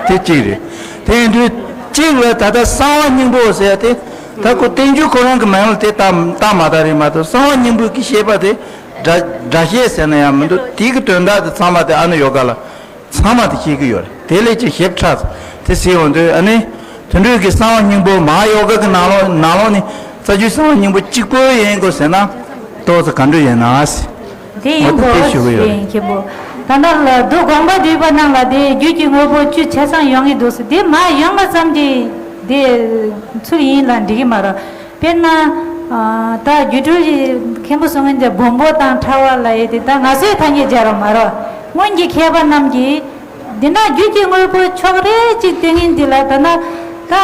དེ་གཅིག་རེད། དེ་ཡིན་དུས་གཅིག་ལ་ད་ལྟ་གསང་བ་སྙིང་པོ་ཟེར་ཡ་དེ། ད་ཁོ་བསྟན་བཅོས་ཁོ་རང་གི་མིང་ལ་དེ་བཏགས་བཏགས་མ་བཏགས་རེད་མ་གཏོགས་གསང་བ་སྙིང་པོ་གི་བཤད་པ་དེ་སྒྲ་སྒྲ་བཤད་ཟེར་ན་ཡང་མི་འདུག་དེ་གི་དོན་དག་དེ་ཚང་མ་དེ་ཨ་ནི་ཡོ་ག་ལ་ཚང་མ་དེ་བཤད་ཀྱི་ཡོད་རེད། དེ་ལས་ཀྱི་ཞིབ་ཕྲ་དེ་ཟེར་འོང་དུས་ཨ་ནི་དེ་འདྲའི་གི་གསང་བ་སྙིང་པོ་མ་ཡོ་ག་གི་ནང་ལོགས་ནང་ལོགས་ནས་རྩ་རྒྱུད་གསང་བ་སྙིང་པོ་གཅིག་པོ་ཡིན་དགོས་ཟེར་ན་ཏོག་ཙམ་ག་འདྲ་ཡིན་ན་ཟེར། དེ་ཡིན་དགོས་ཞུ་གི་ཡོད་རེད། མཁན་པོ། ད་ལྟ་ལ་མདོ་དགོངས་པ་འདུས་པ་རྣམས་ལ་དེ་རྒྱུད་ཀྱི་དངོས་པོ་བཅུ་ཆ་ཚང་ཡོང་གི་འདུག་ཟེར། དེ་མ་ཡོང་བ་ཙམ་གྱིས་དེ་ཚུལ་ཡིན་ལ་འགྲིག་གི་མ་རེད། དཔེར་ན། ད་སྒྱུ་འཕྲུལ་མཁན་པོ་གསུང་མཁན་དེ་སྦོམ་པོ་དང་ཕྲ་བ་ལ་ཡོད་དེ་ད་ང་ཚོའི་ཐ་སྙད་སྦྱར་བ་མ་རེད། སྔོན་གྱི་མཁས་པ་རྣམས་ཀྱིས། འདི་ན་རྒྱུད་ཀྱི་དངོས་པོ་ཕྱོགས་རེ་གཅིག་སྟོན་མཁན་འདི་ལ་ད་ན་ད་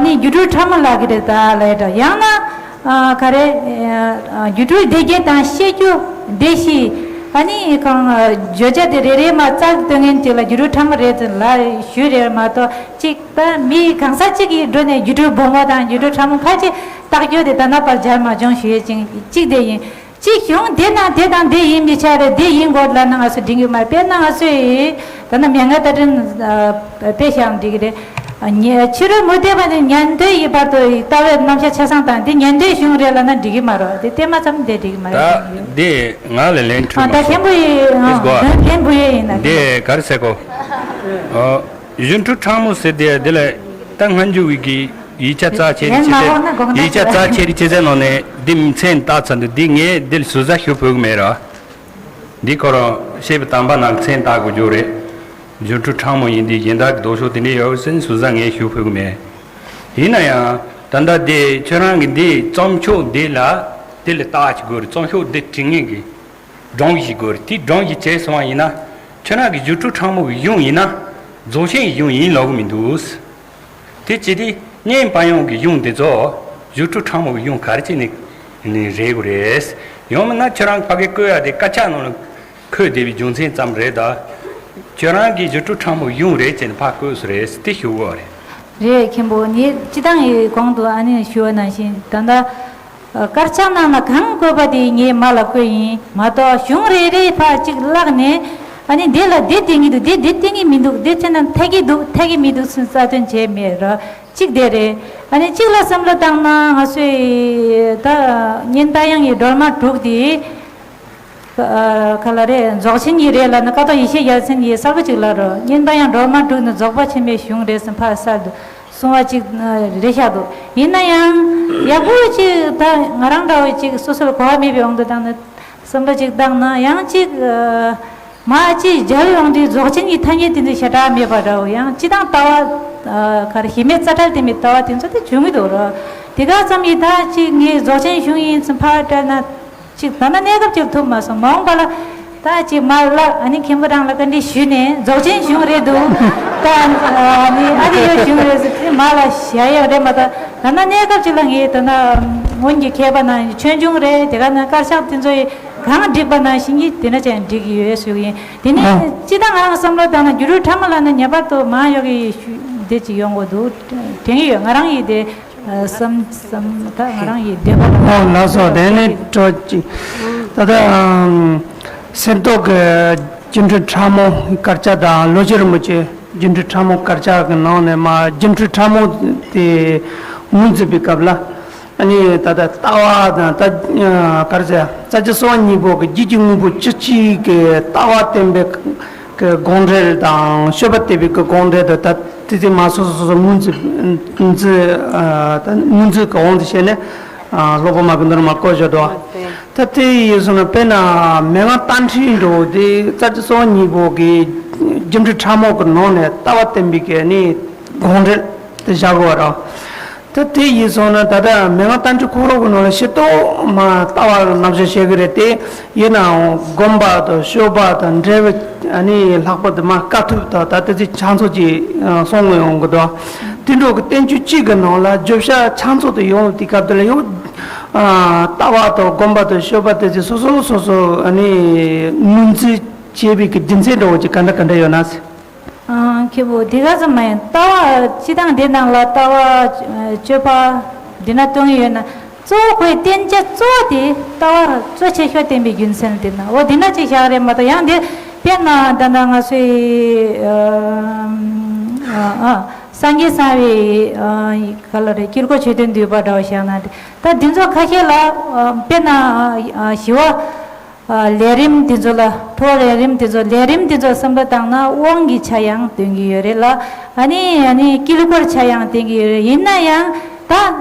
ནི་སྒྱུ་འཕྲུལ་ཕྲ་མོ་ལབ་ཀྱི་རེད་ད་ལབ་ཡ་འདྲ། ཡང་ན་ག་རེ་སྒྱུ་འཕྲུལ་སྡེ་བརྒྱད་དང་བཤད་རྒྱུད་སྡེ་བཞི། ཨ་ནི་གང་བརྗོད་བྱ་དེ་རེ་རེ་མ་རྩལ་སྟོན་མཁན་ཅིག་ལ་སྒྱུ་འཕྲུལ་ཕྲ་མོ་རེད་ལབ་ཞུས་རེད་མ་གཏོགས་གཅིག་ད་མི་གང་ཟག་གཅིག་གིས་འགྲོ་ནས་སྒྱུ་འཕྲུལ་སྦོམ་པོ་དང་སྒྱུ་འཕྲུལ་ཕྲ་མོ་ཕལ་ཆེར་བཏགས་རྒྱུ་དེ་ད་ན་པར་སྦྱར་མ་བྱུང་ཞུ་ཡས་ཅིག་དེ་ཡིན། གཅིག་གཞུང་དེ་ན་དེ་དང་དེ་ཡིན་མི་ཆ་རེད། དེ་ཡིན་དགོས་ལབ་ན་ང་ཚོ་འགྲིག་གི་མ་རེད། དཔེར་ན་ང་ཚོས་ད་ནི་མན་ངག་བསྟར་སྒྲིག་དཔེ་བཞག་འགྲིག་གི་རེད། ཕྱི་རོལ་མུ་སྟེགས་པ་ནི་ཉན་ཐོས་ཀྱི་བར་དུ་ལྟ་བའི་རྣམ་གཞག་ཆ་ཚང་དང་དེ་ཉན་ཐོས་གཞུང་རེད་ལབ་ན་འགྲིག་གི་མ་རེད། དེ་བལྟས་མ་ཙམ་དེ་འགྲིག་གི་མ་རེད། ད་འདི་ང་ལ་ལན་འཕྲོད་མ་ད་སོང་། མཁན་པོ་ཡི་ཨེ་སྒོ་ཨ། ལན་བུ་ཡོད་ཡིན་ན། འདི་ག་རེ་ཟེར་གོ། ཨོ། སྒྱུ་འཕྲུལ་ཕྲ་མོ་ཟེར་དེ་འདི་ལ་ད་སྔ་འགྱུར་བའི་གི་ཡིག་ཆ་རྩ་ཆེ་རིགས་ཆེ་ཚད། ཡིག་ཆ་རྩ་ཆེ་རིགས་ཆེ་ཚད་ནང་ནས་འདི་མཚན་བཏགས་ཚར་འདུག་འདི་ངས་འདི་ལ་ཟུར་ཟ་ཞུ་ཕོད་གི་མེད་ར། འདི་ཁོ་རང་བཤད་པའི་དམ་པ་ནང་མཚན་བཏགས་དགོས་རྒྱུ་རེད། སྒྱུ་འཕྲུལ་ཕྲ་མོ་ཡིན་དུས་གཞན་དག་གི་ལྡོག་ཕྱོགས་དེ་འདྲ་ཡོད་ཟེར་ནས་ཟུར་ཟ་ངས་ཞུ་ཕོད་གི་མེད། ཡིན་ན་ཡང་ད་ལྟ་འདི་ཁྱོད་རང་གི་འདི་རྩོམ་ཤོག་འདི་ལ་འདི་ལ་བལྟ་ཅིག་དགོས་རེད། རྩོམ་ཤོག་འདི་འབྲི་མཁན་གི་སྒྲོམ་གཞི་དགོས་རེད། དེ་སྒྲོམ་གཞི་བྱས་སོང་བ་ཡིན་ན། ཁྱོད་རང་གི་སྒྱུ་འཕྲུལ་ཕྲ་མོ་གི་གཞུང་ཡིན་ན་རྫོགས་ཆེན་གཞུང་ཡིན་ལབ་གི་མི་འདུག་དེ་ཅི་སྟེ་སྙན་པ་ཡོང་གི་གཞུང་དེ་ཚོ་སྒྱུ་འཕྲུལ་ཕྲ་མོ་གི་གཞུང་ག་རེ་བྱས་ནས་ནས་རེད་དགོས་རེད། ཡང་མིན་ན་ཁྱོད་རང་ཕ་གི་བཀོད་ཡ་དེ་དཀར་ཆག་ནང་ལ་འཁོད་བསྡད་པའི་རྒྱུ་མཚན་ཙམ་རེད་ད། ཁྱོད་རང་གི་སྒྱུ་འཕྲུལ་ཕྲ་མོ་གི་གཞུང་རེད་ཅེས་ནས་ཕར་བཀོད་སོང་རེད་དེ་ཞུ་དགོས་རེད། རེད། མཁན་པོ་ངས་སྤྱི་བཏང་ཡི་གོང་དུ་ཨ་ནེ་ཞུ་བ་ནང་བཞིན་ད་ལྟ། དཀར་ཆག་ནང་ལ་གང་བཀོད་པ་དེ་ངས་མར་ལ་བཀོད་ཡིན་མ་གཏོགས་གཞུང་རེ་རེ་ཕར་གཅིག་བཀླགས་ནས་ཨ་ནི་འདི་ལ་འདི་བསྟན་གྱི་འདུག་འདི་འདི་བསྟན་གྱི་མི་འདུག་འདི་བྱས་ན་འཐད་ཀྱི་འདུག་འཐད་ཀྱི་མི་འདུག་ཚུལ་རྩ་དོན་བྱས་མེད་ར། གཅིག་དེ་རེད། ཨ་ནི་གཅིག་ལ་བསམ་བློ་བཏང་ན་ང་ཚོས་ད་སྙན་པ་ཡང་གི་སྒྲོལ་མ་དྲུག་དེ། ག་ལ་རེད། རྫོགས་ཆེན་གྱི་རེད་ལབ་ན་ཀཿཐོག་ཡེ་ཤེས་རྒྱལ་མཚན་གྱིས་གསལ་པོ་གཅིག་ལབ་རོགས། སྙན་པ་ཡང་སྒྲོལ་མ་དྲུག་ནི་རྫོགས་པ་ཆེན་པོའི་གཞུང་རེད་ཟེར་ཕར་གསལ་འདུག་གསུང་བ་གཅིག་རེད་ཤག་འདུག་ཡིན་ན་ཡང་ཡག་པོ་གཅིག་ད་ང་རང་འདྲ་བོ་གཅིག་སོ་སོར་གོ་བ་མེད་པའི་དབང་དུ་བཏང་ན་བསམ་བློ་གཅིག་བཏང་ན་ཡང་གཅིག་མ་གཅིག་མཇལ་ཡོང་དུས་རྫོགས་ཆེན་གྱི་ཐ་སྙད་དེ་ཚོ་ཞེ་དྲག་མེད་པ་འདྲ་བོ། ཡང་སྤྱི་བཏང་ལྟ་བ་ག་རེ་གཞི་མེད་རྩ་བྲལ་དེ་མི་ལྟ་བ་དེ་ཚོ་དེ་བྱུང་གི་འདུག་རོགས། དེ་ག་ཙམ་ཡིན་ད་གཅིག་ངས་རྫོགས་ཆེན་གཞུང་ཡིན་ཟེར་ཕར་བཀྲལ་ན། ཅིག་ད་ལྟ་གནས་སྐབས་ཅིག་ཐུབ་མ་སོང་། མ་འོངས་པ་ལ་ད་ཅིག་མར་བཀླགས། ཨ་ནི་མཁན་པོ་རང་ལ་བཀའ་འདྲི་ཞུས་ནས་རྫོགས་ཆེན་གཞུང་རེད་འདུག་ད་ཨ་ནི་ཨ་ཏི་ཡོད་གཞུང་རེད་ཟེར་དེ་མར་ལ་བཞག་ཡོད་རེད་མ་གཏོགས། ད་ལྟ་གནས་སྐབས་ཅིག་ལ་ངས་ད་ལྟ་སྔོན་གྱི་མཁས་པ་ནང་ཆོས་འབྱུང་རེད། དེ་ག་ནང་དཀར་ཆག་དེ་ཚོ་ཡི་གང་བསྒྲིགས་པ་ནང་བཞིན་གྱི་དེ་འདྲ་ཅན་བསྒྲིགས་ཡོད་ཞུ་གི་ཡིན། དེ་ནས་ཨ་སྤྱི་བཏང་ང་རང་བསམ་བློ་བཏང་ན་སྒྱུ་འཕྲུལ་ཕྲ་མོ་ལབ་ན་ངེས་པར་དུ་མ་ཡོད་ཀྱི་ཞུ་དེ་ཅིག་ཡོང་དགོས་འདུག་དྲན་གྱི་ཡོད། ང་རང་ཡིས་དེ། བསམ་བསམ་ད་ང་རང་ཡི་འདོད་པ་ལ། ཨོ་ལགས་སོ། དེ་ནི་སྤྲོ་ཅིག་ད་ལྟ་སེམས་རྟོགས་ཀྱི་སྒྱུ་འཕྲུལ་ཕྲ་མོ་དཀར་ཆག་དང་ལོ་ཆེན་རིན་པོ་ཆེ་ སྒྱུ་འཕྲུལ་ཕྲ་མོ་དཀར་ཆག་གི་ནང་ནས་མ་སྒྱུ་འཕྲུལ་ཕྲ་མོ་དེ་ངོས་འཛིན་པའི་སྐབས་ལ། ཨ་ནི་ད་ལྟ་ལྟ་བ་དང་ད་ག་རེ་ཟེར། རྩ་རྒྱུ་གསང་བ་སྙིང་པོ་གི་རྒྱུད་ཀྱི་དངོས་པོ་བཅུ་གཅིག་གི་ལྟ་བ་བསྟན་པའི་གི་དགོངས་འགྲེལ་དང་སྤྱོད་པ་བསྟན་པའི་གི་དགོངས་འགྲེལ་དུ་ད་དེ་དེ་མ་སོ་སོ་སོ་སོ་ངོས་འཛིན་འཛིན་ད་ངོས་འཛིན་གི་དབང་དུ་བྱས་ནས་སློབ་དཔོན་མ་གི་འདོར་མ་བཀོད་བཞག་འདུག་ད་དེ་ཡིན་སོང་ན་དཔེར་ན་མན་ངག་རྟ་མགྲིན་འགྲོ་དེ་རྩ་རྒྱུ་གསང་བ་སྙིང་པོ་གི་སྒྱུ་འཕྲུལ་ཕྲ་མོ་གི་ནང་ནས་ལྟ་བ་བསྟན་པའི་གི་ནི་དགོངས་འགྲེལ་དེ་བཞག་གི་བ་ར། ད་དེ་ཡིན་སོང་ན་ད་ལྟ་མན་ངག་རྟ་མགྲིན་ཁོ་རང་གི་ནང་ལ་ཤེས་རྟོགས་མ་ལྟ་བ་ནམ་ཞིག་བྱེད་གི་རེད་དེ། ཡིན་ནའང་སྒོམ་པ་དང་སྤྱོད་པ་དང་འབྲས་བུ་ནི་ལྷག་པར་དུ་མ་དཀའ་ཐུབ་དང་ད་ལྟ་དེ་ཕྱག་མཚོ་གཅིག་གསུང་ཡོང་གི་འདུག་དེ་འདྲ་གི་བསྟན་བཅོས་གཅིག་གི་ནང་ལ་བརྗོད་བྱ་ཕྱག་མཚོ་དུ་ཡོང་དུས་སྐབས་དེ་ལ་ཡང་ལྟ་བ་དང་སྒོམ་པ་དང་སྤྱོད་པ་དེ་ཚོ་སོ་སོ་སོ་སོ་ནི་ངོས་འཛིན་བྱེད་པའི་གི་རྒྱུ་མཚན་འདྲ་བོ་ཅིག་ག་འདྲ་ག་འདྲ་ཡོད་ན་ཟེར། ཨང་། ཁེ་པོ་འདི་ག་ཙམ་མ་ཡིན། ལྟ་བ་སྤྱི་བཏང་འདི་ནང་ལ་ལྟ་བ་སྤྱོད་པ་འདི་ན་སྟོན་གྱི་ཡོད་ན། གཙོ་བོ་ཁོའི་བསྟན་བྱ་གཙོ་བོ་དེ་ལྟ་བ་གཙོ་ཆེ་ཤོས་བསྟན་པའི་རྒྱུ་མཚན་འདི་ན་འོ་འདི་ན་ཅིག་བཞག་རེད་མ་གཏོགས། ཡང་འདི་དཔེར་ན་ད་ལྟ་ང་ཚོའི་ཨ་ཨ་སངས་རྒྱས་གསང་བའི་ཨ་ག་ལ་རེད། དཀྱིལ་འཁོར་མཆོད་རྟེན་འདུས་པ་འདྲ་བ་བཞག་ན། ད་འདི་ཚོ་ཁ་ཤས་ལ་དཔེར་ན་ཞི་བ། ལས་རིམ་འདི་ཚོ་ལ་ཐོ་ལས་རིམ་འདི་ཚོ་ལས་རིམ་འདི་ཚོ་བསམ་བློ་བཏང་ན་དབང་གི་ཆ་ཡང་སྟོན་གྱི་ཡོད་རེད་ལ། ཨ་ནི་ཨ་ནི་དཀྱིལ་འཁོར་ཆ་ཡང་སྟོན་གྱི་ཡོད་རེད། ཡིན་ན་ཡང་ད་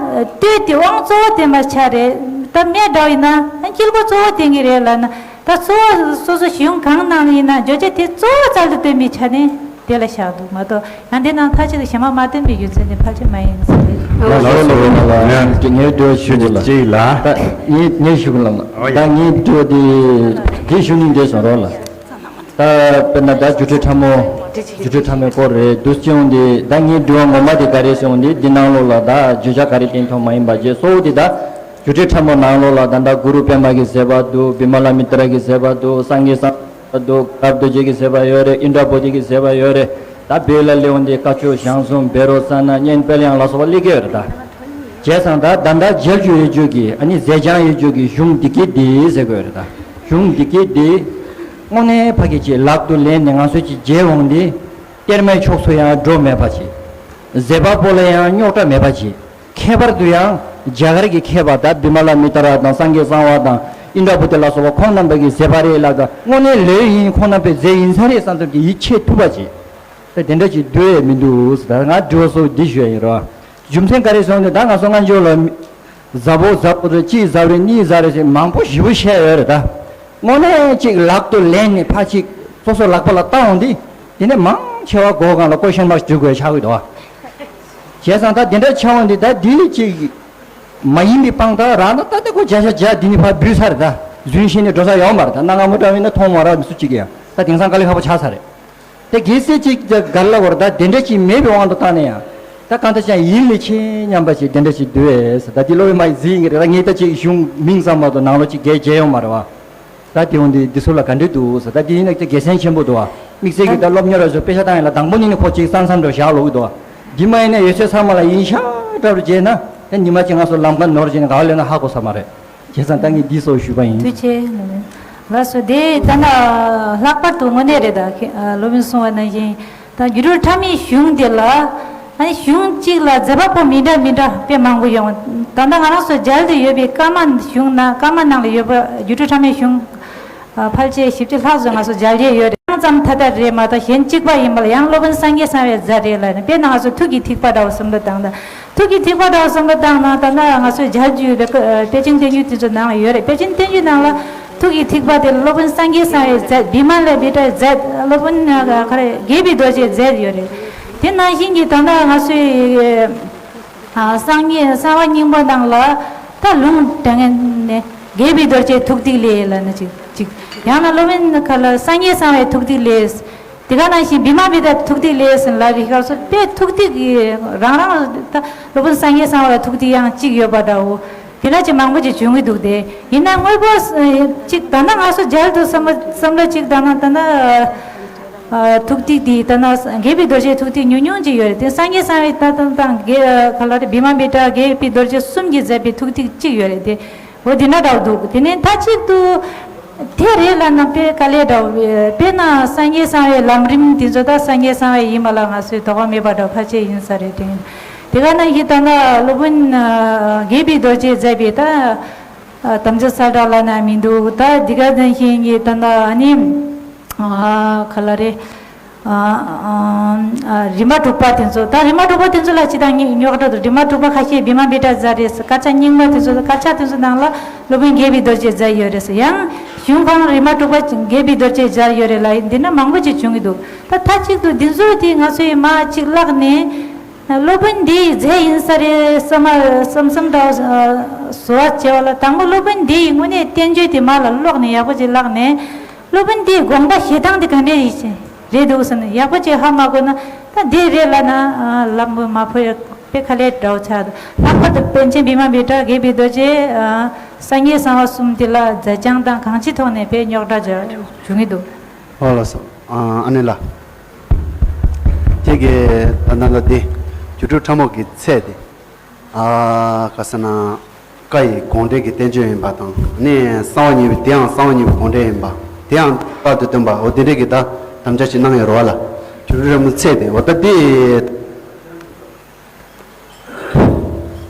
ལྟོས་དེ་དབང་གཙོ་བོ་བསྟན་པ་ཆ་རེད། ད་སྨད་འདྲ་བ་ཡིན་ན་ཨ་དཀྱིལ་འཁོར་གཙོ་བོ་བསྟན་གྱི་རེད་ལབ་ན། ད་གཙོ་བོ་སོ་སོ་གཞུང་གང་ནང་ཡིན་ན་བརྗོད་བྱ་དེ་གཙོ་བོ་རྩལ་དུ་སྟོན་པའི་ཆ་ནས་དེ་ལ་བཞག་འདུག་མ་གཏོགས། ཡང་དེ་ནང་མཐའ་གཅིག་ཏུ་གཞན་མ་མ་བསྟན་པའི་རྒྱུ་མཚན་དེ་ཕལ་ཆེར་མ་ཡིན་ཟེར། ལགས་སོ་ལགས་སོ། ངས་ངས་འདྲི་བ་ཞུ་གཅིག་ལ། ད་ངས་ངས་ཞུ་གི་ལབ་ན། ད་ངས་འདྲི་བ་དེ་འདི་ཞུ་ནི་འདྲེས་སོང་རོགས་ལ། ད་དཔེར་ན་ད་སྒྱུ་འཕྲུལ་ཕྲ་མོ། སྒྱུ་འཕྲུལ་ཕྲ་མོའི་སྐོར་རེད་འདུག་ཅེས་འོང་དེ། ད་ངས་འདྲི་བ་ངོ་མ་དེ་ག་རེ་ཟེར་འོང་དེ། འདི་ནང་ལོགས་ལ་ད་བརྗོད་བྱ་ག་རེ་བསྟན་ཐོག་མ་ཡིན་པ་བྱས་གཙོ་བོ་དེ་ད་སྒྱུ་འཕྲུལ་ཕྲ་མོ་ནང་ལོགས་ལ་ད་ད་གུ་རུ་པདྨ་གི་བཟོད་པ་འདུག་བི་མ་ལ་མི་ཏྲ་གི་བཟོད་པ་འདུག་སངས་རྒྱས་སམ། འདུག་དཀར་རྡོ་རྗེ་གི་བཟོད་པ་ཡོད་རེད། ཨིནྡྲ་བྷུ་ཏི་གི་བཟོད་པ་ཡོད་རེད། ད་བོད་ལ་སླེབས་འོང་དེ་བཀའ་ཆོས་ཞང་གསུམ་བཻ་རོ་ཙ་ན་གཉན་དཔལ་དབྱངས་ལ་སོགས་པ་སླེབས་ཀྱི་ཡོད་རེད་ད། བྱས་ཙང་ད་ད་ལྟ་མཇལ་རྒྱུ་ཡོད་རྒྱུ་གི་ཨ་ནི་མཛད་བྱང་ཡོད་རྒྱུ་གི་གཞུང་འདི་སྐད་འདི་ཟེར་དགོས་རེད་ད། གཞུང་འདི་སྐད་འདི་དངོས་གནས་ཕ་གི་ཅིག་ལག་ཏུ་ལེན་ནས་ང་ཚོས་ཅིག་མཇལ་འོང་དེ། གཏེར་མའི་ཕྱོགས་སུ་ཡང་འགྲོ་མེད་པ་ཅིག་བཟོད་པ་པོ་ལ་ཡང་རྙོག་དྲ་མེད་པ་ཅིག་ཁྱད་པར་དུ་ཡང་རྒྱ་གར་གྱི་མཁས་པ་ད་བི་མ་ལ་མི་ཏྲ་དང་སངས་རྒྱས་གསང་བ་དང་ཨིནྡྲ་བྷུ་ཏི་ལ་སོགས་པ་ཁོང་རྣམ་པ་གི་མཛད་པ་རེད་ལབ་དང་། དངོས་གནས་ལོས་ཡིན། ཁོང་རྣམ་པའི་མཛད་ཡིན་ས་རེད་བསམ་ཙམ་གྱི་ཡིད་ཆེས་ཐུབ་པ་ཅིག་ད་དེ་འདྲ་ཅིག་འདུག་ཡས་མི་འདུག་ད་ང་འདྲི་བ་སོགས་འདི་ཞུ་ཡ་ཡིན་རོགས། རྒྱུ་མཚན་ག་རེ་སོང་དེ་ད་ང་ཚོ་སྔ་འགྱུར་ལ་ཟབ་པོ་ཟབ་པོ་རེད། གཅིག་ཟབ་རེད། གཉིས་ཟབ་རེད་ཟེར་མང་པོ་ཞེ་པོ་བཤད་ཡོད་རེད་ད། དངོས་གནས་ཅིག་ལག་ཏུ་ལེན་ནས་ཕར་ཅིག་སོ་སོ་ལག་པ་ལ་བཏང་འོང་དུས། དེ་ནས་མང་ཆེ་བ་མགོ་སྒང་ལ་ཀོ་ཤན་མར་འཇུག་དགོས་ཆགས་ཀྱི་འདུག་བ། བྱས་ཙང་ད་དེ་འདྲ་ཆགས་འོང་དུས་ད་དེ་ཅིག་མ་ཡིན་པའི་དཔང་རྟགས་རག་ན་ད་ལྟ་ཁོ་བརྒྱ་ཆ་བརྒྱ་འདི་ནས་ཕར་འབུད་ཚར་རེད་ད། རྫུན་བཤད་ནས་འགྲོ་ས་ཡོད་མ་རེད་ད། གནའ་སྔ་མོ་འདྲ་བ་ཡིན་ན་མཐོང་མ་རག་མི་སུ་གཅིག་གིས་ཡང་། ད་དེང་སང་དཀའ་ལས་ཁག་པོ་ཆགས་ཚར་རེད། དེ་གལ་སྲིད་ཅིག་ག་རེ་ལབ་དགོས་རེད་ད། དེ་འདྲ་ཅིག་མེད་པའི་དབང་དུ་བཏང་ནས་ཡང་ད་གང་ལྟར་ཀྱང་ཡིད་ལ་ཆེས་སྙམ་པ་ཞིག་དེ་འདྲ་ཞིག་འདུག་ཨེ་ཟེར། ད་འདི་སློབ་དཔོན་མ་ཡི་གཟིགས་ཡིན་གྱི་རེད། ད་ངས་ད་ཅིག་གཞུང་མིང་ཙམ་མ་གཏོགས་ནང་ལོགས་ཅིག་རྒྱས་མཇལ་ཡོང་མ་རེད་བ། ད་དེ་འོང་དུས་འདི་ཚོ་ལ་ག་འདྲ་འདུག་ཟེར། ད་འདི་ཡིན་ན་ད་དགེ་མཚན་ཆེན་པོ་འདུག་བ། དམིགས་བསལ་གྱི་ད་སློབ་གཉེར་བ་ཚོ་དཔེ་ཆ་བཏང་ཡིན་ལ་དང་པོ་ཉིད་ནས་ཁོ་ཅིག་ཙང་ཙང་འགྲོ་བཞག་ལོག་གི་འདུག་བ། འདི་མ་ཡིན་ན་ཡོད་ཚད་ཚང་མ་ལ་ཡིན་ཤག་འདྲ་བོ་བྱས་ན་ད་ཉི་མ་གཅིག་ང་ཚོ་ལམ་ཁ་ནོར་བྱས་ནས་ག་བ་སླེབས་ན་ཧ་གོ་ས་མ་རེད། བྱས་ཙང་ད་ངས་འདི་སོགས་ཞུས་པ་ཡིན། ཐུགས་རྗེ་ཆེ། ལགས་སོ། དེ་ད་ནི་ལྷག་པར་དུ་དངོས་གནས་རེད་ད། ཁྱེད་ཨ་སློབ་དཔོན་གསུངས་པ་ནང་བཞིན་ད་སྒྱུ་འཕྲུལ་ཕྲ་མོའི་གཞུང་དེ་ལ་ཨ་ནི་གཞུང་གཅིག་ལ་མཛད་པ་པོ་མི་འདྲ་མི་འདྲ་དཔེ་མང་པོ་ཡོང་། ད་ལྟ་ང་རང་ཚོ་མཇལ་དུ་ཡོད་པའི་ཀརྨ་གཞུང་ན་ཀརྨ་ནང་ལ་ཡོད་པ་སྒྱུ་འཕྲུལ་ཕྲ་མོའི་གཞུང་ཨ་ཕལ་ཆེར་བཞི་བཅུ་ལྷག་ཙམ་ང་ཚོ་མཇལ་རྒྱུ་ཡོད་རེད། ཡང་ཙམ་ཐ་དད་རེད་མ་གཏོགས་གཞན་གཅིག་པ་ཡིན་པ་ལ་ཡང་སློབ་དཔོན་སངས་རྒྱས་གསང་བའི་མཛད་རེད་ལ་ནི། དཔེར་ན་ང་ཚོ་ཐུགས་ཀྱི་ཐིགས་པ་འདྲ་བོ་བསམ་བློ་བཏང་ན། ཐུགས་ཀྱི་ཐིགས་པ་འདྲ་བོ་བསམ་བློ་བཏང་ན་ད་ལྟ་ང་ཚོས་མཇལ་རྒྱུ་ཡོད་པའི་ཀ་ཨ་པཎ་ཆེན་བསྟན་འགྱུར་དེ་ཚོ་ནང་ལ་ཡོད་རེད། པཎ་ཆེན་བསྟན་འགྱུར་ནང་ལ་ཐུགས་ཀྱི་ཐིགས་པ་དེ་སློབ་དཔོན་སངས་རྒྱས་གསང་བའི་མཛད། བི་མ་ལ་མི་ཏྲའི་མཛད། སློབ་དཔོན་ཨ་ག་རེ་རྒྱལ་བའི་རྡོ་རྗེའི་མཛད་ཡོད་རེད། དེ་ནང་བཞིན་གྱི་ད་ལྟ་ང་ཚོའི་ཨ་སངས་རྒྱས་གསང་བ་སྙིང་པོ་ནང་ལ་ད་ལུང་དྲངས་ནས་རྒྱལ་བའི་རྡོ་རྗེའི་ཐུགས་ཐིག་ལས་ལབ་ན་ཅིག་ཅིག་ཡང་ན་སློབ་དཔོན་ག་ལ་སངས་རྒྱས་གསང་བའི་ཐུགས་ཐིག་ལས། དེ་ག་ནང་བཞིན་བི་མ་མི་ཏྲ་ཐུགས་ཐིག་ལས་ཟེར་ལབ་པའི་སྐབས་སུ་དཔེ་ཐུགས་ཐིག་གི་རང་རང་ད་སློབ་དཔོན་སངས་རྒྱས་གསང་བ་ལ་ཐུགས་ཐིག་ཡང་གཅིག་ཡོད་པ་འདྲ་བོ། དེ་འདྲ་ཅིག་མང་པོ་ཅིག་བྱུང་གི་འདུག་སྟེ། ཡིན་ན་དངོས་པོ་ཅིག་ད་ལྟ་ང་ཚོ་མཇལ་དུ་བསམ་བློ་བསམ་བློ་ཅིག་བཏང་ན་ད་ལྟ་ཨ་ཐུགས་ཐིག་དེ་ད་ལྟ་རྒྱལ་བའི་རྡོ་རྗེའི་ཐུགས་ཐིག་ཉུང་ཉུང་ཅིག་ཡོད་རེད་དེ། སངས་རྒྱས་གསང་བའི་ད་ད་ད་ག་ལ་རེད། བི་མ་མི་ཏྲ་རྒྱལ་བའི་རྡོ་རྗེ་གསུམ་གྱིས་མཛད་པའི་ཐུགས་ཐིག་གཅིག་ཡོད་རེད་དེ། འོ་དེ་འདྲ་འདྲ་བོ་འདུག་དེ་ནས་མཐའ་གཅིག་ཏུ། དེ་རེད་ལབ་ན་དཔེ་དཀའ་ལས་འདྲ་བོ་རེད། དཔེར་ན་སངས་རྒྱས་གསང་བའི་ལམ་རིམ་དེ་ཚོ་ད་སངས་རྒྱས་གསང་བ་ཡིན་པ་ལ་ང་ཚོས་དོགས་པ་མེད་པ་འདྲ་བོ་ཕལ་ཆེར་ཡིན་ས་རེད་དྲན། དེ་ག་ནང་བཞིན་ད་ལྟ་སློབ་དཔོན་ཨ་དགྱེས་པའི་རྡོ་རྗེས་མཛད་པའི་ད་ཨ་དམ་ཚིག་གསལ་བསྒྲགས་ལབ་ན་མི་འདུག་ད་འདི་ག་ནང་བཞིན་གྱི་ད་ལྟ་ཨ་ནི་ཨ་ག་ལ་རེད། ཨ་ཨ་རིམ་པ་དྲུག་པ་དེ་ཚོ། ད་རིམ་པ་དྲུག་པ་དེ་ཚོ་ལ་ཅི་དང་རྙོག་དྲ་འདུག་རིམ་པ་དྲུག་པ་ཁ་ཤས་བི་མ་བི་ཏྲ་མཛད་རེད་ཟེར། དཀར་ཆག་རྙིང་མ་དེ་ཚོ། དཀར་ཆག་དེ་ཚོ་ནང་ལ་སློབ་དཔོན་དགྱེས་པའི་རྡོ་རྗེ་མཛད་ཡོད་རེད་ཟེར། ཡང་གཞུང་གང་རིམ་པ་དྲུག་པ་དགྱེས་པའི་རྡོ་རྗེ་མཛད་ཡོད་རེད་ལ། འདི་ན་མང་པོ་ཅིག་བྱུང་གི་འདུག་ད་མཐའ་གཅིག་ཏུ་འདི་ཚོ་དེ་ང་ཚོས་མར་ཅིག་བཀླགས་ནས། སློབ་དཔོན་འདིའི་མཛད་ཡིན་ས་རེད་བསམ་མ་བསམ་བསམ་འདྲ་བ་བཟོ་བ་བྱས་པ་ལ། དང་པོ་སློབ་དཔོན་འདིའི་དངོས་གནས་བསྟན་བཅོས་དེ་མར་ལ་ཀློག་ནས་ཡག་པོ་ཅིག་བཀླགས་ནས། སློབ་དཔོན་འདིའི་དགོངས་པ་བཞེས་སྟངས་དེ་ག་འདྲས་ཡིན་ཞེས་རེད་འདུག་བསམ་ནས་ཡག་པོ་ཅིག་ཧ་མ་གོ་ན། ད་འདི་རེད་ལབ་ན་ལམ་མ་ཕོ་ཡ་དཔེ་དཀའ་ལས་འདྲ་བོ་ཆགས་འདུག་ལྷག་པར་དུ་པཎ་ཆེན་བི་མ་བི་ཏྲ་དགྱེས་པའི་རྡོ་རྗེ་སངས་རྒྱས་གསང་བ་གསུམ་དེ་ལ་མཛད་བྱང་དང་གང་ཅིའི་ཐོག་ནས་དཔེ་རྙོག་དྲ་བྱུང་གི་འདུག་ཨོ་ལགས་སོ། ཨ་ནི་ལ། ཁྱེད་ཀྱིས་ད་ལྟ་ལ་འདི་སྒྱུ་འཕྲུལ་ཕྲ་མོ་གི་ཚད་དེ། ཨ་ག་ཟེར་ན། བཀའ་ཡི་དགོངས་འགྲེལ་གྱི་བསྟན་བཅོས་ཡིན་པ་དང་། ནི་གསང་བ་བརྙེས་པའི་དེའང་གསང་བ་བརྙེས་པའི་དགོངས་འགྲེལ་ཡིན་པ། དེའང་རྟག་ཏུ་སྟོན་པ། འོ་དེ་འདྲས་ཀྱི་ད་དམ་བཅའ་ཞིག་གནང་ཡོད་རེད་བ་ལ། སྒྱུ་འཕྲུལ་ཕྲ་མོའི་ཚད་དེ། འོ་ད་དེ་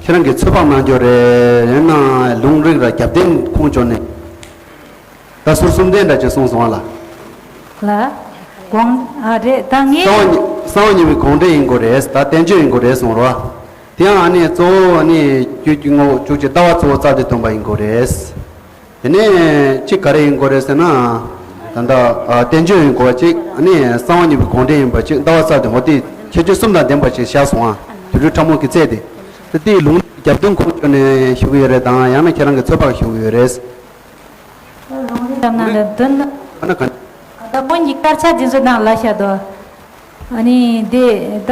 ཁྱེད་རང་གིས་ཚོད་དཔག་གནང་རྒྱུ་རེད། ཡང་ན་ལུང་རིགས་ལ་རྒྱབ་རྟེན་ཁུངས་བཅོལ་ནས། ད་ཟུར་གསུམ་ལྡན་འདྲ་ཅིག་གསུངས་སོང་བ་ལ། ལ། དགོངས། ཨ་རེད། ད་ངས། གསང་བ་གསང་བ་བརྙེས་པའི་དགོངས་འགྲེལ་ཡིན་དགོས་རེད། ད་བསྟན་བཅོས་ཡིན་དགོས་རེད་གསུངས་རོ། དེ་ཡང་ཨ་ནི་གཙོ་བོ་ཨ་ནི་རྒྱུད་ཀྱི་ངོ་བོ་བཅུ་གཅིག་ལྟ་བ་གཙོ་བོ་རྩ་དེ་སྟོན་པ་ཡིན་དགོས་རེད། དེ་ནས་གཅིག་ག་རེ་ཡིན་དགོས་རེད་ཟེར་ན། ད་ལྟ་ཨ་བསྟན་བཅོས་ཡིན་དགོས་པ་གཅིག་ཨ་ནི་གསང་བ་བརྙེས་པའི་དགོངས་འགྲེལ་ཡིན་པ་གཅིག་ལྟ་བ་རྩ་དེ་ངོ་དེ་ཁྱད་ཆོས་གསུམ་དང་ལྡན་པ་ཞིག་བཞག་སོང་ཨ། སྒྱུ་འཕྲུལ་ཕྲ་མོ་གི་ཚད་དེ། ད་དེའི་ལུང་རྒྱབ་རྟེན་ཁུངས་བཅོལ་ནས་ཞུ་གི་ཡོད་རེད་དང་། ཡང་ན་ཁྱེད་རང་གི་ཚོད་དཔག་ཞུ་གི་ཡོད་རེད། ལུང་རིགས་ལ་ན་ལ་དོན་ཨ་ན་ག་ད་སྔོན་གྱི་དཀར་ཆག་འདི་ཚོ་ནང་ལ་བཞག་དོ། ཨ་ནི་དེ་ད་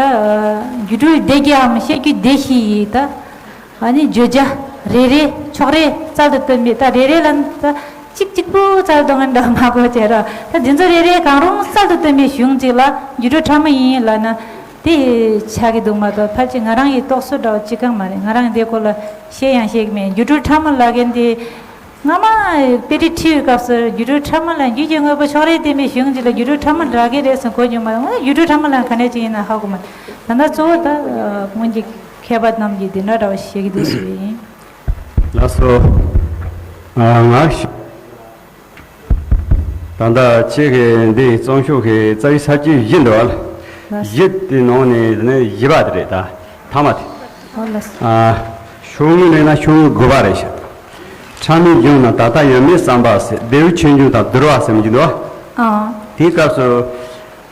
སྒྱུ་འཕྲུལ་སྡེ་བརྒྱའམ་བཤད་རྒྱུད་སྡེ་བཞི་ཡི་ད་ཨ་ནི་བརྗོད་བྱ་རེ་རེ་ཕྱོགས་རེ་རྩལ་དུ་བཏོན་པའི། ད་རེ་རེ་ལ་ད་གཅིག་གཅིག་པུ་རྩལ་དུ་ངན་འདྲ་མ་གོ་བྱས་ར། ད་འདི་ཚོ་རེ་རེ་གང་རུང་རྩལ་དུ་བཏོན་པའི་གཞུང་གཅིག་ལ་སྒྱུ་འཕྲུལ་ཕྲ་མོ་ཡིན་ལབ་ན། དེ་ཆགས་ཀྱི་འདུག་མ་གཏོགས་ཕལ་ཆེར་ང་རང་གི་རྟོག་བཟོ་འདྲ་བོ་ཅི་གང་མ་རེད། ང་རང་གི་དེ་སྐོར་ལ་བཤད་ཡང་བཤད་ཀྱི་མེད། སྒྱུ་འཕྲུལ་ཕྲ་མོ་ལབ་མཁན་དེ། སྔ་མ་དཔེ་ཁྲིད་ཁྲིད་པའི་སྐབས་སུ་སྒྱུ་འཕྲུལ་ཕྲ་མོ་ལ་རྒྱུད་ཀྱི་དངོས་པོ་ཕྱོགས་རེ་བསྟན་པའི་གཞུང་གཅིག་ལ་སྒྱུ་འཕྲུལ་ཕྲ་མོ་རག་གི་རེད་ཟེར་གོ་མྱོང་མ་རེད། སྒྱུ་འཕྲུལ་ཕྲ་མོ་ལ་ག་ནས་ཅིག་ཡིན་ན་ཧ་གོ་མ་རེད། ད་ལྟ་གཙོ་བོ་ད་སྔོན་གྱི་མཁས་པ་རྣམས་ཀྱིས་འདི་འདྲ་འདྲ་བ་བཤད་ཀྱི་འདུག་ཟེར་བ་ཡིན། ལགས་སོ། ང་ཞུ། ད་ལྟ་ཁྱེད་ཀྱི་འདི་རྩོམ་ཤོག་གི་རྩ་བའི་ས་བཅད་བཞི་འདུག་བ། ལགས། བཞི་དེ་ནང་ནས་དེ་ནས་བཞི་པ་དེ་རེད། ད་ཐ་མ་དེ། ཨོ་ལགས། ཨ། ཤོག་ངོས་ལེན་ན་ཤོག་ངོས་དགུ་པ་རེད་ཤག་ཕྲ་མོའི་གཞུང་ན་ད་ལྟ་ཡོད་མེད་བསམ་པ་ཟེར། བདེ་བའི་ཆོས་འབྱུང་དང་བསྡུར་བ་ཟེར་མི་འདུག་བ། ཨ། དེའི་སྐབས་སུ།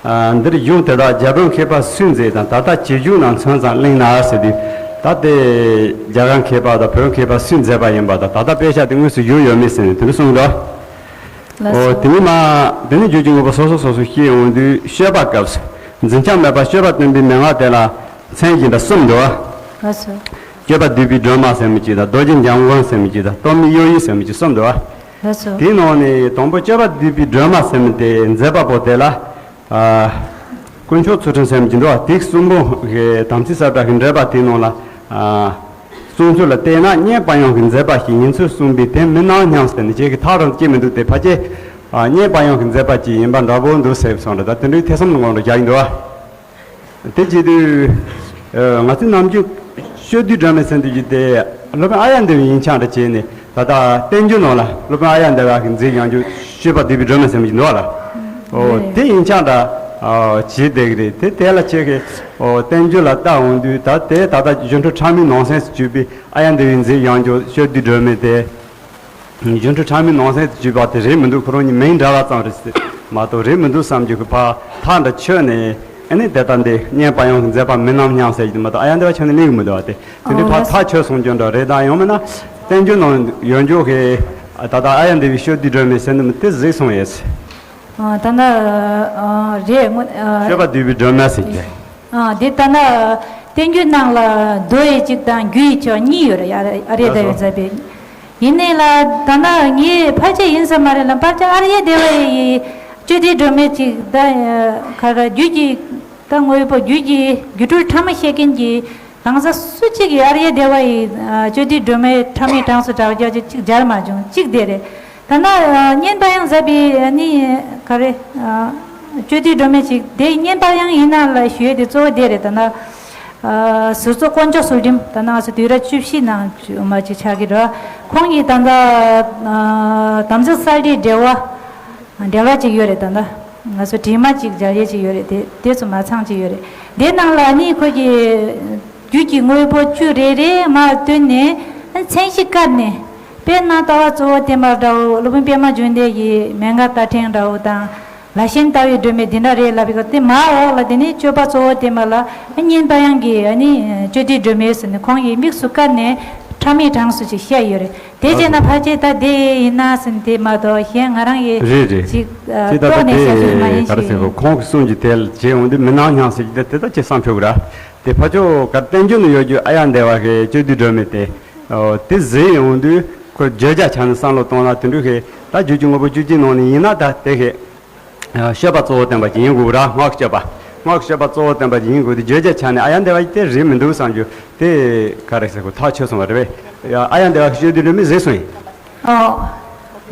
ཨ། འདིར་གཞུང་དེ་དག་རྒྱ་བོད་མཁས་པ་སུས་མཛད་དང་། ད་ལྟ་ཇི་བཞུགས་ན་མཚོན་ཙམ་གླེང་ན་ཟེར་དུས། ད་དེ་རྒྱ་གར་མཁས་པ་དང་བོད་མཁས་པ་སུས་མཛད་པ་ཡིན་པ་དང་། ད་ལྟ་དཔེ་ཆ་དེ་དངོས་སུ་བཞུགས་ཡོད་མེད་ཟེར་ནས་དེ་འདྲ་གསུངས་འདུག་ལགས་སོ། ཨོ། དེ་ནས་མ། དེ་ནས་རྒྱུད་ཀྱི་དངོས་པོ་སོ་སོ་སོ་སོ་བཤད་ཡོང་དུས། སྤྱོད་པ་སྐབས་སུ་འཛིན་ཆགས་མེད་པར་སྤྱོད་པ་སྟོན་པའི་མན་ངག་དེ་ལ་མཚན་གཞི་འདྲ་གསུམ་འདུག་བ། ལགས་སོ། སྤྱོད་པ་བསྡུས་པའི་སྒྲོན་མ་ཟེར་མི་གཅིག་དང་། རྡོ་རྗེ་འཇམ་མགོན་ཟེར་མི་གཅིག་དང་། སྟོང་མེད་གཡོ་ཡུལ་ཟེར་མི་གཅིག་གསུམ་འདུག་བ། ལགས་སོ། དེའི་ནང་ནས་དང་པོ་སྤྱོད་པ་བསྡུས་པའི་སྒྲོན་མ་ཟེར་མི་དེ་མཛད་པ་པོ་དེ་ལ། ཨ། དཀོན་མཆོག་ཚུལ་ཁྲིམས་ཟེར་མི་གཅིག་འདུག་བ། དེ་གསུམ་པོ་གི་དམ་ཚིག་གསལ་བསྒྲགས་ཀྱི་འགྲེལ་པ་དེའི་ནང་ལ། ཨ། གསུང་ཆོས་ལ་བལྟས་ན་གཉེན་པ་ཡང་གི་མཛད་པ་ཞིག་ཡིན་ཚུལ་གསུངས་པས་དེ་མི་སྣང་སྙམ་ཟེར་ནས། ཁྱེད་ཀྱི་ཐག་རིང་སྐྱེ་མི་འདུག་སྟེ། ཕལ་ཆེར་གཉེན་པ་ཡང་གི་མཛད་པ་ཅིག་ཡིན་པ་འདྲ་པོ་འདུག་ཟེར་སོང་རེད། ད་དེ་འདྲའི་ཐེ་ཚོམ་ངང་དུ་བཞག་ཡིན་འདུག་བ། དེ་བྱེད་དུས། ང་ཚོའི་ནམ་རྒྱུན་སྤྱོད་བསྡུས་སྒྲོན་མེ་ཟེར་དུས་ཀྱི་དེ་སློབ་དཔོན་ཨཱརྱ་དེ་བའི་ཡིག་ཆ་འདྲ་བྱས་ནས། ད་ལྟ་བསྟན་འགྱུར་ནང་ལ་སློབ་དཔོན་ཨཱརྱ་དེ་བ་གིས་མཛད་ཡོང་རྒྱུ་སྤྱོད་པ་བསྡུས་པའི་སྒྲོན་མེ་ཟེར་མི་ཞིག་འདུག་བ་ལ། ཨོ། དེ་ཡིག་ཆ་འདྲ་བྱས་བསྡད་ཀྱི་རེད། དེ་དེ་ལ་ཁྱེད་ཀྱིས། ཨོ། བསྟན་འགྱུར་ལ་བལྟ་འོང་དུས། ད་དེ་ད་ལྟ་སྒྱུ་འཕྲུལ་ཕྲ་མོའི་ནང་གསེས་སུ་གྱུར་པའི་ཨཱརྱ་དེ་བའི་མཛད་ཡོང་རྒྱུ་སྤྱོད་བསྡུས་སྒྲོན་མེ་དེ། སྒྱུ་འཕྲུལ་ཕྲ་མོའི་ནང་གསེས་སུ་གྱུར་པ་དེ་རེད་མི་འདུག་ཁོ་རང་གཉིས་མིང་འདྲ་བ་ཙམ་རེད་ཟེར་མ་གཏོགས་རེད་མི་འདུག་བསམ་རྒྱུ་གི་ཕར་ཐག་འདྲ་ཆོད་ནས། ཨ་ནི་དེ་ལྟ་འདི་གཉེན་པ་ཡང་གི་མཛད་པ་མི་སྣང་སྙམ་ཟེར་གྱི་མ་གཏོགས། ཨཱརྱ་དེ་བ་ཆ་ནས་གླེང་གི་མི་འདུག་བ། དེ་དེ་འདྲའི་ཕར་ཐག་ཆོད་སོང་རྒྱུ་འདྲ་རེད། དང་ཡང་མིན་ན་བསྟན་འགྱུར་ནང་ཡོང་རྒྱུ་གི། ད་ལྟ་ཨཱརྱ་དེ་བའི་སྤྱོད་བསྡུས་སྒྲོན་མེ་ཟེར་འདུག་མི་དེ་གཟིགས་སོང་ཡས། ད་ལྟ་རེད་མོ། སྤྱོད་པ་བསྡུས་པའི་སྒྲོན་མེ་ཟེར་གྱི། ཨ། འདི་ལྟ་ན། བསྟན་འགྱུར་ནང་ལ་མདོ་ཡི་གཅིག་དང་རྒྱུད་ཡི་ཕྱོགས་གཉིས་ཡོད་རེད། ཨཱརྱ་དེ་བས་མཛད་པའི། ཡིན་ནའི་ལ་ད་ན་ངས་ཕལ་ཆེར་ཡིན་ས་མ་རེད་ལ། ཕལ་ཆེར་ཨཱརྱ་དེ་བ་ཡི་སྤྱོད་བསྡུས་སྒྲོན་མེ་གཅིག་ད་ག་ར་རྒྱུད་ཀྱི་ད་དངོས་པོ་རྒྱུད་ཀྱི་སྒྱུ་འཕྲུལ་ཕྲ་མོ་བཤད་མཁན་གྱི་གང་ཟག་སུ་གཅིག་གིས་ཨཱརྱ་དེ་བ་ཡི་སྤྱོད་བསྡུས་སྒྲོན་མེ་ཕྲ་མོའི་གྲངས་སུ་གྲགས་རྒྱུ་གཅིག་སྦྱར་མ་བྱུང་། གཅིག་དེ་རེད། ད་ལྟ་ཨ་བརྙན་པར་ཡང་མཛད་པའི་ཨ་ནི་ག་རེ་ཨ་གཅོད་བདུད་སྒྲོལ་མ་ཅིག་དེ་བརྙན་པར་ཡང་ཡིན་ན་ལ་ཞུ་ཡས་དེ་གཙོ་བོ་དེ་རེད། ད་ལྟ་ཨ་ཟུར་གཙོ་དཀོན་མཆོག་ཟུར་འགྲིམ་ད་ལྟ་ང་ཚོ་དུས་རབས་བཅུ་བཞི་ནང་བྱུང་བ་ཅིག་ཆགས་ཀྱི་རེད། ཁོང་གིས་ད་ལྟ་ཨ་དམ་ཚིག་གསར་བསྐྲུན་འབྲེལ་བ་འབྲེལ་བ་ཅིག་ཡོད་རེད། ད་ལྟ་ང་ཚོ་བྲིས་མ་ཅིག་སྦྱར་ཡས་ཅིག་ཡོད་རེད། དེ་དེ་ཚོ་མ་ཚང་ཅིག་ཡོད་རེད། དེ་ནང་ལ་ནི་ཁོ་གི་རྒྱུད་ཀྱི་དངོས་པོ་བཅུ་རེ་རེ་མར་བཏོན་ནས་མཚན་གཞི་བཀར་ནས། དཔེར་ན་ལྟ་བ་གཙོ་བོ་བསྟན་པ་འདྲ་བོ། སློབ་དཔོན་པད་མ་འབྱུང་གནས་ཀྱི་མན་ངག་རྟ་ཕྲེང་འདྲ་བོ་དང་། ལ་ཤན་ལྟ་བའི་སྒྲོན་མེ་འདི་འདྲ་རེད་ལབ་པའི་སྐབས་དེ་མར་འོག་ལ་དེ་ནི་གཅོད་པ་གཙོ་བོ་བསྟན་པ་ལ་བརྙན་པར་ཡང་གི་ཨ་ནི་གཅོད་བདུད་སྒྲོལ་མའི་ཟེར་ནས་ཁོང་གིས་དམིགས་སུ་བཀར་ནས་ཕྲ་མའི་གྲངས་སུ་ཅིག་བཤད་ཡོད་རེད། དེ་བྱས་ན་ཕལ་ཆེར་ད་དེ་ཡིན་ན་ཟེར་ནས་དེ་མ་གཏོགས་གཞན་ང་རང་གི་རེད་རེད། ཅིག་ཨ་དེ་ད་ལྟ་རྟོགས་ནས་བཤད་རྒྱུ་མ་དེ་ཡིན་ག་རེ་ཞིག་ཟེར་གོ། ཁོང་གི་གསུང་གི་དེ་ལ་བྱས་འོང་དུས་མི་སྣང་སྙམ་ཟེར་གྱི་དེ་དེ་ད་ཅི་བསམ་ཤོག་གི་ར། དེ་ཕ་ཆོས་གར་བསྟན་འགྱུར་ནས་ཡོད་རྒྱུ་ཨཱརྱ་དེ་བ་གི་གཅོད་བདུད་སྒྲོལ་མའི་དེ། ཨོ། དེ་ཟེར་ཡོང་དུས་ཁོ་བརྗོད་བྱ་ཆ་ནས་བསམ་བློ་གཏོང་ན་དེ་འདྲ་གི་ད་རྒྱུད་ཀྱི་དངོས་པོ་བཅུ་གཅིག་ནང་ནས་ཡིན་ན་ད་དེ་གི་ཨ་གཅོད་པ་གཙོ་བོ་བསྟན་པ་ཅིག་ཡིན་དགོས་ར། སྔགས་གཅོད་པ། སྔགས་གཅོད་པ་གཙོ་བོ་བསྟན་པ་ཅིག་ཡིན་དགོས་དེ་བརྗོད་བྱ་ཆ་ནས་ཨཱརྱ་དེ་བ་ཡི་དེ་རེད་མི་འདུག་བསམ་རྒྱུ་དེ་ག་རེ་ཟེར་གོ་ཐག་ཆོད་སོང་བ་རེད་པས། ཨཱརྱ་དེ་བ་གི་གཅོད་བདུད་སྒྲོལ་མའི་ཟེར་སོང་ཡིན། ཨོ།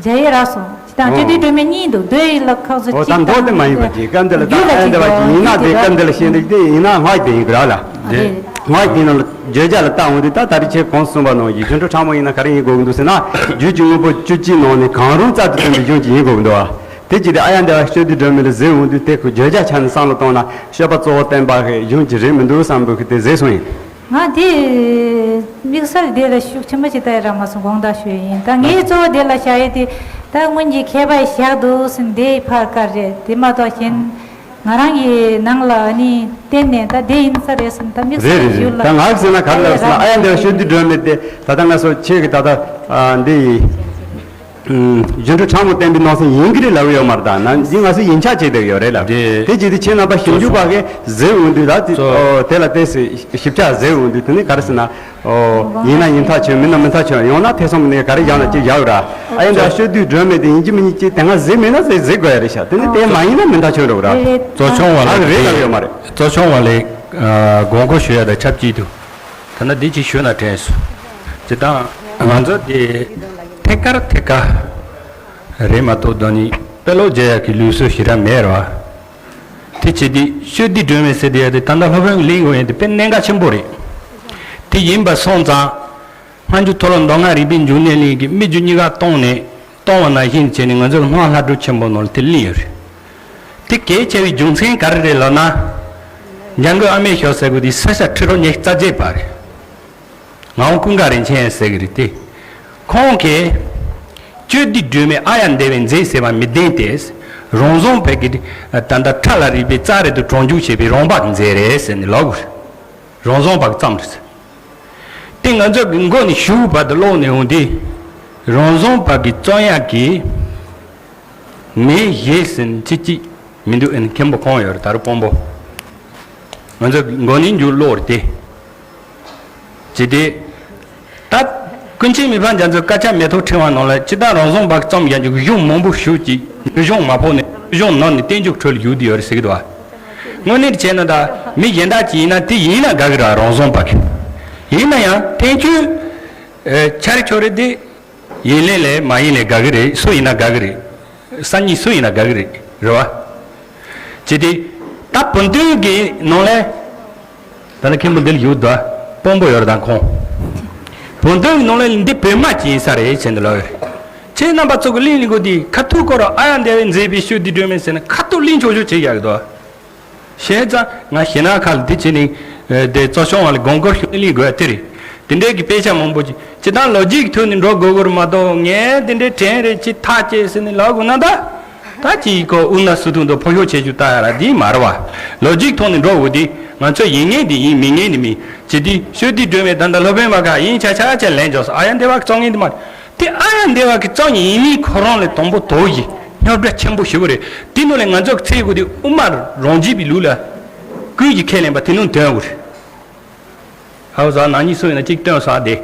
མཇལ་ཡས་རག་སོང་། ཅི་དང་གཅོད་བདུད་སྒྲོལ་མའི་གཉིས་འདུག་མདོ་ཡི་ལ་ཁག་ཚོ་ཨོ་ད་གཅིག་མདོ་དང་དེ་མ་ཡིན་པ་ཅིག་སྐབས་འདི་ལ་ད་རྒྱུད་ལ་ཨཱརྱ་དེ་བ་ཅིག་ཡིན་ན་དེ་སྐབས་འདི་ལ་བཤད་འདུག་དེ་ཡིན་ན་སྔགས་དེ་ཡིན་གི་ར་ལ། ཨ་རེད། སྔགས་དེ་ནང་ལ་བརྗོད་བྱ་ལ་བལྟ་འོང་དུས་ད་ད་རེས་ཁྱེད་གོང་གསུངས་པ་ནང་བཞིན་སྒྱུ་འཕྲུལ་ཕྲ་མོ་ཡིན་ན་ག་རེ་ཡིན་དགོས་ཀྱི་འདུག་ཟེར་ན། རྒྱུད་ཀྱི་དངོས་པོ་བཅུ་གཅིག་ནང་ནས་གང་རུང་རྩལ་དུ་བཏོན་པའི་གཞུང་ཅིག་ཡིན་དགོས་ཀྱི་འདུག་བ། དེ་ཅི་སྟེ་ཨཱརྱ་དེ་བ་གཅོད་བདུད་སྒྲོལ་མའི་ལ་ཟེར་འོང་དུས་དེ་ཁོ་བརྗོད་བྱ་ཆ་ནས་བསམ་བློ་གཏོང་ན་གཅོད་པ་གཙོ་བོ་བསྟན་པ་གི་གཞུང་ཅིག་རེད་མི་འདུག་བསམ་པའི་གི་དེ་ཟེར་སོང་ཡིན། ང་དེ་དམིགས་བསལ་དེ་ལ་ཤུགས་ཆེན་པོ་ཅིག་ལྟ་ཡ་རག་མ་སོང་། དགོངས་དག་ཞུ་ཡ་ཡིན། ད་ངའི་གཙོ་བོ་དེ་ལ་བཞག་ཡ་དེ་ད་སྔོན་གྱི་མཁས་པ་ཡིས་བཞག་འདུག་ཟེར་ནས་དེ་ཕར་བཀར་རེད། དེ་མ་གཏོགས་གཞན་ང་རང་གི་ནང་ལ་ནི་བསྟན་ནས་ད་དེ་ཡིན་ས་རེད་ཟེར་ནས་ད་དམིགས་རེད་བསལ་རེད་རེད། ཞུ་ལ་ད་ང་ཟེར་ན་ག་རེ་ལབ་ཟེར་ན་ཨཱརྱ་དེ་བ་གཅོད་བདུད་སྒྲོལ་མའི་དེ་ད་ལྟ་ང་ཚོ་ཁྱེད་ཀྱི་ད་ལྟ་ཨ་འདི་ཡི། ཨུམ། སྒྱུ་འཕྲུལ་ཕྲ་མོ་བསྟན་པའི་ནང་གསེས་ཡིན་གྱི་རེད་ལབ་ཡོད་མ་རེད། ད་ནང་འདི་ང་ཚོས་ཡིན་ཆགས་བྱས་བསྡད་ཡོད་རེད་ལ། དེ་དེ་ཅི་སྟེ་ཁྱེད་རྣམ་པ་ཞིབ་འཇུག་པ་གིས་ཟེར་འོང་དུས་ད་དེ་ཨོ་དེ་ལ་བལྟས་སེ་ཞིབ་ཆ་ཟེར་འོང་དུས་དེ་ནི་ག་རེ་ཟེར་ན། ཨོ་ཡིན་ན་ཡིན་ཐག་ཆོད། མིན་ན་མིན་ཐག་ཆོད། ཡང་ན་ཐེ་ཚོམ་ནས་ག་རེ་བཞག་ན་ཅིག་བཞག་ཡོད་ར། ཨ་ཡིན་ད་གཅོད་བདུད་སྒྲོལ་མའི་དེ་ཡིན་གཅིག་མིན་གཉིས་ཅིག་དེ་སྔ་ཟེར་མེད་ན་ཟེར་ཟེར་དགོས་ཡ་རེད་ཤག་དེ་ནི་དེ་མ་ཡིན་ན་མིན་ཐག་ཆོད་འགྲོ་གི་ར། གཙོ་ཆུང་བ་ལ་ཨ་རེད་ལབ་ཡོད་མ་རེད། གཙོ་ཆུང་བ་ལ་དགོངས་སྐོར་ཞུ་ཡ་དང་ཆབས་ཅིག་ཏུ། ད་ནི་འདི་ཅིག་ཞུས་ན་དྲན་སོང་། ཇི་ལྟར་ང་ཚོ་འདི་ཐད་ཀར་ཐད་ཀར་རེད་མ་གཏོགས་ད་ནི་དཔེ་ཀློག་བརྗོད་ཡག་གི་ལུགས་སྲོལ་ཞེ་དྲག་མེད་རེད་བ། དེ་བྱས་ཏེ་གཅོད་བདུད་སྒྲོལ་མའི་ཟེར་དེ་ཡ་དེ་ད་ལྟ་སློབ་དཔོན་གྱིས་གླེང་དགོས་ཡ་དེ་དཔེ་གནད་འགག་ཆེན་པོ་རེད། དེ་ཡིན་པ་སོང་ཙང་། སྔ་འགྱུར་མཐོ་སློབ་མདོ་སྔགས་རིག་པའི་འབྱུང་གནས་གླིང་གིས་སྨོས་རྒྱུད་གཉིས་ཀ་བཏང་ནས་བཏང་བ་ནང་བཞིན་བྱས་ནས་ང་ཚོ་སྔགས་ལྷ་སྒྲུབ་ཆེན་པོ་ནང་ལ་དེ་གླེང་ཡོད་རེད། དེ་གལ་ཆེ་བའི་རྒྱུ་མཚན་ག་རེ་རེད་ལབ་ན། འཇམ་མགོན་ཨ་མེས་ཞབས་ཟེར་དགོས་དེ་ས་སྐྱ་ཁྲི་རབས་ཉི་ཤུ་རྩ་བརྒྱད་པ་རེད། ངག་དབང་ཀུན་དགའ་རིན་ཆེན་ཟེར་གི་རེད་དེ། ཁོང་གིས་གཅོད་བདུད་སྒྲོལ་མའི་ཨཱརྱ་དེ་བའི་མཛོད་ཟེར་བ་མི་བདེན་ཏེ། རང་བྱུང་བར་གྱི་ད་ལྟ་ཁྲ་ལ་རིག་པའི་རྩལ་རེ་དུ་གྲོང་འཇུག་བྱེད་པའི་རོང་པ་གི་མཛོད་རེད་ཟེར་ནས་ལབ་དགོས་རེད། རང་བྱུང་བར་གྱི་རྩོམ་རེད་ཟེར། དེ་ང་ཚོ་གི་མགོ་ནས་གཞུག་བར་དུ་ཀློག་ནས་འོང་དུས། རང་བྱུང་བར་གྱི་རྩོམ་ཡག་གི་མི་ཞེས་ཟེར་ཅི་ཅི་མི་འདུག་ཨེ་ནི་མཁན་པོ་ཁོང་ཡོད་རེད། ད་རུང་དཔོན་པོ། ང་ཚོ་མགོ་ནས་མཇུག་ཀློག་རེད་དེ། ཇི་སྟེ། ད། ཀུན་མཁྱེན་མི་ཕམ་རྒྱ་མཚོའི་དཀར་ཆག་མེ་ཏོག་ཕྲེང་བ་ནང་ལ་ཇི་ལྟར་རང་བྱུང་བར་གྱི་རྩོམ་ཡག་གི་གཞུང་མང་པོ་ཞིག་ཅིག་གཞུང་མ་ཕོག་ནས་གཞུང་ནང་ནས་བསྟན་བཅོས་ཁྲོད་ལ་བཞུགས་བསྡད་ཡོད་རེད་ཟེར་གི་འདུག་བ། དངོས་གནས་བྱས་ན་ད་མི་གཞན་དག་ཅིག་ཡིན་ན་དེ་ཡིན་ན་དགའ་གི་རེད། རང་བྱུང་བར་གྱི། ཡིན་ན་ཡང་བསྟན་བཅོས། ཨེ། ཆ་རེ་ཆོ་རེ་དེ། ཡིན་ལས་ལས་མ་ཡིན་ལས་དགའ་གི་རེད། སུ་ཡིན་ན་དགའ་གི་རེད། སང་ཉིན་སུ་ཡིན་ན་དགའ་གི་རེད། རེད་བ། ཅི་སྟེ། ད་བོན་སྟོན་གྱི་ནང་ལས། ད་ནི་མཁན་པོ་འདི་ལ་ཡོད་དོ། དཔོན་པོ་ཡོད་རེད་ད་ཁོང་། བོན་སྟོན་གྱི་ནང་ལས་འདི་བོད་སྨྲ་ཅིག་ཡིན་ས་རེད་ཟེར་འདི་ལོ། ཁྱེད་རྣམ་པ་ཚོ་གི་གླེང་གླེང་གོ་དེ་ཁ་ཐུག་སྐོར་ར་ཨཱརྱ་དེ་བའི་མཛོད་པའི་གཅོད་བདུད་སྒྲོལ་མའི་ཟེར་ན་ཁ་ཐུག་གླེང་ཆོག་ཆོག་བྱེད་ཡག་གི་དོ། བྱས་ཙང་ང་ཞེ་ན་ཁ་ལ་འདི་བྱས་ནས་དེ་གཙོ་སྐྱོང་བ་ལ་དགོངས་སྐོར་ཞུ་ནས་ལེན་དགོས་དེ་རེད། དེ་འདྲའི་གི་དཔེ་ཆ་མང་པོ་ཅིག་ཅི་ལྟར་ལོ་རྒྱུས་ཀྱི་ཐོག་ནས་འགྲོ་དགོས་ཀྱི་རེད་མ་གཏོགས་ངས་དེ་འདྲའི་དྲན་རེད་ཅི་ཐག་བཅད་ཟེར་ནས་ལབ་དགོས་ན་ད། ད་ཅི་ཡི་གོ་དབུ་ན་སུ་ཐུང་དུ་ཕོ་ཤོ་ཆེ་ཆུ་ལྟ་ཡ་ར་འདི་མ་རེད་བ། ལོ་རྒྱུས་ཀྱི་ཐོག་ནས་འགྲོ་དགོས་དེ་ང་ཚོ་ཡིན་ངེས་དེ་ཡིན་མིན་ངེས་དེ་མིན་ཅི་དེ་གཅོད་བདུད་སྒྲོལ་མའི་ད་ལྟ་སློབ་དཔོན་མ་ག་ཡིན་ཆ་ཆ་ཆ་ལན་འཇོག་སོང་། ཨཱརྱ་དེ་བ་གི་རྩོམ་ངན་དེ་མ་རེད། དེ་ཨཱརྱ་དེ་བ་གི་རྩོམ་ཡིན་མིན་ཁོ་རང་ལས་དང་པོ་དོགས་ཀྱི་རྙོག་དྲ་ཆེན་པོ་ཞེ་པོ་རེད། དེ་ནང་ལས་ང་ཚོ་གི་ཚེ་གོ་དེ་དབུ་མ་རང་རྒྱུད་པའི་ལུགས་ལ་ཀུན་གྱིས་ཁས་ལེན་པ་དེ་ནང་དོན་དགོས་རེད། ཧའོ་ཟ་ནང་ཉིད་སུ་ཡིན་ན་གཅིག་སྟོན་ས་དེ།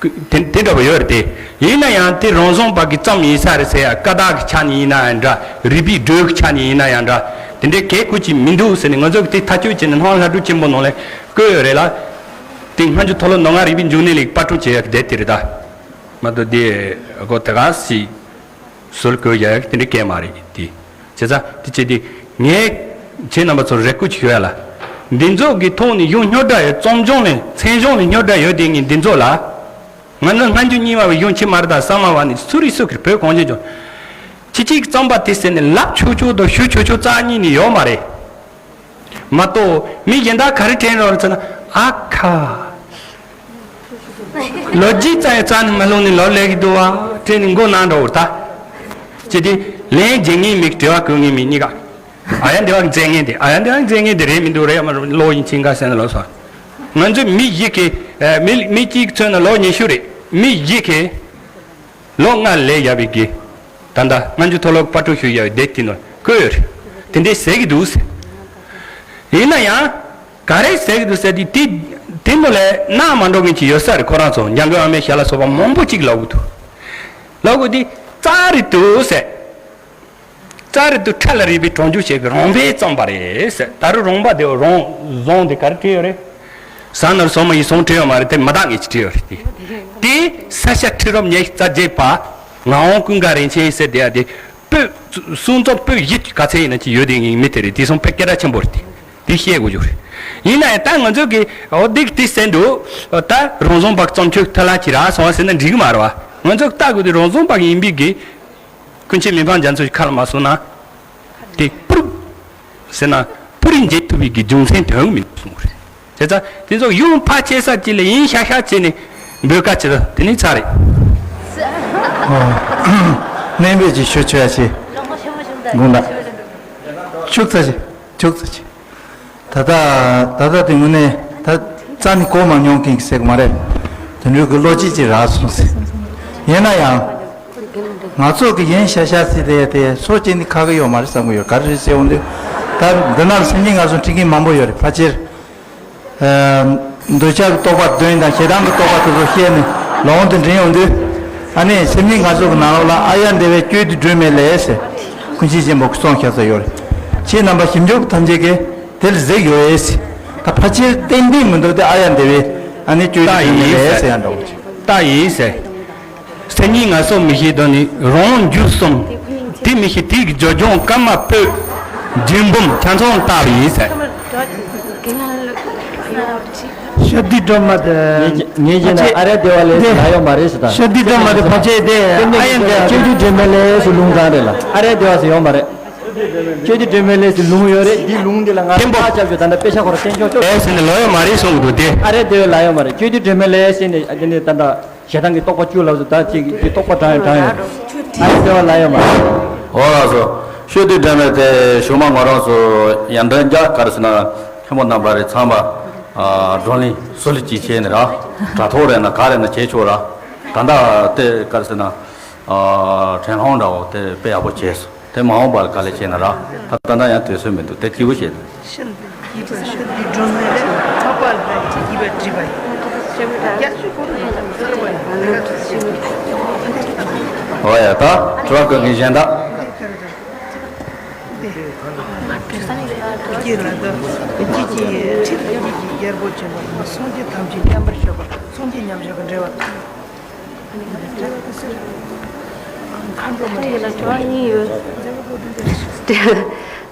ཀུ་དེ་དེ་འདྲ་པོ་ཡོད་རེད་དེ། ཡིན་ན་ཡང་དེ་རང་བྱུང་བར་གྱི་རྩོམ་ཡིན་ས་རེད་ཟེར་ཡ་ཀ་དག་གི་ཆ་ནས་ཡིན་ན་ཡང་འདྲ་རིག་པའི་འགྲོས་ཀྱི་ཆ་ནས་ཡིན་ན་ཡང་འདྲ། དེ་འདྲའི་གལ་ཁུ་ཅིག་མི་འདུག་ཟེར་ནས་ང་ཚོ་གི་དེ་ཐག་གཅོད་བྱས་ནས་སྔགས་ལྷ་སྒྲུབ་ཆེན་པོ་ནང་ལ་བཀོད་ཡོད་རེད་ལ། དེ་སྔ་འགྱུར་མཐོ་སློབ་མདོ་སྔགས་རིག་པའི་འབྱུང་གནས་ལས་པར་སྐྲུན་བྱས་ཡག་གི་དེ་དེ་རེད་ད། མ་གཏོགས་དེ་གོ་དེ་ག་སི། ཟུར་བཀོད་རྒྱག་ཡག་དེ་འདྲ་གས་མ་རེད་དེ། བྱས་ཙང་དེ་བྱས་དེ་ངས་ཁྱེད་རྣམ་པ་ཚོར་རེ་སྐུལ་ཅིག་ཞུ་ཡ་ལ། འདི་ཚོ་གི་ཐོག་ནས་གཞུང་རྙོག་དྲ་ཡོད། རྩོམ་སྦྱོང་ནས་མཚན་གཞུང་ནས་རྙོག་དྲ་ཡོད་དེ་ངས་འདི་ཚོ་ལ། ང་ཚོ་སྔ་འགྱུར་རྙིང་མ་བའི་གཞུང་ཕྱི་མ་རེད་དང་གསར་མ་བ་ནི་སུ་རེད་སུ་གིར་བོད་གངས་ཅན་ལྗོངས། ཁྱེད་ཅིག་རྩོམ་པ་དེ་ཟེར་ནས་ལབ་ཆོག་ཆོག་དང་ཞུ་ཆོག་ཆོག་རྩ་གཉིས་ནས་ཡོད་མ་རེད། མ་གཏོགས་མི་གཞན་དག་ག་རེ་དྲན་རོགས་ཟེར་ན། ཨ་ཁ། ལོ་རྒྱུས་རྩ་ཡི་རྩ་ནས་མ་ལོན་ནས་ལོ་ལེགས་འདུག་བ་དྲན་ནས་མགོ་ནང་འགྲོ་བར་ད། ཅི་སྟེ་ལན་འཇལ་ངེས་མེད། དྲི་བ་བཀོད་ངེས་མེད་གཉིས་ཀ། ཨ་ཡ་འདི་བ་འཛེག་ངེས་དེ། ཨ་ཡ་འདི་བ་འཛེག་ངེས་དེ་རེད་མི་འདུག་རེད། ཡ་མ་ལོ་ཡིན་ཕྱིན་ཁ་ཟེར་ན་ལོ་སོ། ང་ཚོས་མི་ཞིག་གིས་མི་མི་གཅིག་མཚོན་ན་ལོ་ཉི་ཤུ་རེད། མི་ཞིག་གིས་ལོ་ལྔ་ལས་བཞག་པའི་གི། ད་ལྟ་སྔ་འགྱུར་མཐོ་སློབ་པར་སྐྲུན་ཞུ་ཡག་དེབ་དེ་ནང་བཀོད་ཡོད་རེད། དེ་འདྲའི་ཟེར་གྱི་འདུག་ཟེར། ཡིན་ན་ཡང་ག་རེ་ཟེར་གྱི་འདུག་ཟེར་དུས་དེ་དེ་ནང་ལ་སྣང་མ་འགྲོ་མཁན་ཅིག་ཡོད་ས་རེད། ཁོ་རང་ཚོ་འཇང་དགུན་ཨ་མའི་ཞལ་ལ་སོགས་པ་མང་པོ་ཅིག་ལབ་གི་འདུག་ལབ་གི་འདུག་དེ་རྩ་རེད་འདུག་ཟེར། རྩ་རེད་འདུག་ཁྲ་ལ་རིག་པའི་གྲོང་འཇུག་བྱེད་པའི་རོང་པའི་རྩོམ་པ་རེད་ཟེར། ད་རུང་རོང་པ་དེ་རོང་ཟོང་དེ་ག་རེ་བྲིས་ཡོད་རེད། ཟ་ནར་སོ་མ་ཡི་ཟོང་བྲིས་ཡོད་མ་རེད། དེ་མ་དག་ངེས་ཅིག་བྲིས་ཡོད་རེད། དེ་དེ་ས་ཤ་ཁྲི་རབས་ཉི་ཤུ་རྩ་བརྒྱད་པ་ངག་དབང་ཀུན་དགའ་རིན་ཆེན་ཟེར་དེ་ཡ་དེ་པོད་གསུང་རྩོམ་པོད་བཞི་ག་ཚད་ཡིན་ན་ཅི་ཡོད་དེ་ངེས་མི་དེ་རེད། དེ་སོང་པོད་སྐད་གྲགས་ཆེན་པོ་རེད། དེ་དེ་བཤད་དགོས་རྒྱུ་རེད། ཡིན་ན་ཡང་ད་ང་ཚོ་གི་འོ་དེ་དེ་ཟེར་འདུག་ད་རོང་ཟོང་པ་རྩོམ་ཆོས་ཐ་ལ་ཅི་ར་སོང་བ་ཟེར་ན་འགྲིག་གི་མ་རེད་བ། ང་ཚོ་ལྟ་དགོས་དེ་རོང་ཟོང་པ་ཡིན་པའི་གི་ཀུན་མཁྱེན་མི་ཕམ་རྒྱ་མཚོ་ཞིག་ཁ་ལ་མ་སོང་ན། དེ་པུ་རུབ་ཟེར་ན་པུ་རིས་འཇལ་ཐུབ་པའི་གི་རྒྱུ་མཚན་དོན་མི་འདུག་གསུངས་པ་རེད། དེ་ཚོ་དེ་ཚོ་ཡུམ་ཕ་ཆེ་ས་ཅི་ལ་ཡིན་ཤ་ཤ་བྱས་ནས་འབོད་ཀ་བྱེད་ད་དེ་ནི་ཚར་རེད། ཨོ། གནས་འབོད་ཀྱི་ཤོད་ཆོད་ཡ་ཆེ། དགོངས་དག་ཆུག་ཚ་ཆེ། ཆུག་ཚ་ཆེ། ད་ལྟ་ད་ལྟ་དེ་དངོས་གནས་ད་རྩ་ནས་གོ་མ་མྱོང་མཁན་གྱི་ཟེར་གི་མ་རེད། དེ་འདྲའི་གི་བློ་སྐྱེད་ཅིག་རག་སོང་ཟེར། ཡིན་ན་ཡང་། ང་ཚོ་གི་ཡིན་ཤ་ཤ་ཟེར་དེ་དེ་སོ་སྐྱེ་ནི་ཁག་གི་ཡོད་མ་རེད་བསམ་གི་ཡོད། ག་རེ་རེད་ཟེར་འོང་དུས། ད་འདི་ནང་སེམས་ཉིད་ང་ཚོ་འཁྲིད་མཁན་མང་པོ་ཡོད་རེད། ཕལ་ཆེར། ཨ། འདོད་ཆགས་ཀྱི་རྟོག་པ་བདུན་དང་ཞེ་སྡང་གི་རྟོག་པ་དེ་ཚོ་བཤད་ནས་ལོང་དུ་འདྲེན་ཡོང་དུས། ཨ་ནི་སེམས་ཉིད་ང་ཚོ་གི་ནང་ལོགས་ལ་ཨཱརྱ་དེ་བས་བཅོས་ཏེ་སྒྲོན་མེ་ལས་ཟེར། ཀུན་མཁྱེན་ཆེན་པོ་གི་གསུང་བཞག་ས་ཡོད་རེད། ཁྱེད་རྣམ་པ་ཞིབ་འཇུག་ཐམས་ཅད་ཀྱིས་དེ་ལ་གཟིགས་ཡོད་ཟེར། ད་ཕལ་ཆེར་ཏན་ཏན་མི་འདུག་སྟེ་ཨཱརྱ་དེ་བས་ཨ་ནི་བཅོས་ཏེ་སྒྲོན་མེ་ལས་ཟེར་ཡང་འདྲ་བོ་ཅིག་ད་ཡིན་ཟེར། སེམས་ཉིད་ངན་སོང་མི་ཤེས་དོན་ནི་རང་རྒྱུད་གསུམ། དེ་མི་ཤེས་དེ་གི་སྦྱོར་སྦྱོང་སྐར་མ་སྤོས། རྒྱུད་འབུམ་ཆ་ཚང་བཏགས་པ་ཡིན་ཟེར། ཤོ་ཏི་སྒྲོལ་མ་དེ། ངེད་ཀྱི་ངེད་ཀྱི་ནང་ཨཱརྱ་དེ་བ་ལས་ལ་ཡོད་མ་རེད་ཟེར་ད། ཤོ་ཏི་སྒྲོལ་མ་དེ་ཕལ་ཆེར་དེ་ཨཱརྱ་དེ་བ་བཅོས་ཏེ་སྒྲོན་མེ་ལས་སུ་ལུང་གང་རེད་ལ། ཨཱརྱ་དེ་བ་ཟེར་ཡོད་མ་རེད། བཅོས་ཏེ་སྒྲོན་མེ་ལས་སུ་ལུང་ཡོད་རེད། འདི་ལུང་འདི་ལ་ང་ཐག་བཅད་ཆོག་ད་ལྟ་དཔེ་ཆ་ཁོ་ར་བསྟན་ཆོག་ཆོག་ཨེ་ཟེར་ནས་ལོ་ཡོད་མ་རེད་གསུང་གི་འདུག་སྟེ། ཨཱརྱ་དེ་བ་ལ་ཡོད་མ་རེད། བཅོས་ཏེ་སྒྲོན་མེ་ལས་ཟེར་ནས་ཨ་དེ་ནས་ད་ལྟ། ཞེ་སྡང་གི་རྟོག་པ་བཅུ་ལབ་སོང་། ད་ཅིག་གི་རྟོག་པ་དྲངས་ཡོད་དྲངས་ཡོད། ཨ་ནི་དེ་བ་ལ་ཡོད་མ་རེད། འོ་ལགས་སོ། ཤོ་ཏི་སྒྲོལ་མ་དེ་གཞུག་མ་ང་རང་ཚོ་ཡང་འདྲེན་རྒྱ་གར་སི་ན་མཁན་པོ་རྣམ་པ་རེ་ཚང་མ་བགྲོ་གླེང་སུ་ལ་ཅིག་བྱས་ནས་ར་དྲ་ཐོག་རེ་ན་ག་རེ་ན་བྱས་ཆོག་ར། ད་ལྟ་དེ་གར་སི་ན་དྲན་ལྷང་འདྲ་བོ་དེ་དཔེ་ཡག་པོ་བྱས་སོང་། དེ་མ་འོངས་པར་དཀའ་ལས་བྱས་ན་ར། ད་ལྟ་ན་ཡང་དུས་ཚོད་མི་འདུག་དེ་སྐྱིད་པོ་བྱས་འདུག་ཤིན་ཏུ་སྐྱིད་པ་ཤིན་ཏུ་སྒྲོན་མེ་ལས་ཚོགས་པ་ལ་སྐྱིད་པ་བྲིས་པ་ཡིན། རྒྱ་ཆུ་ཁོ་རང་ཚོགས་པ་ཡིན། ཨོ་ཡ། ད་དྲི་བ་གང་གི་གཞན་དག་སྐྱིད་ལ་ད་སྐྱིད་ཀྱི་ཁྲིད་སྐྱིད་ཀྱི་རྒྱལ་པོ་ཆེན་པོ་སངས་རྒྱས་ཐམས་ཅད་མཉམ་པར་སྤྱོད་པ་སངས་རྒྱས་མཉམ་སྤྱོད་ཀྱི་འབྲེལ་བ། ཁྱེད་ལ་དྲི་བ་གཉིས་ཡོད།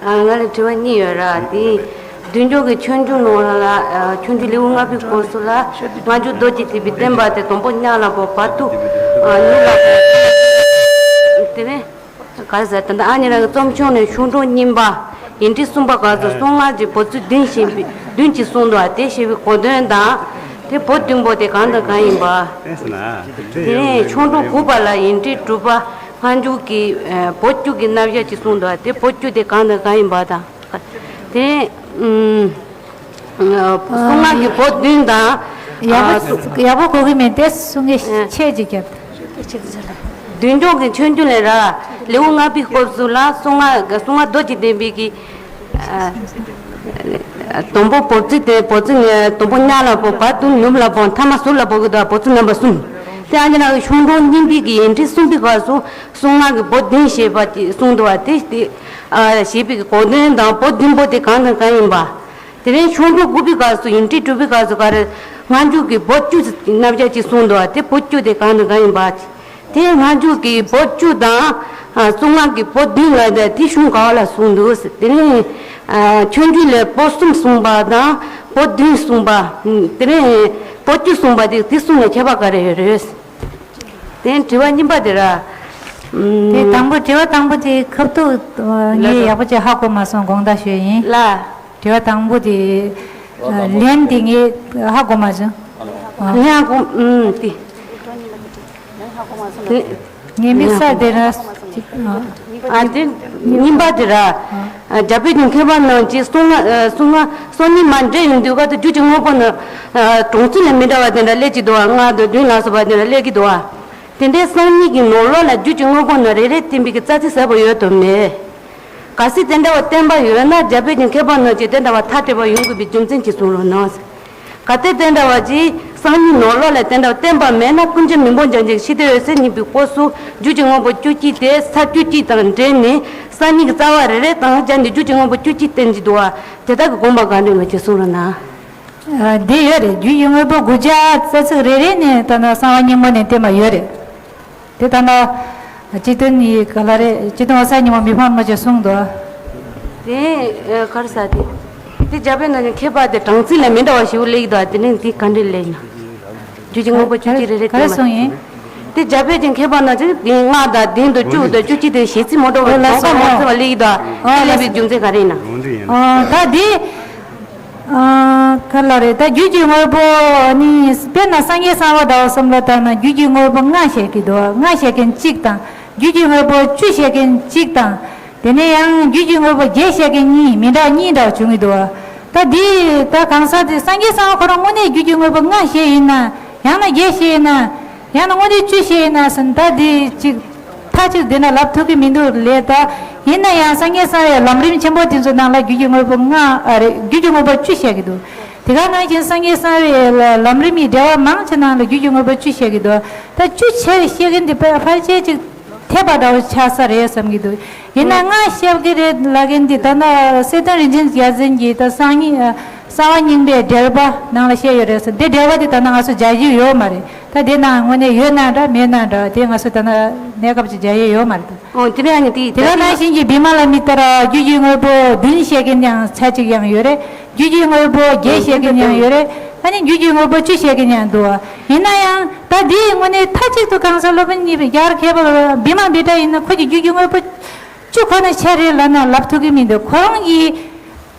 ང་ལ་དྲི་བ་གཉིས་ཡོད་ར། དེ་མདུན་ཅོག་གི་ཆོས་འབྱུང་ནང་ལ་ཆོས་འབྱུང་ལེའུ་ལྔ་པའི་སྐབས་སུ་ལ་སྔ་འགྱུར་རྡོ་རྗེ་ཐེག་པའི་བསྟན་པ་དེ་དང་པོ་གཉའ་ལ་བོ་བར་དུ་ནུབ་ལ་དེ་ནས། ག་རེ་ཟེར་ད་ལྟ་ཨ་ནི་རང་གི་རྩོམ་ཆུང་ནས་ཤོག་གྲངས་རྙིང་པ་ཡིག་འབྲུ་གསུམ་པ་སྐབས་སུ་གསང་སྔགས་ཀྱི་བོད་ཚིག་བདུན་ཞེས་པའི་བདུན་གྱིས་གསུངས་འདུག་པ་དེ་ཞེས་པའི་གོ་དོན་དང་། དེ་བོད་བདུན་པོ་དེ་གང་དང་གང་ཡིན་པ། དེ་ནས་ཤོག་གྲངས་དགུ་པ་ལ་ཡིག་འབྲུ་དྲུག་པ་སྔ་འགྱུར་གྱི་བོད་བཅུ་གི་རྣམ་གཞག་ཅིག་གསུངས་འདུག་པ་དེ་བོད་བཅུ་དེ་གང་དང་གང་ཡིན་པ་དང་། དེ་ནས། གསང་སྔགས་ཀྱི་བོད་བདུན་དང་། ཡག་པོ་ཡག་པོ་གོ་གི་མེད་དེ་གསུང་གི་ཆེད་ཅིག་བརྒྱབ། བདུན་ཕྲག་གི་ཆོས་འབྱུང་ལས་ར་ལེའུ་ལྔ་པའི་སྐབས་སུ་ལ་གསང་སྔགས་གསང་སྔགས་རྡོ་རྗེ་ལྡན་པའི་གི། དང་པོ་བོད་ཚིག་དེ་བོད་ཚིག་ནས་དང་པོ་གཉའ་ལ་བོ་བར་དུ་ནུབ་ལ་བོ་མཐའ་མ་ཟུར་ལ་བོ་གི་དང་བོད་ཚིག་རྣམ་པ་གསུམ། དེ་ཨ་ནི་ལ་ཤོག་གྲངས་རྙིང་པའི་གི་ཡིག་འབྲུ་གསུམ་པའི་སྐབས་སུ་གསང་སྔགས་ཀྱི་བོད་བདུན་ཞེས་པ་དེ་གསུངས་འདུག་པ་དེ་དེ། ཞེས་པའི་གི་གོ་དོན་དང་བོད་བདུན་པོ་དེ་གང་དང་གང་ཡིན་པ། དེ་རིང་ཆུང་དུས་དགུ་པའི་སྐབས་སུ་ཡིག་འབྲུ་དྲུག་པའི་སྐབས་སུ་ག་རེ། སྔ་འགྱུར་གྱི་བོད་བཅུ་རྣམ་གཞག་ཅིག་གསུངས་འདུག་པ་དེ་བོད་བཅུ་དེ་གང་དང་གང་ཡིན་པ། དེ་སྔ་འགྱུར་གྱི་བོད་བཅུ་དང་ ཨ། གསུང་ངག་གི་པོ་བདུན་ལ་དེ་དེ་གཞུང་ག་བ་ལ་གསུངས་འདུག་ཟེར། དེ་ནས་ཨ་ཆོས་འབྱུང་ལས་པོ་གསུམ་གསུངས་པ་དང་པོ་བདུན་གསུངས་པ། དེ་ནས་པོ་བཅུ་གསུངས་པ་དེ་དེ་གསུམ་ལ་ཁྱད་པར་ག་རེ་ཡོད་རེད། དེ་དྲི་བ་གཉིས་པ་དེ་ར། དེ་དང་པོ་དྲི་བ་དང་པོ་དེ་ཁ་ཐུག་ངས་ཡག་པོ་ཅིག་ཧ་གོ་མ་སོང་། དགོངས་དག་ཞུ་ཡིན། ལ། དྲི་བ་དང་པོ་དེ་ལན་དེ་ངས་ཧ་གོ་མ་བྱུང་། ངས་ཧ་གོ་ཨུམ་དེ། ངས་དམིགས་བསལ་དེ་ར་ཅིག་ཨ་དེ་གཉིས་པ་དེ་ར། རྒྱ་བོད་ཀྱི་མཁས་པ་རྣམས་ཀྱིས་གསུང་ང་གསུང་ང་གསུང་ནི་མ་འདྲེས་ཡིན་དུས་ཀ་དུ་རྒྱུད་ཀྱི་དངོས་པོ་ནི་གྲངས་ཚད་ལས་མི་འདྲ་བ་དེ་འདྲ་སླེབས་ཀྱི་འདུག་བ། ལྔ་དང་བདུན་ལ་སོགས་པ་དེ་འདྲ་སླེབས་ཀྱི་འདུག་བ། དེ་འདྲའི་སང་ཉིན་གྱི་ནང་ལོགས་ལ་རྒྱུད་ཀྱི་དངོས་པོ་ནི་རེ་རེ་བསྟན་པའི་གི་རྩ་ཚིག་གསལ་པོ་ཡོད་དམ་མེད། གལ་སྲིད་དེ་འདྲ་བ་བསྟན་པ་ཡོད་ན་རྒྱ་བོད་ཀྱི་མཁས་པ་རྣམས་ཀྱིས་དེ་འདྲ་བ་ཐ་དད་པ་ཡོང་དགོས་པའི་རྒྱུ་མཚན་ཅི་གསུངས་རོགས་གནང་། གལ་ཏེ་དེ་འདྲ་བ་ཅིག་སང་ཉིན་ནང་ལོགས་ལ་དེ་འདྲ་བ་བསྟན་པ་མེད་ན་ཀུན་མཁྱེན་མི་འབོར་འཇམ་གྱི་ཤེས་དེ་འོད་གསལ་གཉིས་པའི་སྐོར་སུ་རྒྱུད་ཀྱི་དངོས་པོ་བཅུ་གཅིག་དེ་ས་བཅུ་གཅིག་དང་འབྲེལ་ནས་སང་ཉིན་གྱི་རྩ་བ་རེ་རེ་དང་སྦྱར་ནས་རྒྱུད་ཀྱི་དངོས་པོ་བཅུ་གཅིག་བསྟན་གྱི་འདུག་བ། དེ་དག་གི་དགོངས་པ་ག་འདྲ་ཡོད་མེད་ཅིག་གསུང་རོགས་གནང་། ཨ། འདི་ཡོད་རེད། རྒྱུད་ཀྱི་དངོས་པོ་དགུ་བརྒྱ་རྩ་ཚིག་རེ་རེ་ནས་ད་ནང་གསང་བ་སྙིང་པོ་ནས་བསྟན་པ་ཡོད་རེད། དེ་ལྟ་ན། སྤྱི་དོན་ནི་ག་ལ་རེད། སྤྱི་དོན་འོད་གསལ་སྙིང་པོ་མི་ཕམ་མ་ཅེས་གསུངས་འདུག་དེ་གར་ས་དེ། དེ་རྒྱ་བོད་ནང་གི་མཁས་པ་དེ་གྲངས་ཚིག་ལ་མི་འདྲ་བ་ཞིག་སླེབས་འདུག་དེ་ནས་དེ་ག་འདྲས་སླེབས་ན། རྒྱུད་ཀྱི་དངོས་པོ་བཅུ་གཅིག་རེ་རེ་ག་རེ་གསུངས་ཡིན། དེ་རྒྱ་བོད་ཀྱི་མཁས་པ་ནང་ཚན་དེ་ལྔ་དང་བདུན་དང་བཅུ་དང་བཅུ་གཅིག་དེ་གཞས་ཚིག་མ་འདྲ་བ་གྲངས་ཀ་མ་འདྲ་བ་སླེབས་འདུག་དེ་སླེབས་པའི་རྒྱུ་མཚན་ག་རེ་ཡིན་ན། ད་དེ། ཨ། ག་ལ་རེད། ད་རྒྱུད་ཀྱི་དངོས་པོ་ནི་དཔེར་ན་སངས་རྒྱས་གསང་བ་ཟླ་བ་གསུམ་ལ་ལྟར་ན་རྒྱུད་ཀྱི་དངོས་པོ་ལྔ་བཤད་ཀྱི་འདུག་ལྔ་བཤད་མཁན་གཅིག་དང་། རྒྱུད་ཀྱི་དངོས་པོ་བཅུ་བཤད་མཁན་གཅིག་དང་། དེ་ནས་ཡང་རྒྱུད་ཀྱི་དངོས་པོ་བརྒྱད་བཤད་མཁན་གཉིས་མི་འདྲ་གཉིས་འདྲ་བྱུང་གི་འདུག་ད་འདི་ད་གང་ཟག་དེ་སངས་རྒྱས་གསང་བ་ཁོ་རང་དངོས་གནས་རྒྱུད་ཀྱི་དངོས་པོ་ལྔ་བཤད་ཡིན་ན། ཡང་ན་བརྒྱད་བཤད་ཡིན་ན། ཡང་ན་དངོས་གནས་བཅུ་བཤད་ཡིན་ན་ཟེར་ད་འདི་གཅིག་མཐའ་གཅིག་འདི་ན་ལབ་ཐུབ་ཀྱི་མི་འདུག་ལས་ད། ཡིན་ན་ཡང་སངས་རྒྱས་གསང་བའི་ལམ་རིམ་ཆེན་པོ་དེ་ཚོ་ནང་ལ་རྒྱུད་ཀྱི་དངོས་པོ་ལྔ་ཨ་རེ་རྒྱུད་ཀྱི་དངོས་པོ་བཅུ་བཤད་ཀྱི་འདུག་དེ་ག་ནང་བཞིན་སངས་རྒྱས་གསང་བའི་ལམ་རིམ་གྱི་འགྲེལ་བ་མང་ཆེ་ནང་ལ་རྒྱུད་ཀྱི་དངོས་པོ་བཅུ་བཤད་ཀྱི་འདུག་ད་བཅུ་བཤད་བཤད་མཁན་དེ་ཕལ་ཕལ་ཆེར་ཅིག་འཐད་པ་འདྲ་བོ་ཆགས་ས་རེད་བསམ་གྱི་འདུག་ཡིན་ན་ལྔ་བཤད་ཀྱི་རེད་ལབ་མཁན་དེ་ད་ལྟ་གསེར་སྟོན་རིན་ཆེན་རྒྱལ་མཚན་གྱིས་ད་སང་ཉིན་གསང་བ་རྙིང་པའི་འགྲེལ་པ་ནང་ལ་བཤད་ཡོད་རེད་ཟེར། འདི་འགྲེལ་པ་དེ་ད་ལྟ་ང་ཚོ་མཇལ་རྒྱུ་ཡོད་མ་རེད། ད་དེ་ནང་དངོས་གནས་ཡོད་ན་འདྲ་མེད་ན་འདྲ་དེ་ང་ཚོ་ད་ལྟ་གནས་སྐབས་ཀྱི་མཇལ་ཡས་ཡོད་མ་རེད་ད། ཨོ་དེ་རེད། ཨ་ནི་དེ་དེ་ག་ནང་བཞིན་གྱི་བི་མ་ལ་མི་ཏྲ་རྒྱུད་ཀྱི་དངོས་པོ་བདུན་བཤད་མཁན་ཡང་ཚད་གཅིག་ཡང་ཡོད་རེད། རྒྱུད་ཀྱི་དངོས་པོ་བརྒྱད་བཤད་མཁན་ཡང་ཡོད་རེད། ཨ་ནི་རྒྱུད་ཀྱི་དངོས་པོ་བཅུ་བཤད་མཁན་ཡང་འདུག་ཡིན་ན་ཡང་ད་དེའི་དངོས་གནས་མཐའ་གཅིག་ཏུ་གང་ཟག་སློབ་དཔོན་གཉིས་པའི་རྒྱ་གར་མཁས་པ་བི་མ་ལ་མི་ཏྲ་ཡིན་ན་ཁོ་གི་རྒྱུད་ཀྱི་དངོས་པོ་བཅུ་ཁོ་ན་ཆ་རེད་ལབ་ན་ལབ་ཐུབ་ཀྱི་མི་འདུག་ཁོ་རང་གིས།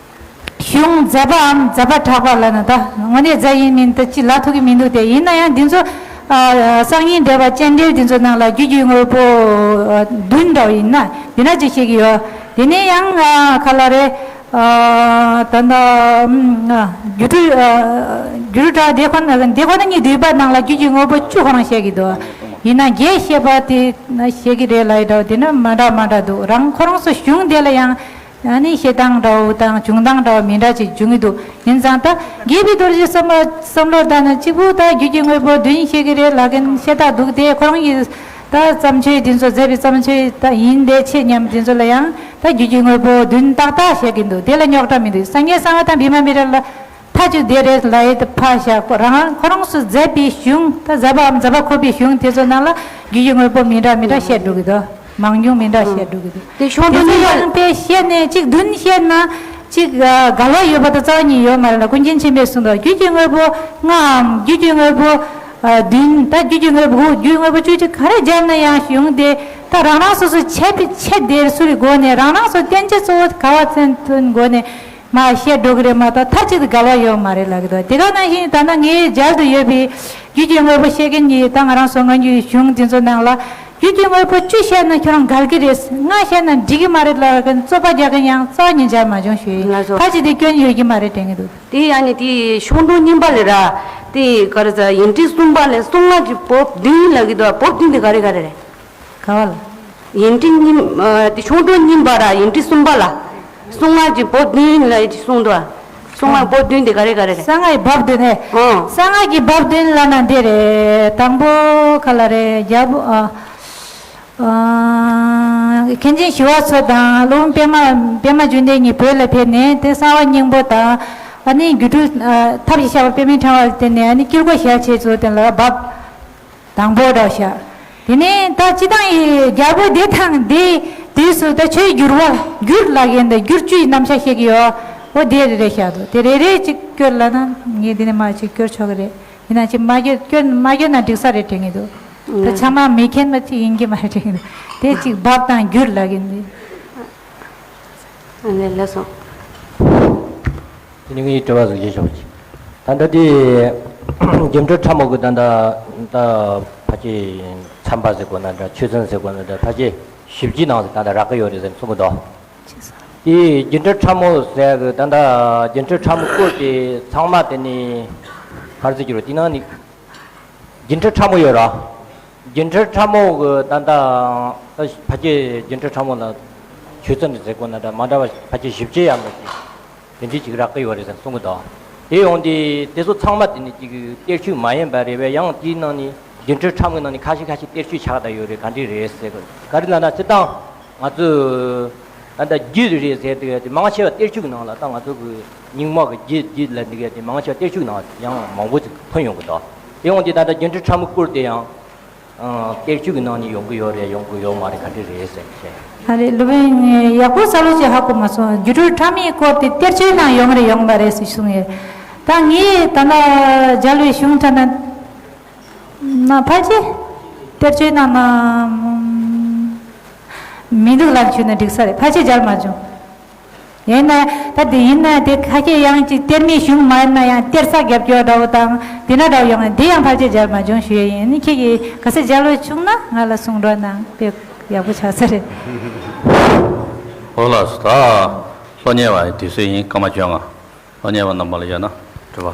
གཞུང་མཛད་པའམ་མཛད་པ་གྲགས་པ་ལབ་ན་ད་དངོས་གནས་མཛད་ཡིན་མིན་ད་ཅི་ལབ་ཐུབ་ཀྱི་མི་འདུག་དེ་ཡིན་ན་ཡང་འདི་ཚོ་ཨ་གསང་སྙིང་འགྲེལ་པ་སྤྱན་འགྲེལ་འདི་ཚོ་ནང་ལ་རྒྱུད་ཀྱི་དངོས་པོ་ཨ་བདུན་འདྲ་བ་ཡིན་ན་འདི་འདྲ་ཅིག་བཤད་ཀྱི་ཡོད། དེ་ནས་ཡང་ཨ་ག་ལ་རེད། ཨ་ད་ལྟ་ཨ་སྒྱུ་འཕྲུལ་ཨ་སྒྱུ་འཕྲུལ་གྲགས་སྡེ་ཁོ་ན་སྡེ་ཁོ་ན་གཉིས་བསྡུས་པ་ནང་ལ་རྒྱུད་ཀྱི་དངོས་པོ་བཅུ་ཁོ་རང་བཤད་ཀྱི་འདུག་ཡིན་ན་བརྒྱད་བཤད་པ་དེ་བཤད་ཀྱི་རེད་ལབ་ཡི་འདྲ་བ་དེ་ནི་མ་འདྲ་མ་འདྲ་འདུག་རང་ཁོ་རང་ཚོ་གཞུང་དེ་ལ་ཡང་། ཨ་ནི་བཤད་སྟངས་འདྲ་བོ་དང་བྱུང་སྟངས་འདྲ་བོ་མི་འདྲ་ཅིག་བྱུང་གི་འདུག་ཡིན་ཙང་ད་རྒྱས་པའི་རྡོ་རྗེ་བསམ་བློ་བསམ་བློ་བཏང་ན་གཅིག་པུ་ད་རྒྱུད་ཀྱི་དངོས་པོ་བདུན་བཤད་ཀྱི་རེད་ལབ་མཁན་བཤད་སྟངས་འདུག་དེ་ཁོ་རང་གིས་ད་བརྩམས་ཆོས་འདི་ཚོ་མཛད་པའི་བརྩམས་ཆོས་ད་ཡིན་བསྡད་ཆེ་སྙམ་འདི་ཚོ་ལ་ཡང་ད་རྒྱུད་ཀྱི་དངོས་པོ་བདུན་ཏག་ཏག་བཤད་ཀྱི་འདུག་དེ་ལ་རྙོག་དྲ་མི་འདུག་སངས་རྒྱས་གསང་བ་དང་བི་མ་མི་ཏྲ་ལ་མཐའ་གཅིག་དེ་རེད་ལབ་ཡས་དེ་ཕར་བཞག་ཁོ་རང་ཁོ་རང་ཚོས་མཛད་པའི་གཞུང་ད་མཛད་པའམ་མཛད་པ་འཁོར་བའི་གཞུང་དེ་ཚོ་ནང་ལ་རྒྱུད་ཀྱི་དངོས་པོ་མི་འདྲ་མི་འདྲ་བཤད་འགྲོ་གི་འདུག་མང་ཉུང་མི་འདྲ་བཤད་འགྲོ་གི་འདུག་དེ་ཤོང་དུ་དེ་ཚོ་ནི་ཡང་དཔེ་བཤད་ནས་གཅིག་བདུན་བཤད་ན་གཅིག་ཨ་འགལ་བ་ཡོད་པ་དང་རྩ་བ་ཉིད་ཡོད་མ་རེད་ལ། ཀུན་མཁྱེན་ཆེན་པོས་གསུངས་འདུག་རྒྱུད་ཀྱི་དངོས་པོ་ལྔའམ་རྒྱུད་ཀྱི་དངོས་པོ་ཨ་བདུན་ད་རྒྱུད་ཀྱི་དངོས་པོ་དགུ་རྒྱུད་དངོས་པོ་བཅུ་གཅིག་ག་རེ་སྦྱར་ན་ཡང་གཞུང་དེ་ད་རང་རང་སོ་སོ་འཆད་པའི་འཆད་དེ་སུ་རི་སྒོ་ནས་རང་རང་སོ་བསྟན་བཅོས་གཙོ་བོ་ག་བ་ཚན་ཐོན་སྒོ་ནས། མ་བཤད་འགྲོ་གི་རེད་མ་གཏོགས་མཐའ་གཅིག་ཏུ་འགལ་བ་ཡོད་མ་རེད་ལབ་ཀྱི་འདུག་དེ་ག་ནང་བཞིན་ད་ལྟ་ངའི་མཇལ་དུ་ཡོད་པའི་རྒྱུད་ཀྱི་དངོས་པོ་བཤད་མཁན་གྱི་ད་ང་རང་ཚོ་སྔ་འགྱུར་གཞུང་འདི་ཚོ་ནང་ལ་རྒྱུད་ཀྱི་དངོས་པོ་བཅུ་བཤད་ན་ཁྱོད་རང་འགལ་གྱི་རེད། ལྔ་བཤད་ན་འགྲིག་གི་མ་རེད་ལབ་མཁན་རྩོད་པ་རྒྱག་མཁན་ཡང་རྩ་བ་ཉིད་མཇལ་མ་བྱུང་ཞུ་ཡིན། ལགས་སོ། ཕལ་ཆེར་དེ་སྐྱོན་ཡོད་ཀྱི་མ་རེད་དྲན་གྱི་འདུག་དེ་ཡང་ནི་དེ་ཤོང་དྲུང་གཉིས་པ་ལས་ར་དེ་ག་རེ་ཟ་ཡིན་གྲི་གསུམ་པ་ལས་གསུང་ངག་གི་བོད་བདུན་ལབ་ཀྱི་འདུག་བོད་བདུན་དེ་ག་རེ་ག་རེ་རེད། ག་བ་ལ། ཡིན་གྲི་གཉིས་ཨ་དེ་ཤོང་དྲུང་གཉིས་པ་ར་ཡིན་གྲི་གསུམ་པ་ལ། གསུང་ངག་གི་བོད་བདུན་ལ་ཡིན་གྲི་གསུང་འདུག་གསུང་ངག་བོད་བདུན་དེ་ག་རེ་ག་རེ་རེད། གསང་སྔགས་ཀྱི་བབ་བདུན་ཨེ། ཨོ། གསང་སྔགས་ཀྱི་བབ་བདུན་ལ་ན་འདི་རེད། དང་པོ་ག་ལ་རེད། རྒྱལ་པོ་ཨ་ཨ་མཁན་ཆེན་ཞི་བ་འཚོ་དང་སློབ་དཔོན་པད་མ་པད་མ་འབྱུང་ལྡན་གཉིས་བོད་ལ་ཕེབས་ནས་དེ་གསང་བ་སྙིང་པོ་དང་ཨ་ནི་སྒྱུ་འཕྲུལ་ཨ་ཐབས་ཀྱི་ཤར་བ་པདྨའི་ཕྲེང་བ་ལ་བརྟེན་ནས་ཨ་ནི་དཀྱིལ་འཁོར་ཞལ་ཕྱེས་ཚུལ་དེ་ལ་བབ། དང་པོ་འདྲ་བཤད། དེ་ནས་ད་སྤྱི་བཏང་ཡི་རྒྱལ་པོ་དེ་དང་དེ་དུས་སུ་ད་ཆོས་བསྒྱུར་བ་བསྒྱུར་ལབ་ཀྱི་འདི་བསྒྱུར་བཅོས་ཀྱི་རྣམ་གཞག་བཤད་ཀྱི་ཡོད། འོ་དེ་རེ་རེ་བཤད་དོ། དེ་རེ་རེ་གཅིག་སྐྱོར་ལབ་ན་ངས་འདི་ནས་མར་གཅིག་སྐྱོར་ཆོག་གི་རེད། ཡིན་ན་གཅིག་མ་སྐྱོར་སྐྱོར་མ་སྐྱོར་ན་འགྲིག་ས་རེད་དྲན་གྱི་འདུག། ད་ཚང་མ་མི་མཁྱེན་པ་གཅིག་ཡིན་གྱི་མ་རེད་དྲན་གྱི་འདུག། དེ་གཅིག་བབ་དང་བསྒྱུར་ལབ་ཀྱི་འདི། ཨ་ནི་ལགས་སོ། དེ་ནི་ངའི་དྲི་བ་གཟིགས་ཞིབ་ཞུ་བ་ཅིག། ད་ལྟ་དེ་སྒྱུ་འཕྲུལ་ཕྲ་མོ་གི་ད་ལྟ་ད་ཕལ་ཆེར་ཚན་པ་ཟེར་དགོས་ན་འདྲ། ཆོས་ཚན་ཟེར་དགོས་ན་འདྲ། ཕལ་ཆེར་བཞི་བཅུའི་ནང་ཟིག་ད་ལྟ་རག་གི་ཡོད་རེད་ཟེར་གསུང་གི་འདུག། དེ་སྒྱུ་འཕྲུལ་ཕྲ་མོ་ཟེར་གི་ད་ལྟ་སྒྱུ་འཕྲུལ་ཕྲ་མོ་སྐོར་དེ་ཚང་མ་དེ་ནི་ག་རེ་ཟེར་རྒྱུ་རེད། དེ་ནང་ནི་སྒྱུ་འཕྲུལ་ཕྲ་མོ་ཡོད་ར། སྒྱུ་འཕྲུལ་ཕྲ་མོ་གི་ད་ལྟ་ཕལ་ཆེར་སྒྱུ་འཕྲུལ་ཕྲ་མོ་ལ་ཆོས་ཚན་ཟེར་དགོས་ན་འདྲ་མ་འདྲ་བ་ཕལ་ཆེར་བཞི་བཅུ་ཡར་མར་ཅིག་དེ་འདྲའི་ཅིག་རག་གི་ཡོད་རེད་ཟེར་གསུང་གི་འདུག། དེ་ཡོང་དུས་དེ་ཚོ་ཚང་མ་དེ་ནི་ཅིག་གཏེར་ཆོས་མ་ཡིན་པ་རེད་པས། ཡང་དེའི་ནང་ནས་སྒྱུ་འཕྲུལ་ཕྲ་མོའི་ནང་ནས་ཁ་ཤས་ཁ་ཤས་གཏེར་ཆོས་ཆགས་བསྡད་ཡོད་རེད། ག་འདྲ་རེད་ཟེར་གི། ག་རེ་ལབ་ན་སྤྱིར་བཏང་ང་ཚོས་ད་ལྟ་རྒྱུད་རེད་ཟེར་དུས་དེ་མང་ཆེ་བ་གཏེར་ཆོས་ཀྱི་ནང་ལ། ད་ང་ཚོ་གི་རྙིང་མ་གི་རྒྱུད་རྒྱུད་ལ་འདི་ག་དེ་མང་ཆེ་བ་གཏེར་ཆོས་ཀྱི་ནང་ཡང་མང་པོ་ཅིག་ཐོན་ཡོང་གི་འདུག། དེ་ཡོང་དུས་ད་ལྟ་སྒྱུ་འཕྲུལ་ཕྲ་མོ་སྐོར་དེ་ཡང་ཨང་གཏེར་ཆོས་ཀྱི་ནང་ནས་ཡོང་གི་ཡོད་རེད། ཡོང་གི་ཡོད་མ་རེད། ག་འདྲ་རེད་ཟེར་བཤད། ཨ་རེད། སློབ་དཔོན་ཡག་པོ་ས་ལོ་ཅིག་ཧ་གོ་མ་སོང་། སྒྱུ་འཕྲུལ་ཕྲ་མོའི་སྐོར་དེ་གཏེར་ཆོས་ནང་ཡོང་རེད་ཡོང་མ་རེད་ཟེར་གསུངས་ཡོད། ད་ངས་ད་ལྟ་མཇལ་བའི་གཞུང་ཁྲ་ན་ན་ཕལ་ཆེར་གཏེར་ཆོས་ནང་ན་མི་འདུག་ལབ་བྱས་ན་འགྲིག་ས་རེད། ཕལ་ཆེར་མཇལ་མ་བྱུང་། ཡིན་ན་ད་དེ་ཡིན་ན་དེ་ཁ་ཤས་ཡང་ཅིག་གཏེར་མའི་གཞུང་མ་ཡིན་ན་ཡང་གཏེར་ས་རྒྱབ་སྐྱོར་འདྲ་བོ་དང་དེ་འདྲ་འདྲ་བོ་ཡོང་ན་དེ་ཡང་ཕལ་ཆེར་མཇལ་མ་བྱུང་ཞུ་ཡས་ཡིན། ཨ་ནི་ཁྱེད་ཀྱིས་ག་ཚོད་མཇལ་བ་བྱུང་ན་ང་ལ་གསུང་རོགས་གནང་། དཔེ་ཡག་པོ་ཆགས་ས་རེད། འོ་ལགས་སོ། ད་སློབ་གཉེར་བ་དུས་ཚོད་ཡིན། སྐར་མ་བཅོ་ལྔ། སློབ་གཉེར་བ་རྣམ་པ་ལ་ཡོད་ན་དྲི་བ།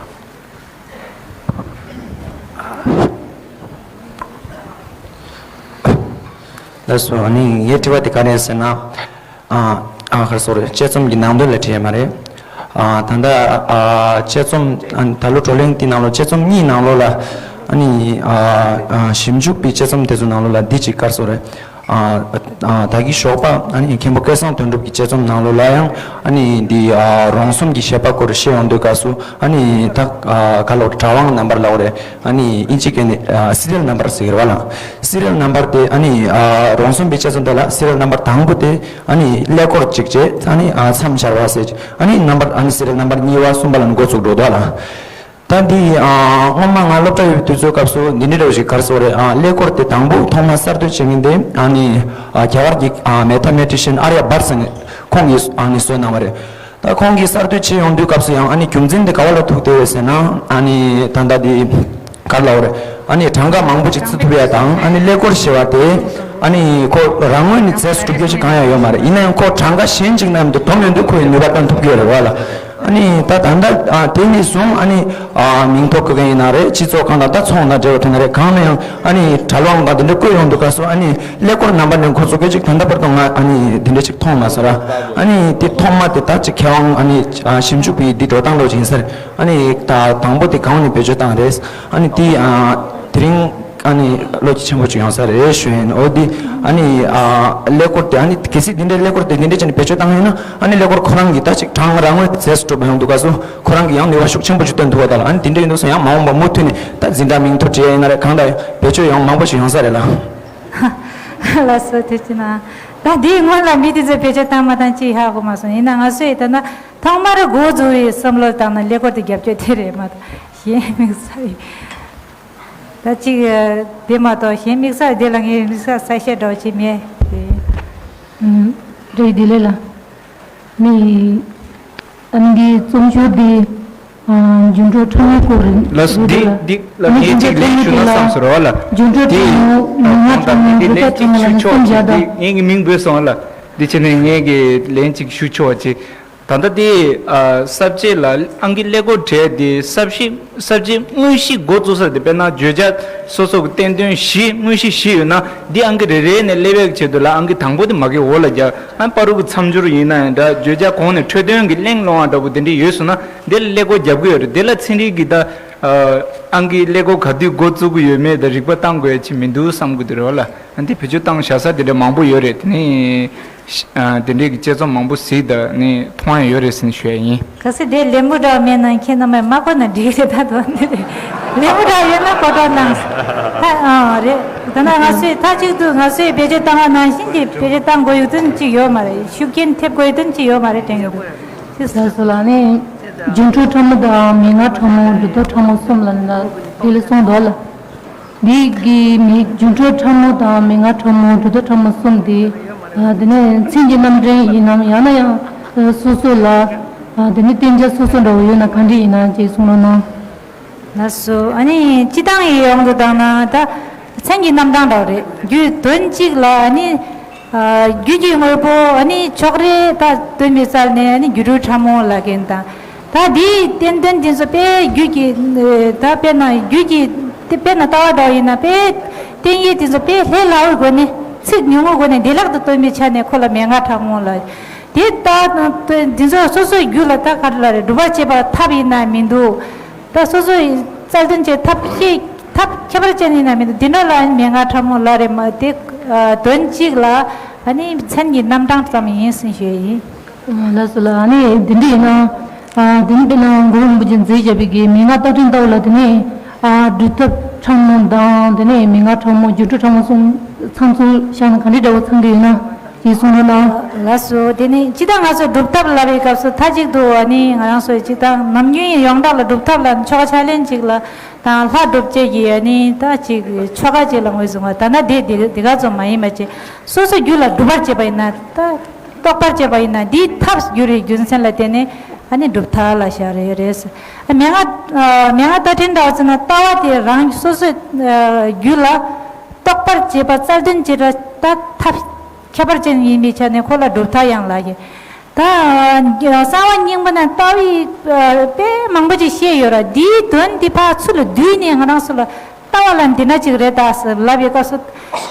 ལགས་སོ། ཨ་ནི་ངའི་དྲི་བ་དེ་ག་རེ་ཟེར་ན། ཨ་ཨ་ག་རེ་ཟེར་དགོས་རེད། དཔྱད་རྩོམ་གྱི་ནང་དོན་ལ་དྲི་ཡས་མ་རེད། ཨ་ད་ལྟ་ཨ་དཔྱད་རྩོམ་ཨ་ད་ལོ་བགྲོ་གླེང་དེ་ནང་ལོགས་དཔྱད་རྩོམ་གཉིས་ནང་ལོགས་ལ། ཨ་ནི་ཨ་ཨ་ཞིབ་འཇུག་པའི་དཔྱད་རྩོམ་དེ་ཚོ་ནང་ལོགས་ལ་འདི་གཅིག་ག་རེ་ཟེར་དགོས་རེད། ཨ་ཨ་ད་གིན་ཞོགས་པ་ཨ་ནི་མཁན་པོ་སྐལ་བཟང་དོན་གྲུབ་ཀྱི་དཔྱད་རྩོམ་ནང་ལོགས་ལ་ཡང་ཨ་ནི་འདི་ཨ་རོང་ཟོམ་གྱི་བཤད་པ་སྐོར་བཤད་ཡོང་དུས་སྐབས་སུ། ཨ་ནི་ད་ཨ་ག་ལབ་དྲ་བའི་ནམ་བར་ལབ་དགོས་རེད། ཨ་ནི་ཨིན་ཇི་སྐད་ནས་ཨ་སི་རི་ཡལ་ནམ་བར་ཟེར་གྱི་རེད་པ་ལགས། སི་རི་ཡལ་ནམ་བར་དེ་ཨ་ནི་ཨ་རོང་ཟོམ་པའི་དཔྱད་རྩོམ་དེ་ལ་སི་རི་ཡལ་ནམ་བར་དང་པོ་དེ་ཨ་ནི་ཀླད་ཀོར་གཅིག་བྱས། ཨ་ནི་ཨ་མཚམས་སྦྱར་བ་ཟེར། ཨ་ནི་ནམ་བར་ཨ་ནི་སི་རི་ཡལ་ནམ་བར་གཉིས་པ་གསུམ་པ་ལ་འགོ་བཙུགས་འགྲོ་འདུག་ལགས། ད་འདི་ཨ་སྔོན་མ་ང་སློབ་གྲྭ་ཡོད་པའི་དུས་ཚོད་སྐབས་སུ་འདི་འདྲ་འདྲ་བོ་ཞིག་ག་རེ་ཟེར་དགོས་རེད། ཨ་ཀླད་ཀོར་དེ་དང་པོ་ཐོག་མ་གསར་གཏོད་བྱེད་མཁན་དེ་ཨ་ནི་ཨ་རྒྱ་གར་གྱི་ཨ་མེ་ཐ་མེ་ཊི་ཤན་ཨར་ཡ་བྷཊ་ཟེར་མཁན་ཁོང་གིས་ཨ་ནི་བཟོས་གནང་བ་རེད། ད་ཁོང་གིས་གསར་གཏོད་བྱེད་ཡོང་དུས་སྐབས་སུ་ཡང་ཨ་ནི་རྒྱུ་མཚན་དེ་ག་བ་ལ་ཐུག་བསྡད་ཡོད་ཟེར་ན། ཨ་ནི་ད་ལྟ་འདི་ག་རེ་ལབ་དགོས་རེད། ཨ་ནི་གྲངས་ཀ་མང་པོ་ཅིག་བརྩི་ཐུབ་ཡ་དང་། ཨ་ནི་ཀླད་ཀོར་ཞེས་པ་དེ་ཨ་ནི་ཁོ་རང་ངོས་ནས་རྫས་སུ་གྲུབ་རྒྱུ་ཞིག་གང་ཡང་ཡོད་མ་རེད། ཡིན་ན་ཡང་ཁོ་གྲངས་ཀ་གཞན་ཅིག་མཉམ་དུ་སྡོམ་ཡོང་དུས་ཁོ་ཡི་ནུས་པ་བཏོན་ཐུབ་ཀྱི་ཡོད་རེད་པ་ལགས། ཨ་ནི་ད་ད་ལྟ་ཨ་དེ་ནས་བཟུང་ཨ་ནི་ཨ་མིང་ཐོ་བཀོད་མཁན་ཡིན་ན་རེད། སྤྱི་ཚོགས་ཁང་དང་ད་ཚོང་དང་འབྲེལ་བ་ཐོག་ནས་རེད། གང་ལ་ཡང་ཨ་ནི་དྲ་ལམ་སྒང་དེ་འདྲ་བཀོད་ཡོང་དུས་སྐབས་སུ་ཨ་ནི་ཀླད་ཀོར་ནམ་བར་ནས་འགོ་བཙུགས་མཁན་ཅིག་ད་ལྟ་བར་དུ་ང་ཨ་ནི་དེ་འདྲ་ཅིག་མཐོང་མ་སོང་ར། ཨ་ནི་དེ་ཐོག་མ་དེ་ད་ཅིག་མཁས་དབང་ཨ་ནི་ཨ་ཞིབ་འཇུག་པའི་འདི་འགྲོ་སྟངས་ལོག་ཅིག་ཡིན་ས་རེད། ཨ་ནི་ད་དང་པོ་དེ་གང་ནས་བེད་སྤྱོད་བཏང་རེད། ཨ་ནི་དེ་ཨ་དེ་རིང་ཨ་ནི་བློ་ཆེན་པོ་ཅིག་ཡོང་ས་རེད་ཞུ་ཡིན། འོ་དེ་ཨ་ནི་ཨ་ཀླད་ཀོར་དེ་ཨ་ནི་གལ་སྲིད་དེ་འདྲའི་ཀླད་ཀོར་དེ་དེ་འདྲའི་བྱས་ནས་བེད་སྤྱོད་བཏང་ཡིན་ན། ཨ་ནི་ཀླད་ཀོར་ཁོ་རང་གིས་ད་ཅིག་གྲངས་རང་ངོས་རྫས་སུ་གྲུབ་པ་ཡོང་དུས་སྐབས་སུ་ཁོ་རང་གིས་ཡང་ནུས་པ་ཤུགས་ཆེན་པོ་ཅིག་བཏོན་ཐུབ་པ་དང་། ཨ་ནི་དེ་འདྲ་ཡིན་དུས་སུ་ཡང་མ་འོངས་པ་མུ་མཐུད་ནས་ད་འཛིན་གྲྭ་མིང་ཐོ་བྲིས་ཡ་ཡིན་ན་རེད། གང་ལ་ཡང་བེད་སྤྱོད་ཡང་མང་པོ་ཞིག་ཡོང་ས་རེད་ལགས། ལགས་སོ། ཐུགས་རྗེ་གནང་། ད་འདིའི་སྔོན་ལ་མི་དེ་ཚོས་བེད་སྤྱོད་བཏང་མ་བཏང་ཅིག་ཧ་གོ་མ་སོང་། ཡིན་ན་ང་ཚོས་ད་ན་ཐོག་མར་འགོ་འཛུགས་པའི་བསམ་བློ་བཏང་ན་ཀླད་ཀོར་དེ་རྒྱབ་སྐྱོར་དེ་རེད་མ་གཏོགས་གཞན་དམིགས་བསལ་ཡིན། ད་གཅིག་དེ་མ་གཏོགས་གཞན་དམིགས་བསལ་དེ་ལ་ངས་དམིགས་བསལ་གསལ་བཤད་འདྲ་བོ་བྱས་མེད་དེ། ཨུམ། རེད། བདེ་ལེགས་ལགས། ནི། ཨ་ནི་འདིའི་རྩོམ་ཤོག་འདི། ཨ། སྒྱུ་འཕྲུལ་ཕྲ་མོའི་སྐོར་རེད། ལགས་སོ། འདི་འདི་ལ་ངས་ཅིག་ལན་ཞུ་ན་བསམ་སོང་ར་བ་ལ། སྒྱུ་འཕྲུལ་ཕྲ་མོ་མི་ང་ཕྲ་མོ་འདི་ལན་ཅིག་ཞུ་ཆོག་ཅིག་འདི་ངས་ཀྱི་མིང་འབོད་སོང་བ་ལ། འདི་བྱས་ནས་ངས་ཀྱི་ལན་ཅིག་ཞུ་ཆོག་ཅིག། ད་ལྟ་དེ་ཨ་ས་བཅད་ལ་ཨང་ཀི་ཀླད་ཀོར་བྲིས་དེ་ས་བཅད་ས་བཅད་དངོས་གཞི་འགོ་བཙུགས་ས་དེ། དཔེར་ན་བརྗོད་བྱ་སོ་སོ་གི་བསྟན་དོན་བཞི། དངོས་གཞི་བཞི་ཡོད་ན་འདི་ཨང་ཀི་རེ་རེ་ནས་སླེབས་པའི་ཆེད་དུ་ལ་ཨང་ཀི་དང་པོ་དེ་མ་གི་འོག་ལ་རྒྱག། ཨ་པ་རུ་གི་མཚམས་སྦྱོར་ཡིན་ན་ཡང་འདྲ། བརྗོད་བྱ་གོང་ནས་འཕྲོས་དོན་གྱི་གླེང་སློང་བ་འདྲ་པོ་དེ་འདྲ་ཡོད་སོང་ན་དེ་ལ་ཀླད་ཀོར་རྒྱབ་གི་ཡོད་རེད། དེ་ལ་ཚན་རིག་གི་ད་ ཨ་ཨང་ཀི་ཀླད་ཀོར་ག་དུས་འགོ་བཙུགས་ཀྱི་ཡོད་མེད་དང་རིག་པ་བཏང་དགོས་ཡ་ཅིག་མི་འདུག་བསམ་གྱི་འདུག་རེད་བ་ལ། ཨ་འདི་བེད་སྤྱོད་བཏང་བཞག་ས་དེ་འདྲ་མང་པོ་ཡོད་རེད། དེ་ནས་ཨ་དེ་འདྲའི་གི་དཔྱད་རྩོམ་མང་པོ་གཟིགས་དང་ནས་མཐོང་ཡ་ཡོད་རེད་ཟེར་ནས་ཞུ་ཡ་ཡིན། གལ་སྲིད་དེ་ལན་པོ་འདྲ་མེད་ན་ཁྱེད་རྣམ་པས་མ་གོ་ན་འགྲིག་རེད། ད་དོན་དེ་རེད། ལན་པོ་འདྲ་ཡོད་ན་གོ་རོགས་གནང་། ད་ཨ་རེད། ད་ན་ང་ཚོས་མཐའ་གཅིག་ཏུ་ང་ཚོས་བེད་སྤྱོད་བཏང་བ་ནང་བཞིན་གྱི་བེད་སྤྱོད་བཏང་དགོས་ཡོད་དོན་གཅིག་ཡོད་མ་རེད། ཤུགས་རྐྱེན་ཐེབས་དགོས་ཡོད་དོན་གཅིག་ཡོད་མ་རེད་དྲན་གྱི་འདུག་ལགས་སོ་ལགས། ཨ་ནི་སྒྱུ་འཕྲུལ་ཕྲ་མོ་དང་མན་ངག་ཕྲ་མོ། གྲུབ་མཐའ་ཕྲ་མོ་གསུམ་ལ་ན་དེ་ལ་གསུངས་འདུག་ལ། འདི་གི་མི་སྒྱུ་འཕྲུལ་ཕྲ་མོ་དང་མན་ངག་ཕྲ་མོ། གྲུབ་མཐའ་ཕྲ་མོ་གསུམ་དེ། ཨ་དེ་ནས་མཚན་གྱི་རྣམ་འདྲེན་ཡིན་ནམ། ཡང་ན་ཡང་ཨ་སོ་སོ་ལ་ཨ་དེ་ནས་བསྟན་བྱ་སོ་སོ་འདྲ་བོ་ཡོད་ན་ག་འདྲ་ཡིན་ན་ཅེས་གསུངས་ན་ན། ལགས་སོ། ཨ་ནི་སྤྱི་བཏང་ཡི་ཡོང་དུ་བཏང་ན་ད་མཚན་གྱི་རྣམ་གྲངས་འདྲ་བོ་རེད། རྒྱུའི་དོན་གཅིག་ལ་ཨ་ནི་ཨ་རྒྱུད་ཀྱི་དངོས་པོ་ཨ་ནི་ཕྱོགས་རེ་ད་སྟོན་པའི་རྩལ་ནས་ཨ་ནི་སྒྱུ་འཕྲུལ་ཕྲ་མོ་ལབ་མཁན་དང་། ད་འདིའི་བསྟན་དོན་དེ་ཚོ་དཔེ་རྒྱུད་ཀྱི་ད་དཔེར་ན་རྒྱུད་ཀྱི་དེ་དཔེར་ན་ལྟ་བ་འདྲ་བོ་ཡིན་ན་དཔེ་བསྟན་ཡིག་དེ་ཚོ་དཔེ་ལྷད་ལྷ་བོའི་སྒོ་ནས་ཚིག་ཉུང་ངུའི་སྒོ་ནས་བདེ་བླག་ཏུ་སྟོན་པའི་ཆ་ནས་ཁོ་ལ་མན་ངག་ཕྲ་མོ་ལབ། དེ་ལྟ་དེ་ཚོ་སོ་སོའི་རྒྱུད་ལ་ད་ག་རེ་ལབ་རེད། སྒྲུབ་པར་བྱེད་པ་ཐབས་ཡིན་ན་མི་འདུག་ད་སོ་སོའི་རྩལ་འདོན་བྱེད་ཐབས་ཤེས་ཐབས་ཁྱད་པར་ཅན་ཡིན་ན་མི་འདུག་འདི་འདྲ་ལ་མན་ངག་ཕྲ་མོ་ལབ་རེད་མ་དེ། ཨ་དོན་གཅིག་ལ་ཨ་ནི་མཚན་གྱི་རྣམ་གྲངས་ཙམ་ཡིན་ཟེར་ཞུ་ཡ་ཡིན། ལགས་སོ་ལགས། ཨ་ནི་འདི་འདྲ་ཡིན་ན། ཨ་དེ་ནི་དཔེར་ན་གུ་རུ་རིན་པོ་ཆེས་མཛད་བཞག་པའི་གི་མན་ངག་རྟགས་ཕྲེང་ལྟ་བུ་ལ་དེ་ནས་ཨ་སྒྲུབ་ཐབས་ཕྲ་མོ་དང་དེ་ནས་མན་ངག་ཕྲ་མོ། སྒྱུ་འཕྲུལ་ཕྲ་མོ་གསུམ་ཚང་ཚུལ་བཞག་ན་ག་འདྲའི་འདྲ་བོ་ཚང་གི་ཡོད་ན། ཅེས་གསུངས་ན་ན། ལགས་སོ། དེ་ནི་སྤྱིར་བཏང་ང་ཚོ་སྒྲུབ་ཐབས་ལབ་པའི་སྐབས་སུ་མཐའ་གཅིག་ཏུ་ཨ་ནི་ང་རང་ཚོའི་སྤྱིར་བཏང་ནམ་རྒྱུན་ཡོངས་གྲགས་ལ་སྒྲུབ་ཐབས་ལ་ཆོ་ག་ཕྱག་ལེན་ཅིག་ལ་དང་ལྷ་སྒྲུབ་བྱེད་ཀྱི་ཨ་ནི་ད་ཅིག་ཆོ་ག་ཅིག་ལ་ངོས་བཟུང་བ། ད་ན་དེ་དེ་དེ་ག་ཙམ་མ་ཡིན་པ་བྱས་སོ་སོ་རྒྱུད་ལ་སྒྲུབ་པར་བྱེད་པ་ཡིན་ན། ད་རྟོགས་པར་བྱེད་པ་ཡིན་ན་འདིའི་ཐབས་སྒྱུར་བའི་རྒྱུ་མཚན་ལ་བརྟེན་ནས་ཨ་ནི་སྒྲུབ་ཐབས་ལ་བཞག་རེད་རེད། ཨ་མན་ངག་ཨ་མན་ངག་རྟགས་ཕྲེང་འདྲ་བོ་བརྩིས་ན་ལྟ་བ་དེ་རང་སོ་སོའི་ཨ་རྒྱུད་ལ་རྟོགས་པར་བྱེད་པ་རྩལ་འདོན་བྱེད་པ་ད་ཐབས་ཁྱད་པར་ཅན་ཡིན་པའི་ཆ་ནས་ཁོ་ལ་སྒྲུབ་ཐབས་ཡང་ལབ་ཀྱི། ད་གསང་བ་སྙིང་པོ་ན་ལྟ་བའི་དཔེ་མང་པོ་ཅིག་བཤད་ཡོད་ར། འདིའི་དོན་འདི་ཕར་ཚུར་ལ་བསྡུས་ནས་ང་རང་ཚོ་ལ་ལྟ་བ་ལ་འདི་འདྲ་ཅིག་རེད་ད་ཟེར་ལབ་པའི་སྐབས་སུ་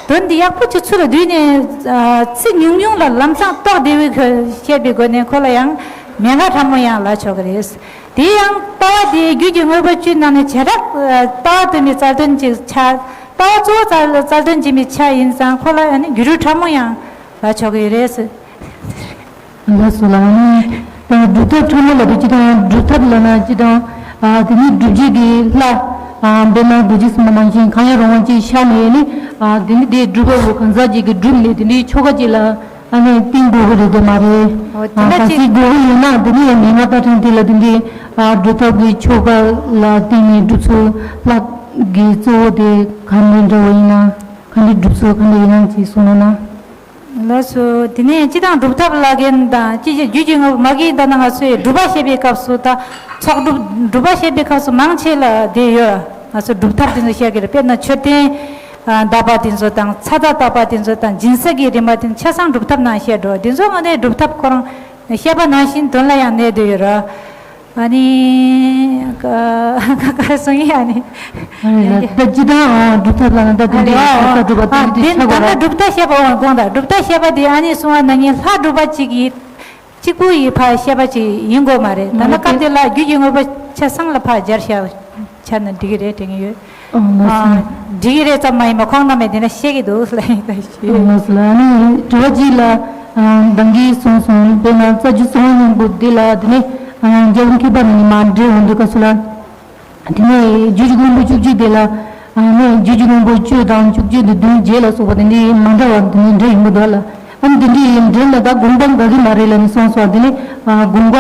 དོན་འདི་ཡག་པོ་ཅིག་ཚུར་ལ་བསྡུས་ནས་ཚིག་ཉུང་ཉུང་ལ་ལམ་སང་རྟོགས་བདེ་བའི་ཁར་བཤད་པའི་སྒོ་ནས་ཁོ་ལ་ཡང་མན་ངག་ཕྲ་མོ་ཡང་ལབ་ཆོག་གི་རེད། དེ་ཡང་ལྟ་བ་དེ་རྒྱུད་ཀྱི་དངོས་པོ་བཅུའི་ནང་ནས་བྱེ་བྲག་ལྟ་བ་སྟོན་པའི་རྩལ་འདོན་ཅིག་ཆགས། ལྟ་བ་གཙོ་བོ་རྩལ་རྩལ་འདོན་བྱེད་མི་ཆ་ཡིན་ཙང་ཁོ་ལ་ནི་སྒྱུ་འཕྲུལ་ཕྲ་མོ་ཡང་ལབ་ཆོག་གི་རེད། ལགས་སོ་ལགས། ཨ་ནི་ད་སྒྲུབ་ཐབས་ཕྲ་མོ་ལབ་དུས་སྤྱིར་བཏང་སྒྲུབ་ཐབས་ལབ་ན་སྤྱིར་བཏང་ཨ་དེ་ནི་སྒྲུབ་བྱེད་ཀྱི་ལྷ་ཨ་དཔེར་ན་རྡོ་རྗེ་སེམས་དཔའ་ནང་བཞིན་གང་ཡང་རུང་བ་ཅིག་ཤར་ནས་ནི་ཨ་དེ་ནི་དེ་སྒྲུབ་པ་པོ་གང་ཟག་ཅིག་གིས་སྒྲུབ་ནས་དེ་འདྲའི་ཆོ་ག་ཅིག་ལ་ཨ་ནི་བརྟེན་དགོས་ཀྱི་རེད་དེ་མ་རེད། འོ་དེ་ཨ་འདྲ་གལ་ཅིག་སྲིད་དགོས་ཀྱི་ཡོད་ན་དེ་ནི་ཡང་མན་ངག་རྟགས་ཕྲེང་དེ་ལ་དེ་འདྲའི་ཨ་སྒྲུབ་ཐབས་ཀྱི་ཆོ་ག་ལ་བརྟེན་ནས་སྒྲུབ་ཚུལ་ལྷ་གི་གཙོ་བོ་དེ་ག་འདྲ་འདྲ་བོ་ཡིན་ན་ག་འདྲའི་སྒྲུབ་ཚུལ་ག་འདྲ་ཡིན་ན་ཅིག་གསུངས་ན་ན། ལགས་སོ། དེ་ནས་སྤྱིར་བཏང་སྒྲུབ་ཐབས་ལབ་མཁན་དང་ཅི་ཞིག་རྒྱུད་ཀྱི་དངོས་པོ་མ་གི་ད་ནང་ང་ཚོས་སྒྲུབ་པ་བཤད་པའི་སྐབས་སུ་ད་ཚོགས་སྒྲུབ་སྒྲུབ་པ་བཤད་པའི་སྐབས་སུ་མང་ཆེ་ལ་དེ་ཡོད། ང་ཚོས་སྒྲུབ་ཐབས་དེ་ཚོ་བཤད་ཀྱི་རེད། དཔེར་ན་མཆོད་རྟེན་ཨ་བཏབ་པ་དེ་ཚོ་དང་ཚ་ཚ་བཏབ་པ་དེ་ཚོ་དང་སྦྱིན་སྲེག་གི་རིམ་པ་དེ་ཆ་ཚང་སྒྲུབ་ཐབས་ནང་བཤད་འགྲོ། དེ་ཚོ་དངོས་གནས་སྒྲུབ་ཐབས་ཁོ་རང་བཤད་པ་ནང་བཞིན་དོན་ལ་ཡང་གནས་བསྡད་ཡོད་ར། ཨ་ནི། ཀ་ཀ་གསུང་ཡིན་ཨ་ནི། ཨ་ནི་ད་ད་སྤྱིར་བཏང་ཨ་སྒྲུབ་ཐབས་ལ་ན་ད་དེ་འདྲའི་ཨ་སྒྲུབ་ཐབས་སྒྲུབ་པ་ཨ་དེ་འདྲའི་དེ་ཆགས་ད་པ་ལ་ར། སྒྲུབ་ཐབས་བཤད་པ་འོང་དགོངས་དག་སྒྲུབ་ཐབས་བཤད་པ་དེ་ཨ་ནི་གསུང་བ་ན་ངས་ལྷ་སྒྲུབ་པ་གཅིག་གིས་གཅིག་པུ་ཡི་ཕར་བཤད་པ་ཅིག་ཡིན་དགོས་མ་རེད། ད་ནི་སྐབས་དེ་ལ་རྒྱུད་ཀྱི་དངོས་པོ་ཆ་ཚང་ལ་ཕར་སྦྱར་བཞག་ཆ་ན་འགྲིག་གི་རེད་དྲན་གྱི་ཡོད། ཨ་མ་ཨ་སོང་། འགྲིག་གི་རེད་ཙམ་མ་ཡིན་པ་ཁོང་རྣམ་པས་དེ་འདྲ་བཤད་ཀྱི་འདུག་ལབ་ཡིན་ད་ཞུ། ཨ་མ་སོང་ལ་ཨ་ནི་དྲི་བ་གཅིག་ལ་ཨ་མདང་གི་གསུངས་སོང་། དཔེར་ན་རྩ་རྒྱུད་གསང་བ་སྙིང་པོ་འདི་ལ་དེ་ནས་ཨ་རྒྱལ་བ་མཁས་པ་རྣམས་ཀྱིས་མར་འགྲེལ་འོང་དུས་སྐབས་སུ་ལ། དེ་ནས་རྒྱུད་ཀྱི་དངོས་པོ་བཅུ་གཅིག་དེ་ལ་ཨ་ནི་རྒྱུད་ཀྱི་དངོས་པོ་བཅུ་དང་བཅུ་གཅིག་དང་བདུན་བརྒྱད་ལ་སོགས་པ་དེ་འདྲའི་མ་འདྲ་བ་དེ་འདྲའི་འགྲེལ་ཡོང་གི་འདུག་ལ། ཨ་ནི་དེ་འདྲའི་འགྲེལ་ལ་ད་དགོངས་པ་འགལ་གྱི་མ་རེད་ལབ་ནས་གསུངས་སོང་། དེ་ནི་ཨ་དགོངས་པ་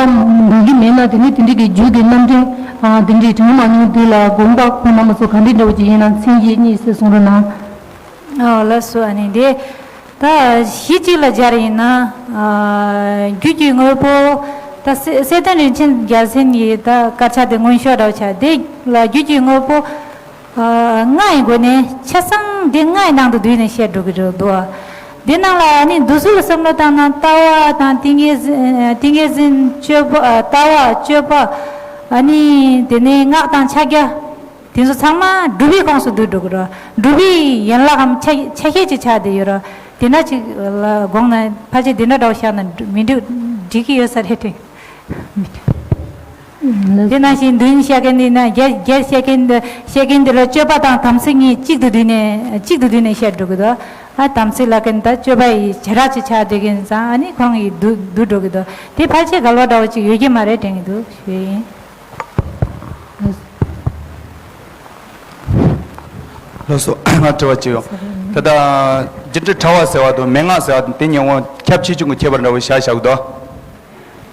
འགལ་གྱི་མེད་ན་དེ་ནི་དེ་འདྲའི་གི་རྒྱུད་ཀྱི་རྣམ་འགྲེལ་ཨ་དེ་འདྲའི་དྲངས་མ་མྱོང་དུས་ལ་དགོངས་པ་ཁོང་རྣམ་པ་ཚོ་ག་འདྲའི་འདྲ་བོ་ཅིག་ཡིན་ན་མཚན་ཞེ་གཉིས་ཟེར་གསུངས་རོགས་གནང་། ཨོ་ལགས་སོ། ཨ་ནི་དེ་ད་གཞི་གཅིག་ལ་སྦྱར་ཡིན་ན་ཨ་རྒྱུད་ཀྱི་དངོས་པོ་ད་གསེར་གསེར་ལྡན་རིན་ཆེན་རྒྱལ་མཚན་གྱི་ད་དཀར་ཆག་དེ་སྔོན་ཤོག་འདྲ་བོ་ཆགས་དེ་ལ་རྒྱུད་ཀྱི་དངོས་པོ། ལྔ་ཡི་སྒོ་ནས་ཆ་ཚང་འདི་ལྔ་ཡི་ནང་དུ་བསྡུས་ནས་བཤད་འགྲོ་གི་རེད་འདུག་འདི་ནང་ལ་ནི་འདུག་སེ་བསམ་བློ་བཏང་ན་ལྟ་བ་དང་ཏིང་ངེ་འཛིན་ཏིང་ངེ་འཛིན་སྤྱོད་པ་ལྟ་བ་སྤྱོད་པ་ཨ་ནི་དེ་ནས་སྔགས་དང་ཕྱག་རྒྱ་དེ་ཚོ་ཚང་མ་སྒྲུབ་པའི་ཁོངས་སུ་བསྡུ་འགྲོ་གི་རེད། སྒྲུབ་པའི་ཡན་ལག་གམ་ཆ་ཆ་ཤས་ཅིག་ཆགས་བསྡད་ཡོད་རེད། དེ་འདྲ་ཅིག་ལ་དགོངས་ན་ཕལ་ཆེར་དེ་འདྲ་འདྲ་བོ་བཞག་ན་མི་འགྲིག་འགྲིག་གི་ཡོད་ས་རེད་དྲན། དེ་ནང་བཞིན་མདུན་བཤད་མཁན་འདི་ན་རྒྱ་རྒྱ་བཤད་མཁན་འདི་བཤད་མཁན་འདི་ལ་སྤྱོད་པ་དང་དམ་ཚིག་གཉིས་གཅིག་ཏུ་བསྡུས་ནས་གཅིག་ཏུ་བསྡུས་ནས་བཤད་འགྲོ་གི་འདུག་ཨ་དམ་ཚིག་ལབ་མཁན་ད་སྤྱོད་པ་ཡི་བྱེ་བྲག་ཅིག་ཆགས་བསྡད་མཁན་ཙང་ཨ་ནི་ཁོང་གིས་བསྡུ་བསྡུ་འགྲོ་གི་འདུག་དེ་ཕལ་ཆེར་འགལ་བ་འདྲ་བོ་ཅིག་ཡོད་ཀྱི་མ་རེད་དྲན་གྱི་འདུག་ཞུ་ཡིན། ལགས་སོ། ང་དྲི་བ་གཅིག་ཡོད། ད་ལྟ་རྒྱུ་འབྲས་ཕྲ་བ་ཟེར་བ་དང་མན་ངག་ཟེར་བ་དེ་གཉིས་ཁྱབ་ཆེ་ཆུང་གི་ཁྱད་པར་འདྲ་བོ་བཞག་བཞག་གི་འདུག་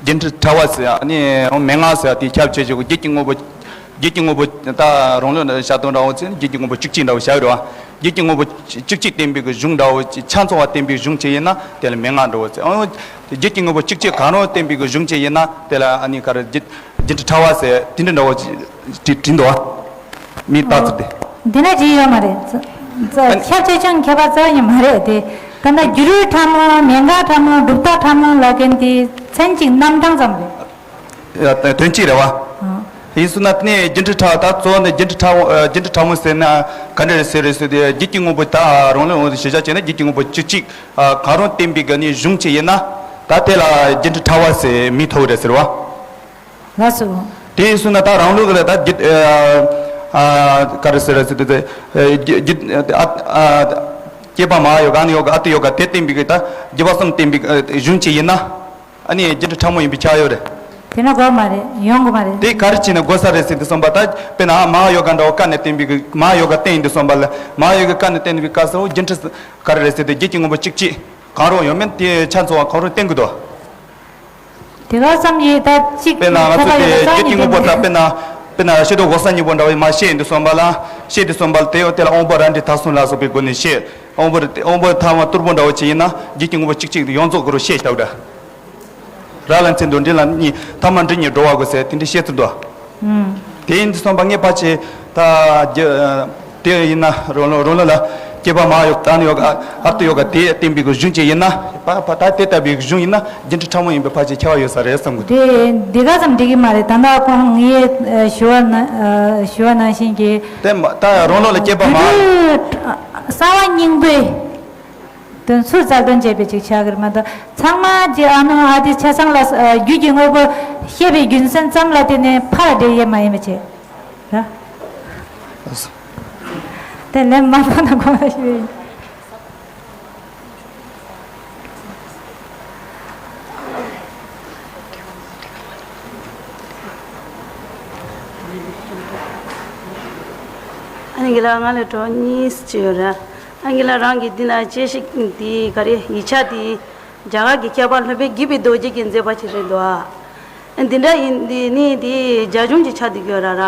རྒྱུ་འབྲས་ཕྲ་བ་ཟེར་ཨ་ནི་མན་ངག་ཟེར་དེ་ཁྱབ་ཆེ་ཆུང་གི་རྒྱུད་ཀྱི་དངོས་པོ། རྒྱུད་ཀྱི་དངོས་པོ་ད་རང་ལུགས་ནས་བཤད་སྟངས་འདྲ་བོ་ཚེ་རྒྱུད་ཀྱི་དངོས་པོ་བཅུ་གཅིག་འདྲ་བོ་བཞག་རེད་བ། རྒྱུད་ཀྱི་དངོས་པོ་བཅུ་གཅིག་བསྟན་པའི་གི་གཞུང་འདྲ་བོ་ཆ་ཚང་བ་བསྟན་པའི་གཞུང་ཅིག་ཡིན་ན་དེ་ལ་མན་ངག་འདྲ་བོ་ཟེར། ཨོ། རྒྱུད་ཀྱི་དངོས་པོ་བཅུ་གཅིག་གང་རུང་བསྟན་པའི་གི་གཞུང་ཅིག་ཡིན་ན་དེ་ལ་ཨ་ནི་ག་རེ་རྒྱུད་རྒྱུད་འབྲས་ཕྲ་བ་ཟེར་དེ་འདྲ་འདྲ་བོ་ཅིག་བྲིས་བྲིས་འདུག་བ། མི་རྟགས་ཚུལ་དེ། འདི་ན་བྲིས་ཡོད་མ་རེད། ཚ- ཚ- ཨ་ནི་ཁྱབ་ཆེ་ཆུང་ཁྱད་པར་རྩ་བ་ཉིད་མ་རེད་དེ། ད་ལྟ་རྒྱུ་རུས་ཕྲ་མོ་མན་ངག་ཕྲ་མོ་གྲུབ་རྟགས་ཕྲ་མོ་ལབ་མཁན་དེ་མཚན་གཅིག་རྣམ་གྲངས་ཙམ་རེད། ཡ་དོན་གཅིག་རེད་བ། ཨ། ཡིན་སོང་ན་དེ་ནས་རྒྱུ་འབྲས་ཕྲ་བ་ད་གཙོ་བོ་ནི་རྒྱུ་འབྲས་ཕྲ་བོ་ཨ་རྒྱུ་འབྲས་ཕྲ་མོ་ཟེར་ན་ག་འདྲ་རེད་ཟེར་རེད་ཟེར་དུས་རྒྱུད་ཀྱི་དངོས་པོ་ད་རང་ལུགས་ངོས་སུ་གཞི་བཞག་བྱས་ན་རྒྱུད་ཀྱི་དངོས་པོ་བཅུ་གཅིག་ཨ་གང་རུང་བསྟན་པའི་གི་ནི་གཞུང་ཅིག་ཡིན་ན་ད་དེ་ལ་རྒྱུ་འབྲས་ཕྲ་བ་ཟེར་མིང་ཐོབ་རེད་ཟེར་བ། ལགས་སོ། དེ་ཡིན་སོང་ན་ད་རང་ལུགས་ལ་ད་རྒྱུད་ཨ་ཨ་ག་རེ་ཟེར་རེད་ཟེར་དུས་རྒྱུད་རྒྱུད་ཨ་ཨ་སྐྱེས་པ་མ་ཡོ་ག་ཨ་ནི་ཡོ་ག་ཨ་ཏི་ཡོ་ག་དེ་བསྟན་པའི་གི་ད་རྒྱུད་པ་གསུམ་བསྟན་པའི་གི་གཞུང་ཅིག་ཡིན་ན། ཨ་ནི་རྒྱུ་འབྲས་ཕྲ་མོ་ཡིན་པས་ཁྱབ་ཡོད་རེད། དེ་ན་དགོས་མ་རེད། ཡོང་དགོས་མ་རེད། དེ་ག་རེ་བྱས་ནས་དགོས་ས་རེད་ཟེར་དུས་ཙམ་པ་ད་དཔེར་ན་མ་ཧཱ་ཡོ་ག་འདྲ་བོ་ཀ་ནས་བསྟན་པའི་གི་མ་ཧཱ་ཡོ་ག་བསྟན་ཡིན་དུས་ཙམ་པ་ལ་མ་ཧཱ་ཡོ་ག་ཀ་ནས་བསྟན་པའི་སྐབས་སུ་རྒྱུ་འབྲས་ག་རེ་རེད་ཟེར་དུས་རྒྱུད་ཀྱི་དངོས་པོ་གཅིག་གཅིག་གང་རུང་ཡོད་མེད་དེ་ཆ་ཚང་བ་གང་རུང་བསྟན་དགོས་དོ། དེ་ག་ཙམ་གྱིས་ད་གཅིག་དཔེར་ན་ང་ཚོ་ཁྱད་པར་ཡོད་ད་རྩ་བ་ཉིད་བསྟན་དེ། དཔེར་ན་དཔེར་ན་ཤེས་རབ་འོད་གསལ་སྙིང་པོ་འདྲ་བོ་མ་བཤད་ཡིན་དུས་ཙམ་པ་ལ་བཤད་དུས་ཙམ་པ་ལ་དེ་ཡང་དེ་ལ་དབང་པོ་རབ་འབྲིང་ཐ་གསུམ་ལ་སོགས་པའི་སྒོ་ནས་བཤད། དབང་པོ་དབང་པོ་ཐ་མ་ཐོར་བུ་འདྲ་བོ་ཅིག་ཡིན་ན་རྒྱུད་ཀྱི་དངོས་པོ་གཅིག་གཅིག་ཏུ་ཡོངས་རྫོགས་ཀྱི་རུ་བཤད་བཞག་འདྲ། ར་ལ་མཚན་དང་འབྲི་ལ་གཉིས་ཐ་མ་འབྲིང་གཉིས་འགྲོ་བ་དགོས་ཟེར་དེ་འདྲའི་བཤད་ཚུལ་འདུག་ཨང་། དེ་ཡིན་དུས་ཙམ་པ་ངས་ཕལ་ཆེར་ད་རྒྱུ་དེ་ཡིན་ན་རོ་ལོ་རོ་ལོ་ལ་སྐྱེས་པ་མ་ཡོ་ག་ཨ་ནི་ཡོ་ག་ཨ་ཏི་ཡོ་ག་དེ་བསྟན་པའི་གི་གཞུང་ཅིག་ཡིན་ན་ཕ་ཕ་ད་དེ་ལྟ་བུའི་གཞུང་ཡིན་ན་རྒྱུ་འབྲས་ཕྲ་མོ་ཡིན་པའི་ཕལ་ཆེར་ཁྱབ་པ་ཡོད་ས་རེད་བསམ་གི་འདུག་དེ་འདི་ག་ཙམ་འགྲིག་གི་མ་རེད། ད་ལྟ་ཁོང་ངས་ཨ་ཞུ་བ་ན་ཨ་ཞུ་བ་ནང་བཞིན་གྱི་དེ་མ་ད་རོ་ལོ་ལ་སྐྱེས་པ་མ་རྒྱུ་རུས་གསང་བ་སྙིང་པོའི་དོན་ཚུལ་རྩལ་འདོན་བྱས་པའི་ཅིག་ཆགས་ཀྱི་རེད་མ་གཏོགས་ཚང་མ་ཅིག་ཨ་ནུ་ཨ་ཏི་ཆ་ཚང་ལ་ཨ་རྒྱུད་ཀྱི་དངོས་པོ་བཤད་པའི་རྒྱུ་མཚན་ཙམ་ལ་བརྟེན་ནས་ཕར་འགྲེལ་ཡས་མ་ཡིན་པ་བྱས། ར། དེ་ལན་མ་ཕོག་ན་དགོངས་པ་ཞུ་ཡིན། ཨ་ནི་གི་ལ་ང་ལ་གྲོགས་གཉིས་ཅིག་ཡོད་ར། ཨ་ནི་གི་ལ་རང་གི་འདི་ན་དཔྱད་ཞིབ་འདི་ག་རེ་ཡིག་ཆ་འདི་རྒྱ་གར་གྱི་མཁས་པ་སློབ་དཔོན་དགྱེས་པའི་རྡོ་རྗེ་གིས་མཛད་པ་ཅིག་རེད་འདུག་ཨ། འདི་འདྲ་ཡིན་འདི་ནི་འདི་རྒྱ་གཞུང་གི་ཆ་འདི་ཡོད་ར་ར།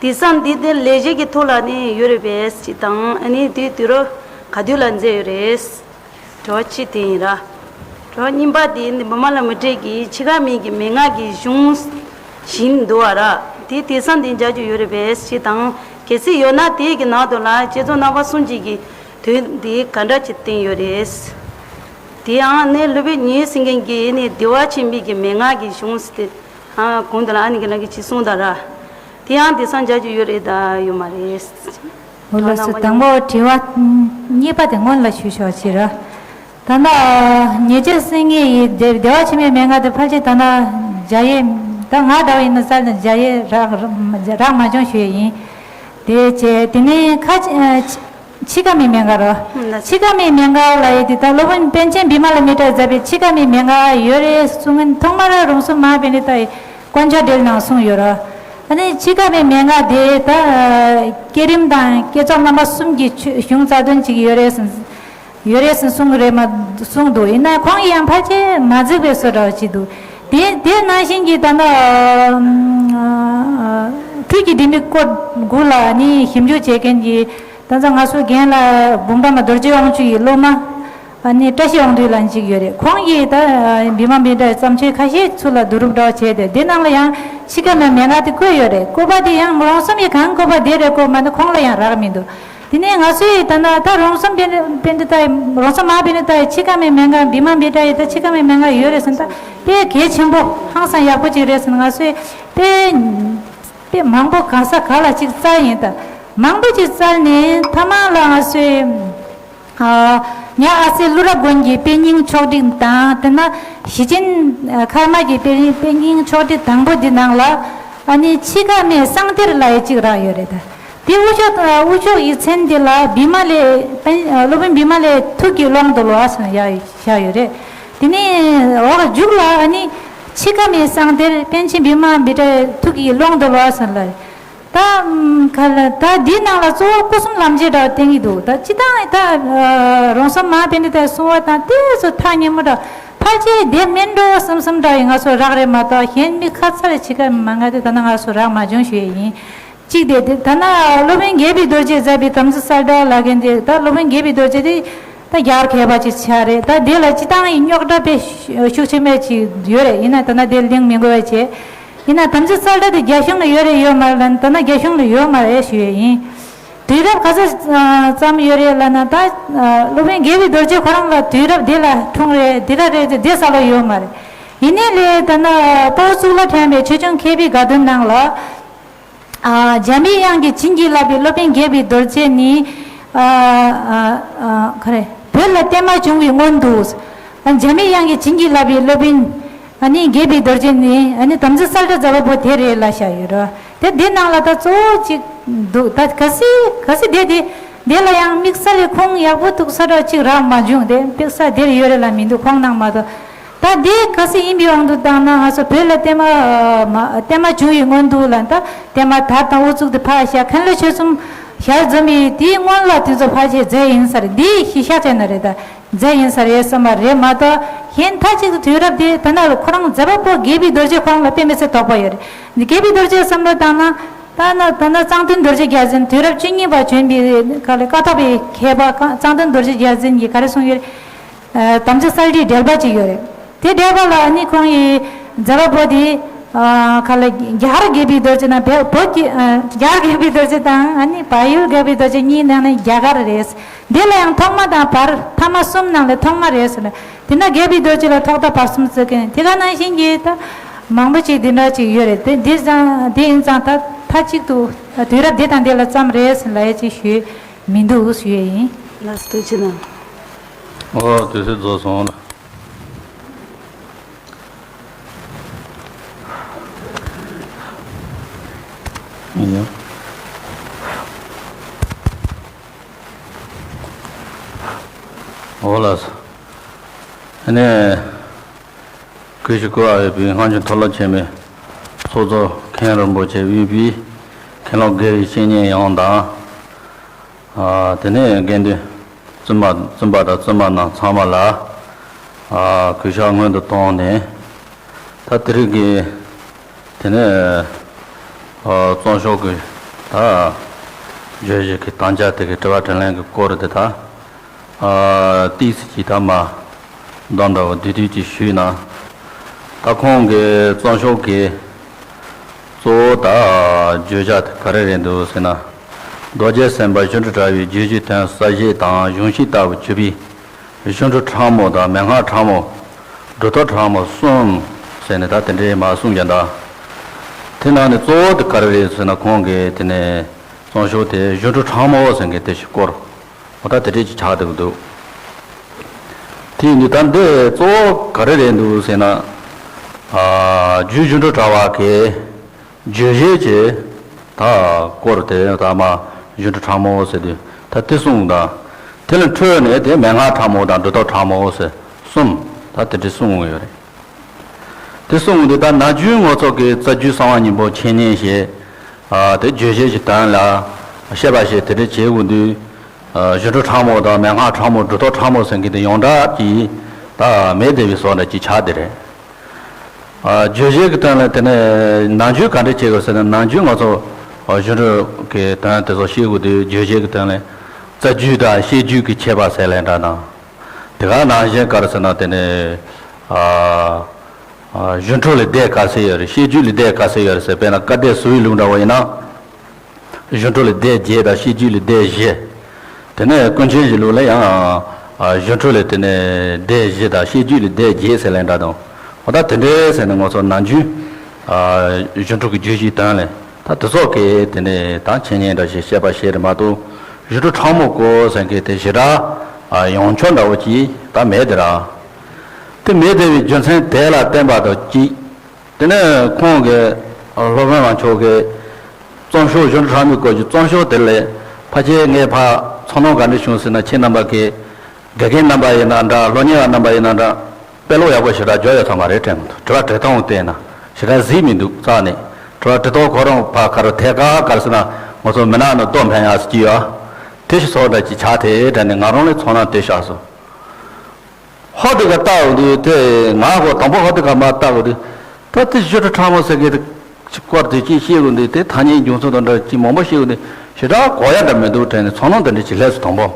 དེང་སང་འདི་འདི་ལས་བྱེད་ཀྱི་ཐོག་ལ་ནི་ཡོད་རེད་པས་ཅིག་དང་ཨ་ནི་འདི་དུས་རབས་ག་དུས་ལ་མཛད་ཡོད་རེད། དྲི་བ་གཅིག་དེ་ཡིན་ར། དྲི་བ་གཉིས་པ་དེ་འདི་བི་མ་ལ་མི་ཏྲས་ཀྱིས་འཆི་ཁ་མེད་ཀྱི་མན་ངག་གི་གཞུང་བཞིན་འདུག་བ་ར། དེ་དེང་སང་འདི་མཇལ་རྒྱུ་ཡོད་རེད་པས་ཅིག་དང་གལ་སྲིད་ཡོད་ན་དེ་གི་ནང་དུ་ལ་བསྐྱེད་རྫོགས་རྣམ་པ་གསུམ་གཅིག་གི་དོན་འདི་ག་འདྲ་ཅིག་བསྟན་ཡོད་རེད། དེ་ཡང་ནི་སློབ་དཔོན་ཉེ་སྲིད་མཁན་གྱིས་ནི་བདེ་བ་ཆེན་པོའི་གི་མན་ངག་གི་གཞུང་ཟེར་ཏེ་ཨ་གོང་དུ་ལ་ཨ་ནི་གི་ལ་གི་ཅིག་གསུངས་དང་ར། དེ་ཡང་དེང་སང་མཇལ་རྒྱུ་ཡོད་རེད་ད་ཡོད་མ་རེད། འོ་ལགས་སོ། དང་པོ་དྲི་བ་གཉིས་པ་དེ་སྔོན་ལ་ཞུས་ཆོག་ཅིག་ར། ད་ལྟ་ཉེ་སྲིད་མཁན་གྱིས་བདེ་བདེ་བ་ཆེན་པོའི་མན་ངག་དེ་ཕལ་ཆེར་ད་ལྟ་མཇལ་ཡས་ད་ང་འདྲ་བ་ཡིན་ན་གསར་ནས་མཇལ་ཡས་རག་རག་མ་བྱུང་ཞུ་ཡས་ཡིན། དེ་བྱས་དེ་ནས་ཁ་ཅིག་འཆི་ཁ་མེད་མན་ངག་རོ། ལགས། འཆི་ཁ་མེད་མན་ངག་ལབ་ཡས་དེ་ད་སློབ་དཔོན་པཎ་ཆེན་བི་མ་ལ་མི་ཏྲས་མཛད་པའི་འཆི་ཁ་མེད་མན་ངག་ཡོད་རེད་གསུང་མཁན་ཐོག་མར་རོང་ཟོམ་མ་པཎྜི་ཏ་ཡི་དཀོན་མཆོག་འགྲེལ་ནང་གསུངས་ཡོད་རོ། ཨ་ནི་འཆི་ཁ་མེད་མན་ངག་དེ་ད་བསྐྱེད་རིམ་དང་བསྐྱེད་རྫོགས་རྣམ་པ་གསུམ་གྱི་ཆོས་གཞུང་རྩ་དོན་ཅིག་ཡོད་རེད་ཟེར། ཡོད་རེད་ཟེར་གསུང་གི་རེད་མ་གསུངས་འདུག་ཡིན་ན་ཁོང་གིས་ཡང་ཕལ་ཆེར་མ་གཟིགས་པའི་བཟོ་འདྲ་བ་ཅིག་འདུག་དེ་དེ་ནང་བཞིན་གྱི་ད་ལྟ་ཨ་ཁྲུས་ཀྱི་ལྡེ་མིག་སྐོར་དགུ་ལ་ནི་ཞིབ་འཇུག་བྱེད་མཁན་གྱི་ད་ལྟ་ང་ཚོ་རྒན་ལགས་འབུམ་རམས་པ་རྡོ་རྗེ་དབང་ཕྱུག་གི་སློབ་མ་ཨ་ནི་བཀྲ་ཤིས་དབང་འདུས་ལགས་གཅིག་ཡོད་རེད། ཁོང་གིས་ད་བི་མ་མི་ཏྲའི་བརྩམས་ཆོས་ཁ་ཤས་ཚུར་ལ་བསྡུ་རུབ་འདྲ་བ་བྱས་ཏེ་དེ་ནང་ལ་ཡང་འཆི་ཁ་མེད་མན་ངག་དེ་བཀོད་ཡོད་རེད། བཀོད་པ་དེ་ཡང་རོང་ཟོམ་ཡིས་གང་བཀོད་པ་དེ་རེད་བཀོད་མ་གཏོགས་ཁོང་ལ་ཡང་རག་མི་འདུག་དེ་ནས་ང་ཚོས་ད་ན་ད་རོང་ཟོམ་པཎྜི་པཎྜི་ཏ་ཡི་རོང་ཟོམ་མ་པཎྜི་ཏ་ཡི་འཆི་ཁ་མེད་མན་ངག་བི་མ་མི་ཏྲ་ཡི་ད་འཆི་ཁ་མེད་མན་ངག་ཡོད་རེད་ཟེར་ན་ད་དཔེ་གལ་ཆེན་པོ་ཧང་སང་ཡག་པོ་ཅིག་རེད་ཟེར་ན་ང་ཚོས་དཔེ་དཔེ་མང་པོ་ག་ས་ག་ལ་ཅིག་བཙལ་ཡིན། ད་མང་པོ་ཅིག་བཙལ་ནས་མཐའ་མ་ལ་ང་ཚོས་ཨ་ ཉ་ཨ་སེ་ཀླུ་རབ་དགོན་གྱི་དཔེ་རྙིང་ཕྱོགས་སྒྲིག་དང་། དེ་ན་ཞི་ཆེན་ཁར་མ་གི་དཔེ་རྙིང་ཕྱོགས་སྒྲིག་དང་པོ་འདི་ནང་ལ། ཨ་ནི་འཆི་ཁ་མེད་གསང་གཏེར་ལབ་ཡས་གཅིག་རག་ཡོད་རེད་ད། དེ་དབུ་ཕྱོགས་དབུ་ཕྱོགས་ཡིག་ཚན་འདི་ལ་བི་མ་ལའི་སློབ་དཔོན་བི་མ་ལའི་ཐུགས་ཀྱི་ཀློང་དུ་ལོ་ཨ་སོང་ཡ་བཞག་ཡོད་རེད། དེ་ནས་འོག་མཇུག་ལ་ཨ་ནི་འཆི་ཁ་མེད་གསང་གཏེར་པཎ་ཆེན་བི་མ་བི་ཏྲའི་ཐུགས་ཀྱི་ཀློང་དུ་ལོ་ཨ་སོང་ལ། ད་ཁ་ལ་ད་འདི་ནང་ལ་གཙོ་བོ་སྐུ་གསུམ་ལམ་འབྱེད་འདྲ་བ་བསྟན་གྱི་འདུག་ད་སྤྱི་བཏང་ད་རོང་ཟོམ་མ་པཎྜི་ཏས་གསུང་བ་དང་དེ་ཚོ་ཐག་ཉེ་མོ་འདྲ། ཕལ་ཆེར་དེ་མིན་འགྲོ་བསམ་བསམ་འདྲ་ཡི་ང་ཚོ་རག་རེད་མ་གཏོགས། གཞན་མི་ཁ་ཚར་ཆི་ཁ་མ་ང་དེ་ད་ན་ང་ཚོ་རག་མ་བྱུང་ཞུ་ཡས་ཡིན། གཅིག་དེ་དེ་ད་ན་སློབ་དཔོན་དགྱེས་པའི་རྡོ་རྗེས་མཛད་པའི་དམ་ཚིག་གསལ་བསྒྲགས་ལབ་མཁན་དེ། ད་སློབ་དཔོན་དགྱེས་པའི་རྡོ་རྗེ་དེ་ད་རྒྱ་གར་མཁས་པ་ཅིག་ཆགས་རེད། ད་དེ་ལ་སྤྱི་བཏང་ཡི་རྙོག་དྲ་དཔེ་ཤུགས་ཆེ་མེད་ཅིག་ཡོད་རེད། ཡིན་ན་ད་ན་དེ་གླེང་མི་དགོས་པ་བྱས། ཡིན་ན་དམ་ཚིག་གསལ་བསྒྲགས་དེ་རྒྱ་གཞུང་ལ་ཡོད་རེད་ཡོད་མ་རེད་ལབ་ན། ད་ན་རྒྱ་གཞུང་ལ་ཡོད་མ་རེད་ཞུ་ཡས་ཡིན། དུས་རབས་ག་ཚོད་ཙམ་ཡོད་རེད་ལབ་ན། ད་སློབ་དཔོན་དགྱེས་པའི་རྡོ་རྗེ་ཁོ་རང་ལ་དུས་རབས་དེ་ལ་འཁྲུངས་རེད། དེ་ལ་རེད་དེ་དེ་ས་ལ་ཡོད་མ་རེད། ཡིན་ནའི་ལས་ད་ན་དཔའ་བོ་གཙུག་ལག་ཕྲེང་བའི་ཆོས་འབྱུང་མཁས་པའི་དགའ་སྟོན་ནང་ལ། ཨ། འཇམ་པའི་དབྱངས་ཀྱིས་བྱིན་གྱིས་བརླབས་པའི་སློབ་དཔོན་དགྱེས་པའི་རྡོ་རྗེ་ནི། ཨ། ཨ། ཨ། ག་རེ། བོད་ལ་བརྟན་མ་བྱུང་བའི་སྔོན་དུ། ཨ། འཇམ་པའི་དབྱངས་ཀྱིས་བྱིན་གྱིས་བརླབས་པའི་སློབ་དཔོན། ཨ་ནི་དགྱེས་པའི་རྡོ་རྗེ་ནི། ཨ་ནི་དམ་ཚིག་གསལ་བསྒྲགས་མཛད་པ་པོ་དེ་རེད་ལབ་བཞག་ཡོད་རེད། དེ་འདི་ནང་ལ་ད་གཙོ་བོ་གཅིག་འདུག་ད་གལ་སྲིད་གལ་སྲིད་དེ་དེ་འདི་ལ་ཡང་དམིགས་བསལ་ལས་ཁུངས་ཡག་པོ་འདུག་ས་འདྲ་གཅིག་རག་མ་བྱུང་། དེ་དམིགས་བསལ་དེར་ཡོད་རེད་ལབ་མི་འདུག་ཁོང་ནང་མ་གཏོགས། ད་དེ་གལ་སྲིད་ཡིན་པའི་དབང་དུ་བཏང་ན། ང་ཚོ་བོད་ལ་བརྟན་མ་མ་བརྟན་མ་བྱུང་བའི་སྔོན་དུ་ལ། ད་བརྟན་མ་དར་དང་དབུ་བཙུགས་དེ་ཕར་བཞག་མཁན་སློབ་ཆོས་གསུམ་ཞལ་འཛོམས་པའི་དེའི་སྔོན་ལ་དེ་ཚོ་ཕལ་ཆེར་མཛད་ཡིན་ས་རེད། འདི་གཞི་བཞག་བྱས་ན་རེད། ད་མཛད་ཡིན་ས་རེད་བསམ་པ་རེད་མ་གཏོགས། གཞན་མཐའ་གཅིག་ཏུ་དུས་རབས་དེ་ད་ནང་ལ་ཁོ་རང་མཛད་པ་པོ་དགྱེས་པའི་རྡོ་རྗེ་ཁོ་རང་ལ་དཔེ་མི་སྲིད་དོགས་པ་ཡོད་རེད། དགྱེས་པའི་རྡོ་རྗེ་བསམ་བློ་བཏང་ན། ད་ན་ད་ན་གཙང་སྟོན་རྡོ་རྗེ་རྒྱལ་མཚན། དུས་རབས་བཅུ་གཉིས་པ་བྱོན་པའི་ག་ལ་ཀཿཐོག་པའི་མཁས་པ་གཙང་སྟོན་རྡོ་རྗེ་རྒྱལ་མཚན་གྱིས་ག་རེ་གསུངས་ཡོད་རེད། ཨ། དམ་ཚིག་གསལ་བསྒྲགས་འགྲེལ་པ་ཅིག་ཡོད་རེད། དེ་འགྲེལ་པ་ལ་ནི་ཁོང་གིས་མཛད་པ་པོ་དེ། ཨ། ག་ལ་རྒྱ་གར་དགྱེས་པའི་རྡོ་རྗེ་ན་བོད་བོད་ཀྱི། ཨ། རྒྱ་གར་དགྱེས་པའི་རྡོ་རྗེ་དང་། ཨ་ནི་བལ་ཡུལ་དགྱེས་པའི་རྡོ་རྗེ་གཉིས་ནང་ནས་རྒྱ་གར་རེད། འདི་ལ་ཡང་ཐོག་མ་དང་བར། ཐ་མ་གསུམ་ནང་ལས་ཐོག་མ་རེད་ཟེར་ནས། དེ་ན་དགྱེས་པའི་རྡོ་རྗེ་ལ་ཐོག་མཐའ་བར་གསུམ་བརྩི་མཁན་དེ་ག་ནང་བཞིན་གྱི་ད་མང་པོ་ཅིག་འདི་འདྲ་ཅིག་ཡོད་རེད། དེ་འདི་ཙང་དེ་ཡིན་ཙང་ད་མཐའ་གཅིག་ཏུ་དུས་རབས་དེ་དང་དེ་ལ་ཙམ་རེད་ཟེར་ལབ་ཡ་ཅིག་ཞུས་མི་འདུག་ཞུ་ཡས་ཡིན། ལགས་སོ། ཐུགས་རྗེ་གནང་། ཨོ། དུས་ཚོད་རྫོགས་སོང་ལ། ཡིན་ཡང་། འོ་ལགས་སོ། ཨ་ནི། གུས་ཞབས་གུས་པར་འོས་པའི་སྔར་བྱོན་མཐོ་སློབ་ཆེན་མོའི་ཚོགས་གཙོ་མཁན་རིན་པོ་ཆེ་དབུས་པའི་མཁན་སློབ་སྒེར་བའི་བཤེས་གཉེན་ཡོངས་དང་། ཨ། དེ་ནས་དགེ་འདུན་བཙུན་མ་བཙུན་པ་དང་བཙུན་མ་རྣམས་ཚང་མ་ལ། ཨ། གུས་ཕྱག་སྔོན་དུ་བཏང་ནས། ད་དེ་རིང་གི་དེ་ནས། ཨ། གཙང་ཤོག་གི་ད་བརྗོད་གཞི་གི་དམ་བཅའ་དེ་གི་དྲི་བ་དྲིས་ལན་གི་སྐོར་དེ་ད། ཨ། ཏིག་ཙི་ཅིག་ད་མ་འདོན་འདྲ་བོ་བསྡུས་བསྡུས་ཅིག་ཞུས་ན། ད་ཁོང་གི་གཙང་ཤོག་གི་གཙོ་བོ་ད་བརྗོད་བྱ་དེ་ག་རེ་རེད་འདུག་ཟེར་ན། རྡོ་རྗེ་སེམས་དཔའ་སྒྱུ་འཕྲུལ་དྲ་བའི་རྗོད་བྱེད་དོན་གསལ་བྱེད་དང་གཞུང་ཤིང་ལྟ་བུ་བརྗོད་པའི་སྒྱུ་འཕྲུལ་ཕྲ་མོ་དང་མན་ངག་ཕྲ་མོ། སྒྲུབ་ཐབས་ཕྲ་མོ་གསུམ་ཟེར་ནས་ད་དེ་འདྲའི་མ་གསུངས་ཀྱང་ད། དེ་ནང་ནས་གཙོ་བོ་དེ་ག་རེ་རེད་ཟེར་ན། ཁོང་གིས་དེ་ནས་གཙང་ཤོག་དེ་སྒྱུ་འཕྲུལ་ཕྲ་མོ་ཟེར་མཁན་དེ་ཞིག་སྐོར། འོ་ད་དེ་འདྲས་ཅིག་ཆགས་བསྡད་ཀྱི་འདུག་དེ་ཡིན་དུས་ད་འདི་གཙོ་བོ་ག་རེ་རེད་འདུག་ཟེར་ན། ཨ། རྒྱུད་སྒྱུ་འཕྲུལ་དྲ་བ་གི་རྗོད་བྱེད་ཀྱི་ད་སྐོར་དེ་ད་མ་སྒྱུ་འཕྲུལ་ཕྲ་མོ་ཟེར་དུས་ད་དེ་གསུངས་དང་། དེ་ལས་འཕྲོས་ནས་དེ་མན་ངག་ཕྲ་མོ་དང་སྒྲུབ་ཐབས་ཕྲ་མོ་ཟེར་གསུམ་ད་དེ་འདྲས་གསུངས་ཡོད་རེད། དེ་གསུངས་དུས་ད་ནམ་རྒྱུན་ང་ཚོ་གི་རྩ་རྒྱུད་གསང་བ་སྙིང་པོ་འཆད་ཉན་ཞེས། ཨ། དེ་རྗོད་བྱེད་ཀྱི་དོན་ལ་བཤད་པ་ཞེས་དེ་འདྲ་བྱེད་དགོས་དུས། ཨ། སྒྱུ་འཕྲུལ་ཕྲ་མོ་དང་མན་ངག་ཕྲ་མོ་སྒྲུབ་ཐབས་ཕྲ་མོ་ཟེར་མཁན་དེ་ཡོངས་གྲགས་ཀྱིས་ད་མེད་བསྡད་པའི་བཟོ་འདྲ་ཅིག་ཆགས་བསྡད་རེད། ཨ། རྗོད་བྱེད་ཀྱི་དོན་ལ་དེ་ནས་ནམ་རྒྱུན་ག་འདྲ་བྱེད་དགོས་ཟེར་ན། ནམ་རྒྱུན་ང་ཚོ་སྒྱུ་འཕྲུལ་གྱི་དོན་དེ་ཚོ་ཤེས་དགོས་དུས་རྗོད་བྱེད་ཀྱི་དོན་ལ་རྩ་རྒྱུད་དང་བཤད་རྒྱུད་ཀྱི་ཁྱད་པར་ཟེར་ལེ་འདྲ་དང་། དེ་ག་ནང་བཞིན་ག་རེ་ཟེར་ན། དེ་ནས། ཨ། ཨ། སྒྱུ་འཕྲུལ་ལ་སྡེ་ག་ཚད་ཡོད་རེད། བཤད་རྒྱུད་ལ་སྡེ་ག་ཚད་ཡོད་རེད་ཟེར། དཔེར་ན་བཀའ་སྡེ་ཟུར་པའི་ལུགས་འདྲ་བོ་ཡིན་ན། སྒྱུ་འཕྲུལ་ལ་སྡེ་བརྒྱད་དང་བཤད་རྒྱུད་ལ་སྡེ་བཞི། དེ་ནས་ཀུན་མཁྱེན་གྱི་ལུགས་ལ་ཡང་། ཨ། སྒྱུ་འཕྲུལ་ལ་དེ་ནས་སྡེ་བཞི་དང་བཤད་རྒྱུད་ལ་སྡེ་བརྒྱད་ཟེར་ལེ་འདྲ་དང་། འོ་ད་དེ་འདྲའི་ཟེར་ནས་ང་ཚོ་ནམ་རྒྱུན། ཨ། སྒྱུ་འཕྲུལ་གྱི་རྗོད་བྱེད་དོན་ལ་ད་དེ་ཚོ་གི་དེ་ནས་ད་འཆད་ཉན་འདྲ་ཞིག་བཤད་པ་ཞིག་རེད་མ་གཏོགས། སྒྱུ་འཕྲུལ་ཕྲ་མོ་སྐོར་ཟེར་མཁན་དེ་ཞེ་དྲག་ཡོང་ཆོག་འདྲ་བོ་ཅིག་ད་མེད་དེ་ར། དེ་མེད་བསྡད་པའི་རྒྱུ་མཚན་དེ་ལ་བརྟེན་པ་དང་གཅིག་དེ་ནས་ཁོང་གི་སློབ་དཔོན་ལགས་མཆོག་གིས་རྩོམ་ཤོག་གཞུང་གྲོས་ཚང་མའི་སྐོར་གྱི་རྩོམ་ཤོག་དེ་ལས་ཕལ་ཆེར་ངས་ཕར་ཚོར་སྣང་ག་འདྲ་བྱུང་ཟེར་ན། ཁྱེད་རྣམ་པ་གི་དགེ་རྒན་རྣམ་པ་ཡིན་ན་འདྲ། སློབ་གཉེར་བ་རྣམ་པ་ཡིན་ན་འདྲ། དཔེ་ཀློག་ཡག་པོ་ཞེ་དྲག་འཇོག་ཡོད་ཚང་མ་རེད་དྲན་གི་འདུག་དྲི་བ་དྲི་སྟངས་བལྟས་ན་ཞེ་དྲག་གཟིགས་མི་འདུག་རྩ་ནས། དྲི་བ་དྲི་སྟངས་ཁོ་རང་ཕར་ག་རེ་ཐད་ཀར་ག་རེ་ཟེར་ན། ང་ཚོ་མི་ནག་ནང་ལྟོ་འཕེན་ཡག་ཟེར་གྱི་ཡོད། དེ་ཞིག་སོགས་འདྲ་ཅིག་ཆགས་ཐལ་དྲན་ནས་ང་རང་ལ་ཚོར་སྣང་དེ་ཤར་སོང་། ཧོ་དེ་ག་ལྟ་འོང་དུས་དེ་ང་ཧོ་དང་པོ་ཧོ་དེ་ག་མ་ལྟ་འོང་དུས། ད་དེ་གཞུང་གྲོས་ཚང་མ་ཟེར་མཁན་དེ་སྐོར་དེ་ཅིག་བཤད་འོང་དུས། དེ་ཐ་སྙད་འབྱུང་ཚུལ་དང་འདྲ་ཅིག་མང་པོ་བཤད་འོང་དུས་ཞེ་དྲག་གོ་ཡག་འདྲ་མི་འདུག་དྲན་ནས་ཚོར་སྣང་དེ་འདྲ་ཅིག་སླེབས་སོང་། དང་པོ།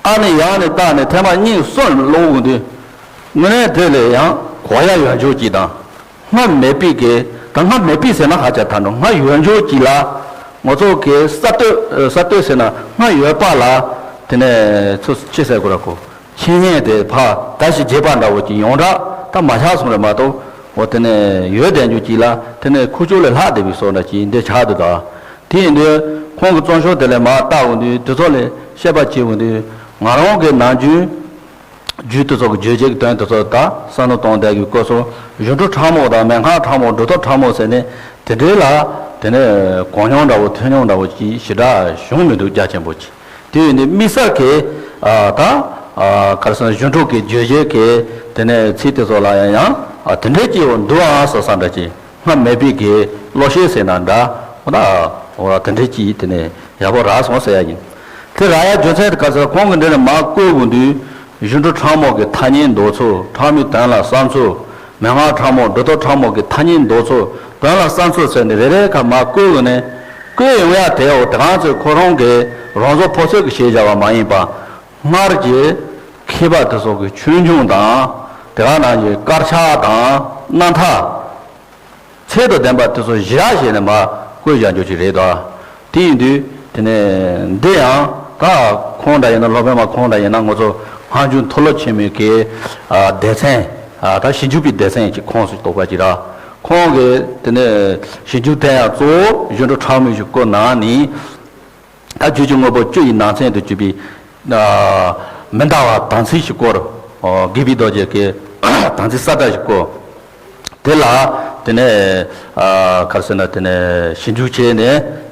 ཨ་ནི་ཡང་ནས་བལྟས་ནས་ཐེངས་མ་གཉིས་གསུམ་ཀློག་འོང་དུས། དངོས་གནས་དེ་ལས་ཡང་གོ་ཡག་ཡོད་འཇོག་ཅིག་དང་། སྔར་མེད་པའི་གི། ད་སྔར་མེད་པའི་ཟེར་ན་ཧ་ཅང་ཐལ་འགྲོ། སྔར་ཡོད་འཇོག་ཅིག་ལ། ང་ཚོ་གི་གསར་གཏོད་གསར་གཏོད་ཟེར་ན་སྔར་ཡོད་པ་ལ། དེ་ནས་ཚུར་ཅི་ཟེར་དགོས་ར་གོ། འཆད་ཉན་དེ་ཕར་ད་ཞིག་བརྗེད་པ་འདྲ་བོ་ཅིག་ཡོངས་གྲགས་ད་མ་ཆགས་སོང་རེད་མ་གཏོགས། འོ་དེ་ནས་ཡོད་བསྡད་འཇོག་ཅིག་ལ། དེ་ནས་ཁུག་ཀྱོག་ལས་ལྷག་བསྡད་པའི་བཟོ་འདྲ་ཅིག་འདི་ཆགས་འདུག་ད། དེ་ཡིན་དུས་ཁོང་གི་རྩོམ་ཤོག་དེ་ལས་མར་བལྟ་འོང་དུས། དེ་ཚོ་ལས་བཤད་པ་བྱེད་འོང་དུས། ང་རང་གི་ནམ་རྒྱུན་རྒྱུད་དེ་ཚོ་གི་བརྗོད་བྱའི་དོན་དེ་ཚོ་ད་བསམ་བློ་གཏོང་བསྡད་ཀྱི་སྐོར་སོགས། གཞུང་གྲོས་ཚང་མ་དང་། མན་ངག་ཚང་མ། སྒྲུབ་ཐབས་ཚང་མ་ཟེར་ནས་དེ་འདྲའི་ལ། དེ་ནས་གོ་མྱོང་འདྲ་བོ་ཐོས་མྱོང་འདྲ་བོ་ཅིག་ཞེ་དྲག་བྱུང་མི་འདུག་རྒྱ་ཆེན་པོ་ཅིག་དེ་ཡིན་དུས་དམིགས་བསལ་གྱི་ཨ་ད་ཨ་ག་རེ་ཟེར་ན། གཞུང་གྲོས་ཀྱི་བརྗོད་བྱའི་གི་དེ་ནས་ཚིག་དེ་ཚོ་ལ་ཡང་ཡང་ཨ་དེ་འདྲའི་སྐྱེ་བོ་འདུག་ཨང་བསམ་བསམ་འདྲ་ཅིག་སྔར་མེད་པའི་གི་གློག་བཞག་ཟེར་ན་འདྲ། འོ་ད་འོ་ད་དེ་འདྲའི་ཅིག་དེ་ནས་ཡག་པོ་རག་སོང་ཟེར་ཡ་ཡིན། དེ་རག་ཡ་རྒྱུ་མཚན་དེ་ག་ཟེར། ཁོང་གིས་འདི་ནས་མར་བཀོད་འོང་དུས། གཞུང་གྲོས་ཚང་མ་གི་ཐ་སྙད་འདོགས་ཚུལ། ཕྲ་མོའི་དོན་ལ་བསམ་ཚུལ། མན་ངག་ཚང་མ། སྒྲུབ་ཐབས་ཚང་མ་གི་ཐ་སྙད་འདོགས་ཚུལ། དོན་ལ་བསམ་ཚུལ་ཟེར་ནས་རེ་རེ་ཁ་མར་བཀོད་འོང་ནས། བཀོད་ཡོང་ཡ་དེའོ་དེ་གང་ཚོད་ཁོ་རང་གི་རང་བཟོ་ཕོ་ཚོད་ཀྱི་བྱས་བཞག་པ་མ་ཡིན་པ། སྔར་གྱི་མཁས་པ་དེ་ཚོ་གི་ཆོས་འབྱུང་དང་། དེ་ག་ནང་བཞིན་དཀར་ཆག་དང་རྣམ་ཐར། ཚད་དང་ལྡན་པ་དེ་ཚོ་གཞིར་བཞག་བྱས་ནས་མར་བཀོད་བཞག་རྒྱུ་ཞིག་རེད་དོ། དེ་ཡིན་དུས་དེ་ནས་འདི་ཡང་ད་ཁོང་འདྲ་ཡིན་ན། སློབ་དཔོན་མ་ཁོང་འདྲ་ཡིན་ན། ང་ཚོ་སྔ་འགྱུར་མཐོ་སློབ་ཆེན་མོའི་གི་ཨ་སྡེ་ཚན། ཨ་ད་ཞིབ་འཇུག་པའི་སྡེ་ཚན་གྱི་ཁོངས་སུ་གཏོགས་པ་ཅིག་ར། ཁོང་གིས་དེ་ནས་ཞིབ་འཇུག་དེ་ཡང་གཙོ་བོ་གཞུང་གྲོས་ཚང་མའི་ཞིག་སྐོར་ནང་ནས། ད་རྒྱུད་ཀྱི་དངོས་པོ་བཅུ་ཡི་ནང་ཚན་དུ་གྱུར་པའི་ཨ་མི་འདའ་བ་དམ་ཚིག་ཞིག་སྐོར། ཨོ་དགེ་བའི་རྡོ་རྗེ་གི་དམ་ཚིག་ས་བཀྲ་ཞིག་སྐོར། དེ་ལ་དེ་ནས་ཨ་ག་རེ་ཟེར་ན། དེ་ནས་ཞིབ་འཇུག་བྱས་ནས།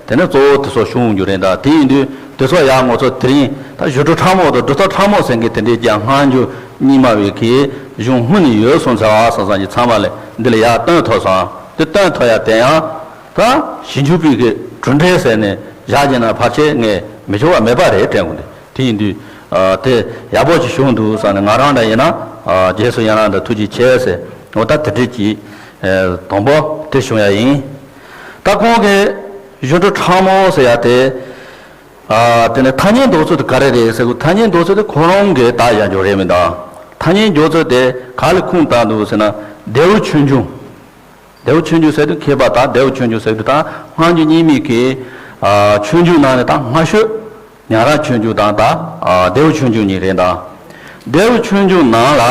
དེ་ནས་གཙོ་བོ་དེ་ཚོ་བྱུང་རྒྱུ་རེད། ད་དེ་ཡིན་དུས་དེ་ཚོ་ཡང་ང་ཚོ་དེ་རིང་ད་གཞུང་གྲོས་ཚང་མ་དང་སྒྲུབ་ཐབས་ཚང་མ་ཟེར་མཁན་དེ་འདྲའི་ཀྱང་སྔ་འགྱུར་རྙིང་མ་བའི་གི་གཞུང་སྔོན་ནས་ཡོད་སོང་ཚར་བ་བསམ་བསམ་གྱི་ཚང་མ་ལ་འདི་ལ་ཡར་བཏོན་ཐུབ་སོང་། དེ་བཏོན་ཐུབ་ཡ་དེ་ཡང་ད་ཞིབ་འཇུག་པའི་གི་གྲུབ་འབྲས་ཟེར་ནས་བཞག་བྱས་ན་ཕལ་ཆེར་ངས་མི་ཆོག་པ་མེད་པ་རེད་དྲན་གྱི་འདུག་དེ་ཡིན་དུས་ཨ་དེ་ཡག་པོ་ཅིག་བྱུང་འདུག་བསམ་ནས། ང་རང་འདྲ་ཡིན་ན་ཨ་རྗེས་སུ་ཡི་རང་དང་ཐུགས་རྗེ་ཆེ་ཟེར། འོ་ད་དེ་འདྲ་ཅིག་ཨ་དང་པོ་དེ་བྱུང་ཡ་ཡིན། ད་ཁོང་གིས་གཞུང་གྲོས་ཚང་མ་ཟེར་ཡ་དེ། ཨ་དེ་ནས་ཐ་སྙད་འདོགས་ཚུལ་དེ་ག་རེ་རེད་ཟེར་གོ། ཐ་སྙད་འདོགས་ཚུལ་དེ་ཁོ་རང་གིས་བཏགས་བཞག་རྒྱུ་རེད་མི་འདུག་ཐ་སྙད་འདོགས་ཚུལ་དེ་ག་ལ་ཁུངས་བཏགས་འདུག་ཟེར་ན། ལྡེའུ་ཆོས་འབྱུང་། ལྡེའུ་ཆོས་འབྱུང་ཟེར་དུས་མཁས་པ་དང་། ལྡེའུ་ཆོས་འབྱུང་ཟེར་དུས་ད་སྔ་འགྱུར་རྙིང་མའི་གི་ཨ་ཆོས་འབྱུང་ནང་ནས་ད་སྔ་ཤོས་ཉང་རལ་ཆོས་འབྱུང་དང་། ད་ཨ་ལྡེའུ་ཆོས་འབྱུང་གཉིས་རེད་ད། ལྡེའུ་ཆོས་འབྱུང་ནང་ལ་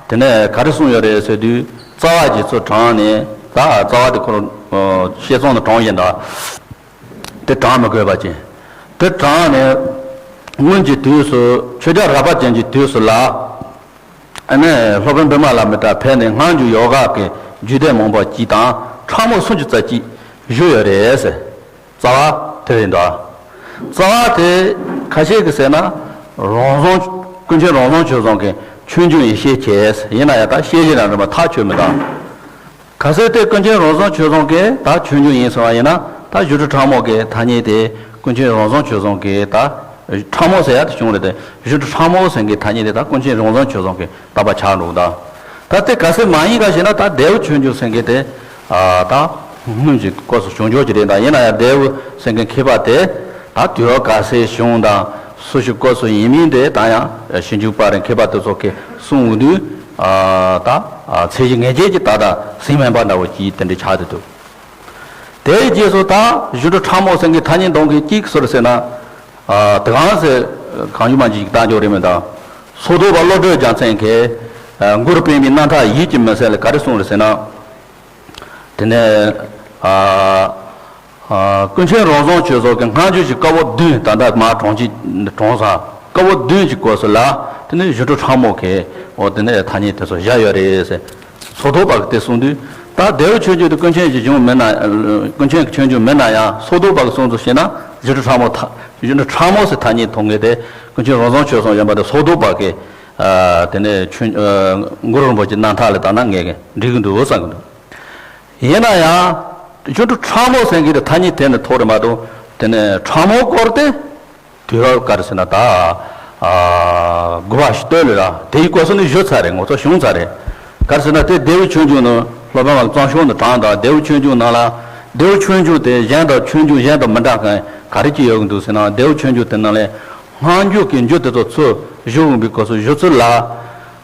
དེ་ནས་ག་རེ་གསུངས་ཡོད་རེད་ཟེར་དུས། རྩ་བ་འདི་ཚོ་དྲངས་ནས། ད་རྩ་བ་དེ་ཁོ་རང་ཨ་བཤད་ཚོགས་ནང་དྲངས་བཞིན་ད། དེ་དྲངས་མི་དགོས་པ་ཅན། དེ་དྲངས་ནས་སྔོན་གྱི་དུས་སུ། ཆོས་རྒྱལ་རབས་པ་ཅན་གྱི་དུས་སུ་ལ། ཨ་ནི་སློབ་དཔོན་པདྨ་བླ་མའི་གྲས་ཕེབས་ནས་སྔ་འགྱུར་ཡོ་ག་གི་རྒྱུད་སྡེ་མང་པོ་ཅིག་དང་ཕྲ་མོ་སུམ་ཅུ་རྩ་གཅིག་བཞུགས་ཡོད་རེད་ཟེར། རྩ་བ་དེ་རེད་འདུག་རྩ་བ་དེ་ཁ་ཤས་ཀྱིས་ཟེར་ན། རང་བྱུང་། ཀུན་མཁྱེན་རང་བྱུང་ཆོས་བཟང་གིས་ཆོས་འབྱུང་ཡེ་ཤེས་བྱས། ཡིན་ན་ཡང་ད་བཤད་གཞི་རང་རེད་མ། ཐག་ཆོད་མི་འདུག་གལ་སྲིད་དེ་ཀུན་མཁྱེན་རང་བྱུང་ཆོས་བཟང་གིས་ད་ཆོས་འབྱུང་ཡིན་ཟེར་བ་ཡིན་ན། ད་གཞུང་གྲོས་ཚང་མ་གི་ཐ་སྙད་དེ་ཀུན་མཁྱེན་རང་བྱུང་ཆོས་བཟང་གིས། ད་ཕྲ་མོ་ཟེར་ཡ་དེ་བྱུང་རེད་དེ། གཞུང་གྲོས་ཚང་མ་ཟེར་མཁན་ཐ་སྙད་དེ་ད་ཀུན་མཁྱེན་རང་བྱུང་ཆོས་བཟང་གིས་བཏགས་པ་ཆགས་འགྲོ་གི་འདུག་ད་དེ་གལ་སྲིད་མ་ཡིན་ག་ཞེ་ན། ད་ལྡེའུ་ཆོས་འབྱུང་ཟེར་མཁན་དེ་ཨ་ད་སྔོན་གྱི་སྐབས་སུ་བྱུང་ཆོག་གི་རེད། ད་ཡིན་ན་ཡང་ལྡེའུ་ཟེར་མཁན་མཁས་པ་དེ་ད་དུས་རབས་ག་ཚོད་བྱུང་དང་སུ་ཞིག་སྐབས་སུ་ཡིན་མིན་དེ་ད་ཡང་ཞིབ་འཇུག་པ་རེད། མཁས་པ་དེ་ཚོ་གིས་གསུངས་འོང་དུས། ཨ་ད་ཨ་ཚད་གཞི་ངེས་ཅན་གྱི་ད་ད་ཟིན་མིན་པ་འདྲ་བོ་ཅིག་དེ་འདྲ་ཆགས་བསྡད་འདུག་དེའི་རྗེས་སུ་ད་གཞུང་གྲོས་ཚང་མ་ཟེར་མཁན་ཐ་སྙད་འདོགས་མཁན་གཅིག་སུ་རེད་ཟེར་ན། ཨ་དེ་གང་ཟེར་གང་ཡོད་མ་འཇིག་བཏང་འཇོག་རེད་མི་འདུག་སོ་ཐོག་པ་བློ་གྲོས་རྒྱལ་མཚན་གྱིས་ཨ་མགུར་སྤེལ་བའི་རྣམ་ཐར་ཡིད་ཀྱི་མུན་སེལ་ལ་ག་རེ་གསུངས་རེད་ཟེར་ན། དེ་ནས་ཨ་ཨ་ཀུན་མཁྱེན་རང་བྱུང་ཆོས་བཟང་གིས་སྔ་འགྱུར་གྱི་བཀའ་པོད་བདུན་ད་ལྟ་མར་དྲངས་ཀྱི་དྲངས་ས། གཙོ་བོ་བདུན་གྱི་སྐོར་སུ་ལ་དེ་ནི་སྒྱུ་འཕྲུལ་ཕྲ་མོ་གི་འོ་དེ་ནི་ཐ་སྙད་དེ་ཚོ་བཞག་ཡོད་རེད་ཟེར། སོ་ཐོག་པ་གི་དེ་གསུངས་དུས་ད་ལྡེའུ་ཆོས་འབྱུང་དེ་ཀུན་མཁྱེན་གྱི་གཞུང་མིན་ན་ཀུན་མཁྱེན་གྱི་ཆོས་འབྱུང་མིན་ན་ཡང་སོ་ཐོག་པ་གི་གསུང་ཚུལ་བཤད་ན་སྒྱུ་འཕྲུལ་ཕྲ་མོ་ཐ་སྒྱུ་འཕྲུལ་ཕྲ་མོ་ཟེར་ཐ་སྙད་ཐོགས་ངེས་དེ་ཀུན་མཁྱེན་རོང་ཟོམ་ཆོས་གསུམ་གཞན་པ་དེ་སོ་ཐོག་པ་གི་དེ་ནི་ཆོས་གུ་རུ་རིན་པོ་ཆེ་རྣམ་ཐར་ལ་བལྟས་ན་ངེས་ཀྱི་འགྲིག་གི་འདུག་བསམ་གི་འདུག་ཡིན་ན་ཡང་སྒྱུ་འཕྲུལ་ཕྲ་མོ་ཟེར་མཁན་དེ་ཐ་སྙད་དེ་ནི་ཐོགས་རེད་མ་གཏོགས་དེ་ནི་ཕྲ་མོ་སྐོར་དེ། དུས་རབས་ག་རེ་ཟེར་ན་ད། ཨ། དགུ་པ་ཞིག་སྟོད་ལ་ར་དེའི་སྐོར་སོགས་ནི་ཞུ་ཚར་རེད། ངོ་ཚ་བྱུང་ཚར་རེད། ག་རེ་ཟེར་ན་དེ་ལྡེའུ་ཆོས་འབྱུང་ནི་སློབ་དཔོན་མ་གཙང་ཤོས་ནི་དྲངས་དང་ལྡེའུ་ཆོས་འབྱུང་ནང་ལ་ལྡེའུ་ཆོས་འབྱུང་དེ་གཞན་དང་ཆོས་འབྱུང་གཞན་དང་མི་འདྲ་མཁན་ག་རེ་ཅིག་ཡོད་ཀྱི་འདུག་ཟེར་ན་ལྡེའུ་ཆོས་འབྱུང་དེ་ནང་ལས་སྔ་འགྱུར་གྱི་འགྱུར་དེ་ཚོ་ཚུར་ཞུ་འོང་པའི་སྐོར་སོགས་ཞུ་ཚུལ་ལ།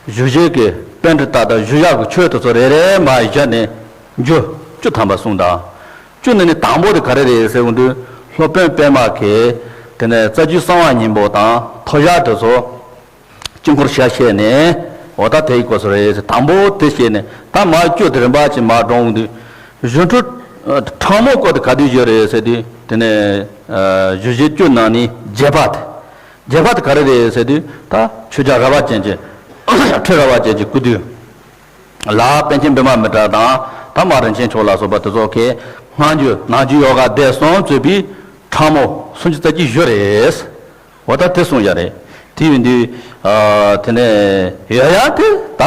ཞུ་བྱེད་ཀྱི་པཎྜི་ཏ་དང་ཞུ་བྱ་གི་ཆོས་དེ་ཚོ་རེ་རེ་མར་བཞག་ནས་འགྱུར་བཅུ་ཐམ་པ་གསུངས་དང་། བཅུ་ནི་ནི་དང་པོ་དེ་ག་རེ་རེད་ཟེར་གོ་དུས་སློབ་དཔོན་པད་མ་གིས་དེ་ནས་རྩ་རྒྱུད་གསང་བ་སྙིང་པོ་དང་མཐོ་བཞག་དེ་ཚོ་དཀྱིལ་འཁོར་ཞལ་བཤད་ནས་འོ་ད་དེའི་སྐོར་སོགས་རེད་ཟེར། དང་པོ་དེ་བཤད་ནས་ད་མར་བཅུ་དེ་རིམ་པ་ཅིག་མར་འགྲོ་འོང་དུས་སྒྱུ་འཕྲུལ་ཕྲ་མོ་སྐོར་དེ་ག་དུས་ཡོད་རེད་ཟེར་དུས་དེ་ནས་ཞུ་བྱེད་བཅུ་ནང་ནས་རྒྱས་པ་དེ་རྒྱས་པ་དེ་ག་རེ་རེད་ཟེར་དུས་ད་ཆོས་རྒྱལ་རལ་པ་ཅན་གྱི་ཁྲི་རལ་པ་ཅན་གྱི་སྐུ་དུས། ལ་པཎ་ཆེན་པདྨ་མི་ཏྲ་དང་ད་མ་རིན་ཆེན་མཆོག་ལ་སོགས་པ་དེ་ཚོ་གིས་སྔ་འགྱུར་ནང་འགྱུར་ཡོ་ག་སྡེ་གསུམ་གཙོས་པའི་ཕྲ་མོ་སུམ་ཅུ་རྩ་གཅིག་བཞུགས་རེད། འོ་ད་དེ་གསུངས་ཡ་རེད། དེ་ཡིན་དུས་དེ་ནས་ཡོད་ཡ་དེ་ད་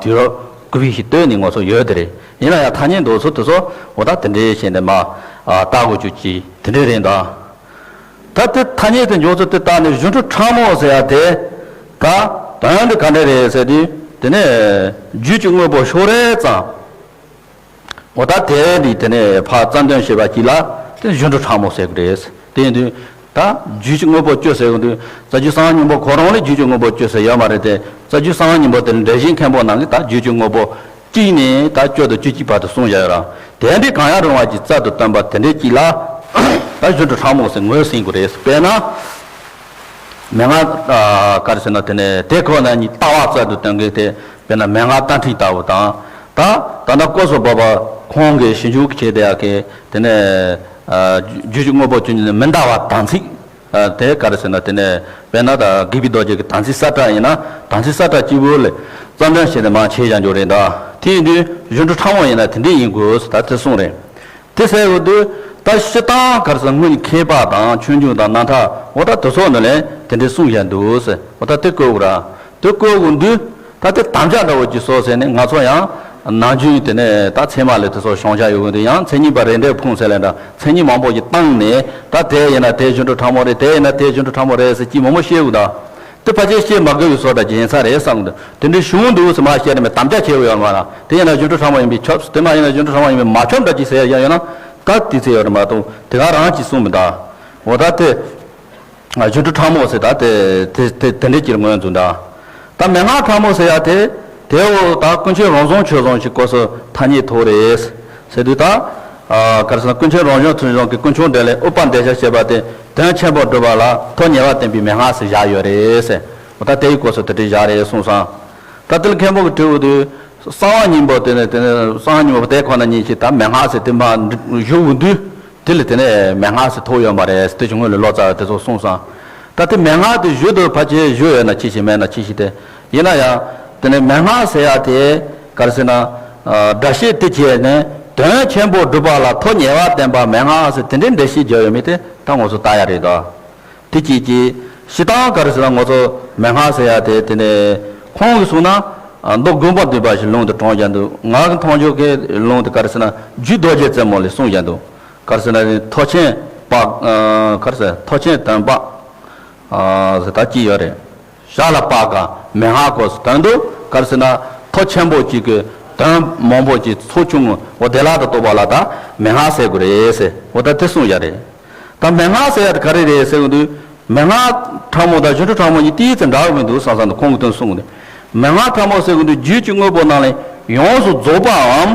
དུས་རབས་དགུ་པའི་ཞིག་སྟོད་ནས་ངོ་སོ་ཡོད་དེ་རེད། ཡིན་ན་ཡང་ཐ་སྙད་འདོགས་ཚུལ་དེ་ཚོ་འོ་ད་དེ་འདྲའི་བྱས་ནས་མ་ལྟ་དགོས་རྒྱུ་ཅིག་དེ་འདྲའི་རེད་ད། ད་དེ་ཐ་སྙད་དེ་འཇོག་ཚུལ་དེ་ལྟ་ནས་སྒྱུ་འཕྲུལ་ཕྲ་མོ་ཟེར་ཡ་དེ་ད་དོན་དེ་ག་འདྲ་རེད་ཟེར་དུས་དེ་ནས་རྒྱུད་ཀྱི་དངོས་པོ་ཕྱོགས་རེ་ཙམ་འོ་ད་དེ་ནི་དེ་ནས་ཕར་རྩ་འདོན་བྱེད་པ་གཅིག་ལ་དེ་སྒྱུ་འཕྲུལ་ཕྲ་མོ་ཟེར་གི་རེད། དེ་ཡིན་དུས་ད་རྒྱུད་ཀྱི་དངོས་པོ་བཅུ་ཟེར་གི་འདུག་རྩ་རྒྱུད་གསང་བ་སྙིང་པོ་ཁོ་རང་ལས་རྒྱུད་ཀྱི་དངོས་པོ་བཅུ་ཟེར་ཡོད་མ་རེད་དེ། རྩ་རྒྱུད་གསང་བ་སྙིང་པོ་དེ་ནི་འགྲེལ་བཤད་མཁན་པོ་ནང་གི་ད་རྒྱུད་ཀྱི་དངོས་པོ་གཅིག་ནས་ད་བཅུ་དང་བཅུ་གཅིག་བར་དུ་གསུངས་བཞག་ཡོད་ར། དེ་འདྲའི་གང་ཡང་རུང་བ་གྱི་རྩལ་དུ་བཏོན་པ་དེ་འདྲའི་གཅིག་ལ་ད་སྒྱུ་འཕྲུལ་ཕྲ་མོ་ཟེར་ངོས་ཟིན་དགོས་རེད། དཔེར་ན། མན་ངག་ཨ་ག་རེ་ཟེར་ན་དེ་ནས་དེ་ཁོ་ན་ཉིད་ལྟ་བ་རྩལ་དུ་བཏོན་མཁན་དེ་དཔེར་ན་མན་ངག་རྟ་མཁྲིས་ལྟ་བུ་དང་། ད་ད་ལྟ་སྐོར་སོགས་བབས་པ་ཁོང་གིས་ཞིབ་འཇུག་བྱས་བསྡད་ཡག་གི་དེ་ནས་ཨ་རྒྱུད་ཀྱི་དངོས་པོ་བཅུ་གཉིས་ནི་མི་འདའ་བ་དམ་ཚིག་ཨ་དེ་ག་རེ་ཟེར་ན་དེ་ནས་དཔེར་ན་ད་དགེ་བའི་རྡོ་རྗེ་གི་དམ་ཚིག་ས་བཀྲ་ཡིན་ན་དམ་ཚིག་ས་བཀྲ་གཅིག་པུ་ལས་རྩ་འདོན་བྱས་ནས་མར་བྱས་བཞག་འཇོག་རེད་ད། དེ་ཡིན་དུས་སྒྱུ་འཕྲུལ་ཕྲ་མོ་ཡིན་ན་དེ་འདྲས་ཡིན་དགོས་ད་དེ་གསུངས་རེད། དེ་ཟེར་ཡོང་དུས་ད་སྤྱིར་བཏང་ག་རེ་ཟེར་དངོས་གནས་མཁས་པ་དང་ཆོས་འབྱུང་དང་རྣམ་ཐར་འོ་ད་དེ་ཚོ་ནང་ལས་དེ་འདྲའི་གསུངས་བཞག་འདུག་ཟེར། འོ་ད་དེ་བཀོད་དགོས་ར། དེ་བཀོད་དགོས་དུས་ད་དེ་དམ་བཅའ་འདྲ་བོ་ཅིག་བཟོ་ཟེར་ནས་ང་ཚོ་ཡང་ནམ་རྒྱུན་དེ་ནས་ད་ཚད་མ་ལས་དེ་ཚོ་བྱང་ཆ་ཡོད་དགོས་དུས་ཡང་མཚན་ཉིད་པ་རེ་འདྲའི་ཕུང་ཟེར་ལས་འདྲ་མཚན་ཉིད་མང་པོ་ཅིག་བཏང་ནས་ད་དེ་ཡིན་ན་དེ་སྒྱུ་འཕྲུལ་ཕྲ་མོ་རེད། དེ་ཡིན་ན་དེ་སྒྱུ་འཕྲུལ་ཕྲ་མོ་རེད་ཟེར་ཅིག་མང་པོ་བཤད་དགོས་ད། དེ་ཕལ་ཆེར་བཤད་མ་དགོས་པའི་བཟོ་འདྲ་ཅིག་ཡིན་ས་རེད་བསམ་གི་འདུག་དེ་འདྲའི་བྱུང་འདུག་ཟེར་མ་བཤད་ནས་མི་དམ་བཅའ་བྱས་ཡོད་མ་རེད། དེ་ཡིན་ན་སྒྱུ་འཕྲུལ་ཕྲ་མོ་ཡིན་པས་ཁྱབ། དེ་མ་ཡིན་ན་སྒྱུ་འཕྲུལ་ཕྲ་མོ་ཡིན་པས་མ་ཁྱབ་འདྲ་ཅིག་ཟེར་ཡ་ཡོད་ན་ད་དེ་ཚེ་ཡོད་རེད་མ་གཏོགས་དེ་ག་རང་གིས་གསུངས་མི་འདུག་འོ་ད་དེ་སྒྱུ་འཕྲུལ་ཕྲ་མོ་ཟེར་ད་དེ་དེ་དེ་དེ་འདྲའི་ཅིག་ངོས་འཛིན་འདུག་ད་མན་ངག་ཕྲ་མོ་ཟེར་ཡ་དེ་དེ་འོ་ད་ཀུན་མཁྱེན་རང་བྱུང་ཆོས་གསུམ་གྱི་སྐོར་སུ་ཐ་སྙད་ཐོགས་རེད། ཟེར་དུས་ད། ཨ་ག་རེ་ཟེར་ན་ཀུན་མཁྱེན་རང་བྱུང་ཆོས་གསུམ་གྱི་ཀུན་འབྱུང་འགྲེལ་ལས་ཨུཏྤལ་འདེ་ཤ་ཞེས་པ་དེ་དོན་ཆེན་པོ་སྒྲུབ་པ་ལ་ཐོག་ཉེ་བར་བསྟན་པའི་མན་ངག་ཟེར་བཞག་ཡོད་རེད་ཟེར། འོ་ད་དེའི་སྐོར་སུ་དེ་འདྲའི་བཞག་རེད་གསུངས་སོང་། ད་དེ་ལ་མཁན་པོ་གིས་དྲི་བ་དེ། གསང་བ་སྙིང་པོ་དེ་ནི་དེ་ནི་གསང་བ་སྙིང་པོ་དེ་ཁོ་ན་ཉིད་ཀྱིས་ད་མན་ངག་ཟེར་དེ་མ་ཞུ་འོང་དུས་དེ་ལ་དེ་ནི་མན་ངག་ཟེར་ཐོགས་ཡོད་མ་རེད་ཟེར་དེ་ཀྱི་སྔོན་ལ་ལོ་ཙཱ་བ་དེ་ཚོ་གསུངས་སོང་། ད་དེ་མན་ངག་དེ་ཞུ་དུས་ཕལ་ཆེར་ཞུ་ཡོད་ན་ཅི་ཞིག་མེད་ན་ཅི་ཞིག་དེ། ཡིན་ན་ཡང་། དེ་ནས་མན་ངག་ཟེར་ཡ་དེ་ག་རེ་ཟེར་ན། སྒྲ་བཤད་དེ་བྱས་ནས་དོན་ཆེན་པོ་སྒྲུབ་པ་ལ་ཐོག་ཉེ་བར་བསྟན་པ་མན་ངག་ཟེར་དེ་འདྲའི་འགྲེལ་བཤད་བརྒྱབ་ཡོད་མེད་དེ་ད་ངོ་སོ་ལྟ་ཡ་རེད་དོ། དེ་གཅིག་གིས་སྤྱིར་བཏང་ག་རེ་ཟེར་ན་ངོ་སོ་མན་ངག་ཟེར་ཡ་དེ་དེ་ནས་ཁོང་གིས་གསུངས་ན་མདོ་མགོན་པོ་འདུས་པ་ཞིག་ལུང་དུ་དྲངས་བཞག་འདུག་ང་གི་མཐོང་ཆོས་ཀྱི་ལུང་དེ་ག་རེ་ཟེར་ན་རྒྱུད་རྡོ་རྗེ་རྩེ་མོ་ལས་གསུངས་བཞག་འདུག་ག་རེ་ཟེར་ན་ཐོག་ཆེན་པ་ག་རེ་ཟེར་ཐོག་ཆེན་དོན་པ་ཟེར་ད་ཅི་ཡོད་རེད། ཞར་ལ་པ་ག་མན་ངག་གོ་ཟེར་དོན་དུ་ག་རེ་ཟེར་ན་ཐོག་ཆེན་པོ་གཅིག་གི་དོན་མང་པོ་གཅིག་ཚོགས་ཆུང་ངུ་འོ་དེ་ལ་ད་གཏོགས་པ་ལ་ད་མན་ངག་ཟེར་དགོས་རེད་ཟེར་འོ་ད་དེ་གསུངས་ཡ་རེད། ད་མན་ངག་ཟེར་ཡ་དེ་ག་རེ་རེད་ཟེར་གི་འདུག་མན་ངག་ཕྲ་མོ་དང་སྒྱུ་འཕྲུལ་ཕྲ་མོ་གཉིས་ཏོག་ཙམ་འདྲ་བོ་མི་འདུག་བསམ་བསམ་དུ་ཁོང་གིས་དོན་གསུངས་གི་འདུག་མན་ངག་ཕྲ་མོ་ཟེར་གི་འདུག་རྒྱུད་ཀྱི་དངོས་པོ་རྣམས་ལས་ཡོངས་སུ་རྫོགས་པའམ་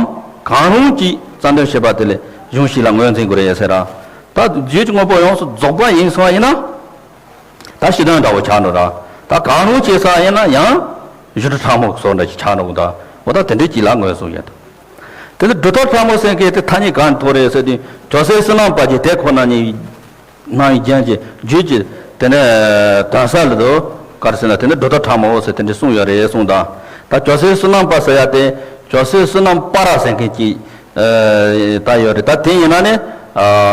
གང་རུང་གཅིག་རྩ་འདོན་བྱེད་པ་དེ་ལས་གཞུང་ཞིག་ལ་ངོས་འཛིན་དགོས་རེད་ཟེར་ར། ད་རྒྱུད་ཀྱི་དངོས་པོ་ཡོངས་སུ་རྫོགས་པ་ཡིན་སོང་བ་ཡིན་ན། ད་སྤྱི་དོན་འདྲ་བོ་ཆགས་འགྲོ་ར། ད་གང་རུང་བྱེད་ས་ཡིན་ན་ཡང་སྒྱུ་འཕྲུལ་ཕྲ་མོ་བཟོ་འདྲ་ཅིག་ཆགས་འགྲོ་གི་འདུག་འོ་ད་དེ་འདྲའི་ཅིག་ལ་ངོས་བཟུང་ཡོད་འདུག་དེ་ནི་སྒྲུབ་ཐབས་ཕྲ་མོ་ཟེར་མཁན་དེ་ཐ་སྙད་གང་ཐོགས་རེད་ཟེར་དུས་ཇོ་སྲས་བསོད་ནམས་དཔལ་གྱིས་དེ་ཁོ་ན་ཉིད་སྣང་བའི་རྒྱན་གྱི་རྒྱུད་ཀྱི་ དེ་ནས་དོན་གསལ་དུ་ག་རེ་ཟེར་ན་དེ་ནི་སྒྲོ་བཏགས་ཕྲ་མོ་ཟེར་དེ་འདྲ་གསུངས་ཡོད་རེད་གསུངས་དང་། ད་ཇོ་སྲས་བསོད་ནམས་པ་ཟེར་ཡ་དེ་ཇོ་སྲས་བསོད་ནམས་པ་ར་ཟེར་མཁན་གྱི་ད་ཡོད་རེད། ད་དེ་ཡིན་ན་ནི་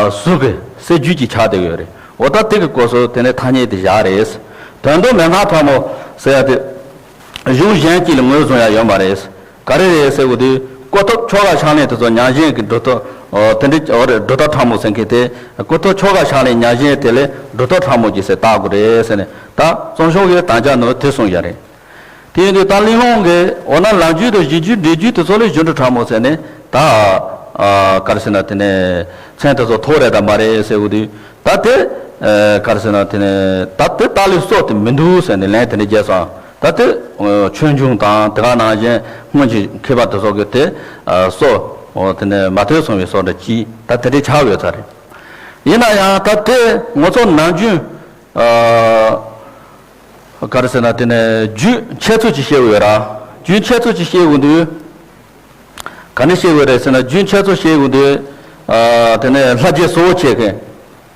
གཟུགས་ཀྱི་སྲོལ་རྒྱུན་གྱི་ཆ་དེ་ཡོད་རེད། འོ་ད་དེ་གི་སྐོར་སོགས་དེ་ནས་ཐ་སྙད་དེ་བཞག་རེད། དོན་དུ་མན་ངག་ཕྲ་མོ་ཟེར་ཡ་དེ་གཞུང་གཞན་གྱིས་ལ་ངོས་བཟུང་ཡ་ཡོད་མ་རེད། ག་རེ་རེད་ཟེར་གོ་དུས་གོ་ཐོབ་ཆོ་ག་ཕྱག་ལེན་དེ་ཚོ་མྱང་བཞིན་གྱི་སྒྲོ་བཏགས་དེ་འདྲ་འོ་རེད། སྒྲོ་བཏགས་ཕྲ་མོ་ཟེར་མཁན་དེ་གོ་ཐོབ་ཆོ་ག་ཕྱག་ལེན་མྱང་བཞིན་དེ་ལས་སྒྲོ་བཏགས་ཕྲ་མོ་གྱི་ཟེར་བཏགས་དགོས་རེད་ཟེར་ནས་ད་རྩོམ་ཤོག་གི་དམ་བཅའ་ནང་དེ་གསུངས་ཡ་རེད། དེ་ཡིན་དུས་ད་གླེང་སློང་གི་འོ་ན་ལམ་རྒྱུད་དང་གཞི་རྒྱུད་འབྲས་རྒྱུད་དེ་ཚོ་ལས་གཞུང་སྒྲུབ་ཕྲ་མོ་ཟེར་ནས་ད་ག་རེ་ཟེར་ན་དེ་ནས་མཚན་དེ་ཚོ་ཐོགས་རེད་དམ་མ་རེད་ཟེར་གོ་དུས་ད་དེ་ག་རེ་ཟེར་ན་དེ་ནས་ད་དེ་ད་ལས་སྲོལ་དེ་མི་འདུག་ཟེར་ནས་ལན་དེ་འདྲ་རྒྱབ་སོང་། ད་དེ་ཆོས་འབྱུང་དང་དེ་ག་ནང་བཞིན་སྔོན་གྱི་མཁས་པ་དེ་ཚོ་གི་དེ་སྲོལ་དེ་ནས་མ་ཐོས་སོང་བའི་སྲོལ་འདྲ་ཅིག་ད་དེ་འདྲ་ཆགས་ཡོད་ས་རེད། ཡིན་ན་ཡང་ད་དེ་ངོ་ཚོ་ནམ་རྒྱུན་ག་རེ་ཟེར་ན་དེ་ནས་རྒྱུད་འཆད་ཚུལ་ཅིག་བཤད་ཡོད་ར། རྒྱུད་འཆད་ཚུལ་ཅིག་བཤད་ཡོང་དུས་ག་འདྲ་བཤད་ཡོད་རེད་ཟེར་ན་རྒྱུད་འཆད་ཚུལ་བཤད་ཡོང་དུས་དེ་ནས་ལྷ་རྗེ་ཟོ་བོ་བྱས་མཁན་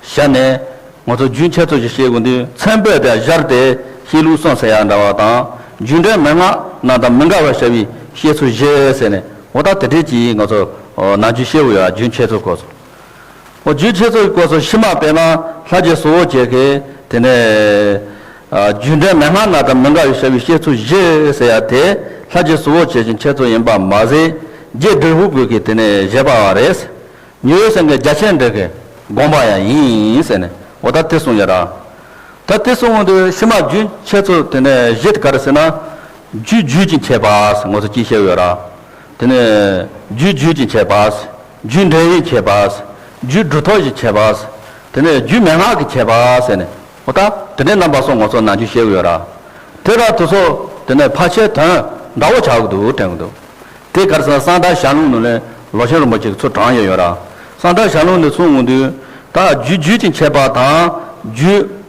ཞལ་ནས་ང་ཚོ་རྒྱུད་འཆད་ཚུལ་ཅིག་བཤད་ཡོང་དུས་མཚན་དཔེ་དེ་སྦྱར་ཏེ་བཤད་ལུགས་གསུངས་ཟེར་ཡ་འདྲ་བ་དང་རྒྱུད་འགྲེལ་མན་ངག་རྣམས་དང་མི་འགལ་བར་བྱ་བའི་བཤད་ཚུལ་བཞི་ཟེར་ནས་འོ་ད་དེ་འདྲས་ཀྱིས་ང་ཚོ་ནམ་རྒྱུན་བཤད་ཡོད་ཡ་རྒྱུད་འཆད་ཚུལ་སྐོར་སོང་། འོ་རྒྱུད་འཆད་ཚུལ་གྱི་སྐོར་སོགས་ཕྱི་མ་དཔེར་ན་ལྷ་རྗེ་ཟོ་བོ་བྱས་མཁན་དེ་ནས་རྒྱུད་འགྲེལ་མན་ངག་རྣམས་དང་མི་འགལ་བའི་བྱ་བའི་བཤད་ཚུལ་བཞི་ཟེར་ཡ་དེ་ལྷ་རྗེ་ཟོ་བོ་བྱས་ཀྱི་འཆད་ཚུལ་ཡིན་པ་མ་ཟད་རྗེ་དྲིལ་བུ་པོ་གིས་དེ་ནས་བཞེད་པ་བ་རེད། ཉེ་བའི་སེང་གེ་རྒྱ་ཆེར་འགྲེལ་གྱི་དགོངས་པ་ཡང་ཡིན་ཟེར་ནས་འོ་ད་དེ་གསུངས་ཡོད་ར། ད་དེ་གསུངས་འོང་དུས་ཕྱི་མ་རྒྱུད་འཆད་ཚུལ་དེ་ནས་བཞི་དེ་ག་རེ་ཟེར་ན། རྒྱུད་རྒྱུད་ཀྱི་འཆད་པ་ཟེར་ངོ་ཚ་ཅིག་བཤད་ཡོད་ར། དེ་ནས་རྒྱུད་རྒྱུད་ཀྱི་འཆད་པ། རྒྱུད་འགྲེལ་བའི་འཆད་པ། རྒྱུད་སྒྲུབ་ཐབས་ཀྱི་འཆད་པ། དེ་ནས་རྒྱུད་མན་ངག་གི་འཆད་པ་ཟེར་ནས་འོ་ད་དེ་འདྲའི་རྣམ་པ་སོགས་ངོ་ཚ་ནམ་རྒྱུན་བཤད་ཡོད་ར། དེ་ར་དེ་ཚོ་དེ་ནས་ཕལ་ཆེར་དོན་འདྲ་བོ་ཆགས་ཀྱི་འདུག་དྲན་གྱི་འདུག་དེ་ག་རེ་ཟེར་ན་གསང་བདག་ཞལ་ལུང་ནང་ལས་ལོ་ཆེན་རིན་པོ་ཆེ་གི་ཚུལ་དྲངས་ཡོད་ཡོད་ར། གསང་བདག་ཞལ་ལུང་ནས་གསུངས་འོང་དུས་ད་རྒྱུད་རྒྱུད་ཀྱི་འཆད་པ་དང་རྒྱུད།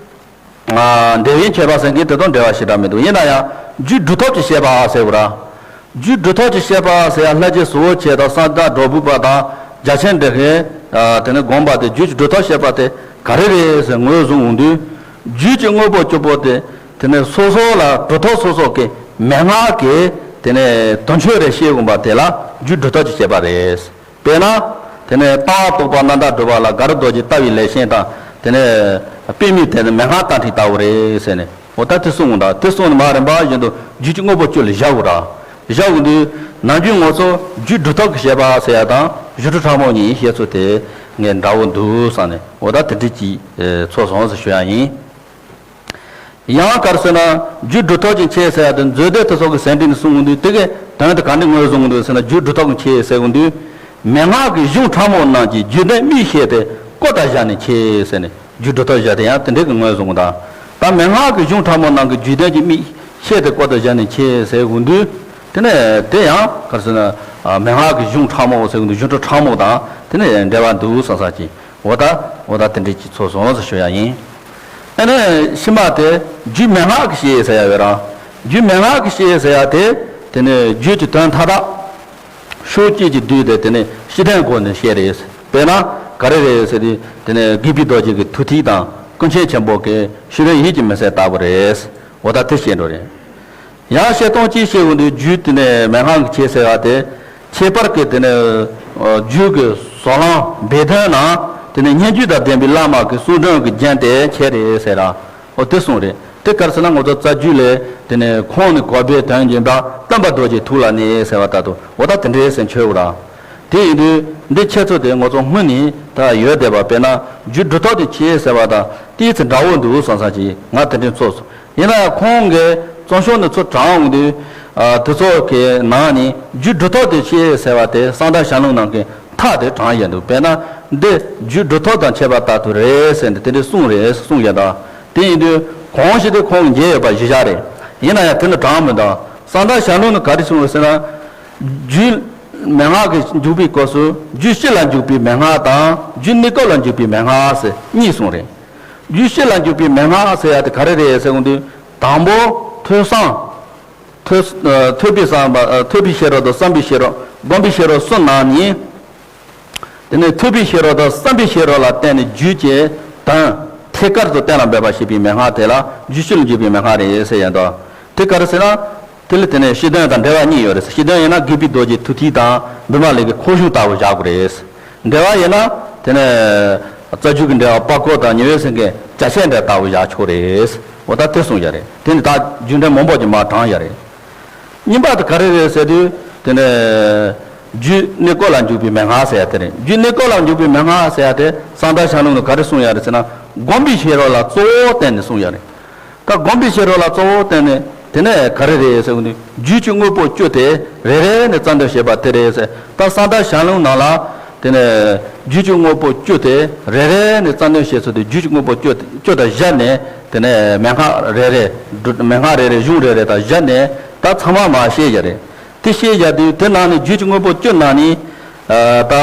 འགྲེལ་བའི་འཆད་པ་ཟེར་མཁན་དེ་དང་འབྲེལ་བ་ཞེ་དྲག་མི་འདུག་ཡིན་ན་ཡང་རྒྱུད་སྒྲུབ་ཐབས་ཀྱི་བཤད་པ་ཟེར་བ་ར། རྒྱུད་སྒྲུབ་ཐབས་ཀྱི་བཤད་པ་ཟེར་ཡ་ལྷ་རྗེ་ཟོ་བོ་བྱས་དང་གསང་བདག་སྒྲོལ་བུ་པ་དང་རྒྱ་ཆེར་འགྲེལ་མཁན་དེ་ནི་དགོངས་པ་དེ་རྒྱུད་ཀྱི་སྒྲུབ་ཐབས་བཤད་པ་དེ་ག་རེ་རེད་ཟེར་ངོས་བཟུང་འོང་དུས། རྒྱུད་ཀྱི་དངོས་པོ་བཅུ་པོ་དེ་དེ་ནི་སོ་སོ་ལ་སྒྲུབ་ཐབས་སོ་སོ་གི་མན་ངག་གི་དེ་ནི་དོན་ཆོས་རེ་བཤད་འོང་པ་དེ་ལ་རྒྱུད་སྒྲུབ་ཐབས་ཀྱི་བཤད་པ་རེད། དཔེར་ན། དེ་ནས་ལྟ་བ་རྟོགས་པ་རྣམ་དག་སྒྲུབ་པ་ལ་གར་རྡོ་རྗེ་ལྟ་བའི་ལེགས་བཤད་དང་དེ་ནས་དཔེ་མི་དེ་ནི་མན་ངག་རྟ་མཁྲིས་ལྟ་བུ་རེད་ཟེར་ནས་འོ་ད་དེ་གསུངས་འདུག་དེ་གསུངས་ནས་མ་རིམ་པ་བཞིན་དུ་རྒྱུད་ཀྱི་དངོས་པོ་བཅུ་ལ་བཞག་དགོས་ར། བཞག་དགོས་དུས་ནམ་རྒྱུན་ང་ཚོ་རྒྱུད་སྒྲུབ་ཐབས་ཀྱི་བཤད་པ་ཟེར་ཡ་དང་གཞུང་སྒྲུབ་ཕྲ་མོ་གཉིས་བཤད་ཚུལ་དེ་ངས་འདྲ་བོ་འདུག་བསམ་ནས་འོ་ད་དེ་འདྲ་ཅིག་ཚོར་སོང་ཟེར་ཞུ་ཡ་ཡིན། ཡང་ག་རེ་ཟེར་ན་རྒྱུད་སྒྲུབ་ཐབས་ཀྱི་འཆད་ཟེར་ཡ་དེ་མཛོད་སྡེ་དེ་སོགས་ཀྱི་ཟེར་འདི་ནས་གསུངས་འོང་དུས་དེ་གའི་དོན་དེ་ག་འདྲ་ངོས་བཟུང་འདུག་ཟེར་ན་རྒྱུད་སྒྲུབ་ཐབས་ཀྱི་འཆད་ཟེར་འོང་དུས་མན་ངག་གི་གཞུང་ཕྲ་མོ་རྣམས་ཀྱི་རྒྱུད་དོན་དམིགས་བཤད་དེ་བཀོད་དང་སྦྱར་ནས་འཆད་ཟེར་ནས་རྒྱུད་སྒྲུབ་ཐབས་བཞག་དེ་ཡང་དེ་འདྲའི་གི་ངོས་བཟུང་དང་། ད་མན་ངག་གི་གཞུང་ཕྲ་མོ་རྣམས་ཀྱི་རྒྱུད་དོན་གྱི་དམིགས་བཤད་དེ་བཀོད་དང་སྦྱར་ནས་འཆད་ཟེར་འོང་དུས་དེ་ནས་དེ་ཡང་ག་རེ་ཟེར་ན་མན་ངག་གི་གཞུང་ཕྲ་མོ་ཟེར་འོང་དུས་གཞུང་སྒྲུབ་ཕྲ་མོ་དང་དེ་ནས་འབྲེལ་བ་འདུག་བསམ་བསམ་གྱིས། འོ་ད་འོ་ད་དེ་འདྲ་ཅིག་ཚོར་སོང་ཟེར་ཞུ་ཡ་ཡིན། ཨ་ནི་ཕྱི་མ་དེ་རྒྱུད་མན་ངག་གི་བཤད་ཟེར་ཡ་ཡོད་ར། རྒྱུད་མན་ངག་གི་བཤད་ཟེར་ཡ་དེ་དེ་ནི་རྒྱུད་ཀྱི་དོན་མཐའ་དག་ཕྱོགས་གཅིག་གིས་བསྡུས་ཏེ་དེ་ནི་སྤྱི་དོན་སྒོ་ནས་བཤད་རེད། དཔེར་ན་ག་རེ་རེད་ཟེར་དུས་དེ་ནི་དགེ་བཤེས་རྡོ་རྗེ་གི་ཐུགས་ཐིག་དང་ཀུན་མཁྱེན་ཆེན་པོ་གི་ཤེས་རབ་ཡིད་ཀྱི་མུན་སེལ་ལྟ་བུ་རེད། འོ་ད་དེ་བཤད་འགྲོ་རེད། ཡང་བཤད་སྟངས་གཅིག་བཤད་འོང་དུས་རྒྱུད་དེ་ནས་མན་ངག་གི་འཆད་ཟེར་བ་དེ་ཁྱད་པར་གྱི་དེ་ནས་རྒྱུད་ཀྱི་ཟབ་ལམ་སྦས་དོན་ནང་དེ་ནས་སྙན་བརྒྱུད་དང་ལྡན་པའི་བླ་མ་གི་གསུང་སྒྲོས་ཀྱི་རྒྱན་དེ་འཆད་རེད་ཟེར་ར། འོ་དེ་གསུངས་རེད། དེ་ག་རེ་ཟེར་ན་ང་ཚོ་རྩ་རྒྱུད་ལས་དེ་ནས་ཁོང་ནི་གོ་བའི་དོན་གྱི་བདག་སྟོན་པ་རྡོ་རྗེ་ཐུགས་ལ་གནས་ཟེར་བ་ལྟར་དུ་འོ་ད་དེ་འདྲའི་ཟེར་འཆད་འོ་ར། དེ་ཡིན་དུས་འདི་འཆད་ཚུལ་དེ་ང་ཚོ་སྔོན་ནས་ད་ཡོད་བསྡད་པ་དཔེར་ན་རྒྱུད་སྒྲུབ་ཐབས་དེ་འཆད་ཟེར་བ་དང་ཏིས་ཙི་འདྲ་བོ་འདུག་བསམ་བསམ་གྱིས་ང་དེ་འདྲའི་ཚོར་སོང་། ཡིན་ན་ཡང་ཁོང་གིས་རྩོམ་ཤོག་ནས་ཚུར་དྲངས་འོང་དུས། དེ་ཚོ་གི་ནང་ནས་རྒྱུད་སྒྲུབ་ཐབས་དེ་ཤེས་ཟེར་བ་དེ་གསང་བདག་ཞལ་ལུང་ནང་གི་མཐའ་དེ་དྲངས་ཡོད་འདུག་དཔེར་ན་འདི་རྒྱུད་སྒྲུབ་ཐབས་དང་འཆད་པ་ལྟར་དུ་རེད་ཟེར་ནས་དེ་འདྲའི་གསུངས་རེད་གསུངས་ཡོད་འདུག་དེ་ཡིན་དུས་གང་ཞིག་དེ་ཁོང་གིས་མཇལ་ཡོད་པ་གཞི་བཞག་རེད། ཡིན་ན་ཡང་དེ་ནི་དྲངས་མི་འདུག་གསང་བདག་ཞལ་ལུང་ནི་ག་རེ་གསུངས་ཡོད་ཟེར་ན། རྒྱུད་མན་ངག་གི་འཇུག་པའི་སྐབས་སུ་རྒྱུད་སྤྱི་ལ་འཇུག་པའི་མན་ངག་དང་རྒྱུད་གནས་སྐབས་ལ་འཇུག་པའི་མན་ངག་ཟེར་གཉིས་གསུངས་རེད། རྒྱུད་སྤྱི་ལ་འཇུག་པའི་མན་ངག་ཟེར་ཡ་དེ་ག་རེ་རེད་ཟེར་འོང་དུས་དང་པོ་ཐོས་བསམ། ཐོས་ཐོས་པའི་བསམ་པ་ཐོས་པའི་ཤེས་རབ་དང་བསམ་པའི་ཤེས་རབ་སྒོམ་པའི་ཤེས་རབ་གསུམ་ནང་ནས། དེ་ནས་ཐོས་པའི་ཤེས་རབ་དང་བསམ་པའི་ཤེས་རབ་ལ་བརྟེན་ནས་རྒྱུད་ཀྱི་དོན། ཐད་ཀར་དུ་གཏན་ལ་འབེབས་པ་ཞེས་པའི་མན་ངག་དེ་ལ་རྒྱུད་སྤྱི་ལ་འཇུག་པའི་མན་ངག་རེད་ཟེར་ཡ་དང་། དེ་ག་རེ་ཟེར་ན། དེ་ལ་དེ་ནས་སྤྱི་དོན་དང་འབྲེལ་བ་གཉིས་ཡོད་རེད། སྤྱི་དོན་ཡིན་ན་དགོངས་པའི་རྡོ་རྗེ་ཐུགས་ཐིག་དང་བི་མ་ལའི་གི་ཁོག་གཞུང་ལྟ་བུ་བཞག་དགོས་རེད། འགྲེལ་བ་ཡིན་ན་དེ་ནས་རྩ་རྒྱུད་ཀྱི་འགྲེལ་བ་སྤ་རྐོ་དང་ཉི་འོད་སེང་གེའི་ཅ་ཆས་འགྲེལ་ལྟ་བུ་བཞག་ཆོག་རེད། འོ་ད་དེ་གསུངས་ཡ་རེད། དེ་ནི་ད་རྒྱུད་འགྲེལ་མང་པོ་ཅིག་མར་དྲངས་ཡ་རེད། གཉིས་པ་དེ་ག་རེ་རེད་ཟེར་དུས་དེ་ནས་རྒྱུད་གནས་སྐབས་ལ་འཇུག་པའི་མན་ངག་ཟེར་ཡ་དེ་རེད། རྒྱུད་གནས་སྐབས་ལ་འཇུག་པའི་མན་ངག་ཟེར་ཡ་དེ་གསང་བདག་ཞལ་ལུང་ནས་ག་རེ་གསུངས་ཡ་རེད་ཟེར་ན། སྒོམ་པའི་བྱེ་བྲག་ལ་གཙོ་བོ་བསྟན་ནས་གསུངས་ཡ་རེད། ད་སྒོམ་པའི་བྱེ་བྲག་ལ་གཙོ་བོ་བསྟན་ནས་དེ་ནས་ག་རེ་རེད་ཟེར་བ་ནི་རྒྱུད་ཀྱི་དངོས་པོ་བཅུ་དེ་རེ་རེ་ནས་རྩ་འདོན་བྱེད་པ་དེ་རེད་ཟེར། ད་གསང་བདག་ཞལ་ལུང་ནང་ལ་དེ་ནས་རྒྱུད་ཀྱི་དངོས་པོ་བཅུ་དེ་རེ་རེ་ནས་རྩ་འདོན་བྱེད་ཚུལ་དེ་རྒྱུད་ཀྱི་དངོས་པོ་བཅུ་བཅུ་དང་བཞི་ནས་དེ་ནས་མན་ངག་རེ་རེ་མན་ངག་རེ་རེ་གཞུང་རེ་རེ་དང་བཞི་ནས་ད་ཚང་མ་མར་བཤད་ཡ་རེད། དེ་བཤད་ཡ་དེ་དེ་ནང་ནས་རྒྱུད་ཀྱི་དངོས་པོ་བཅུ་ནང་ནས་ད།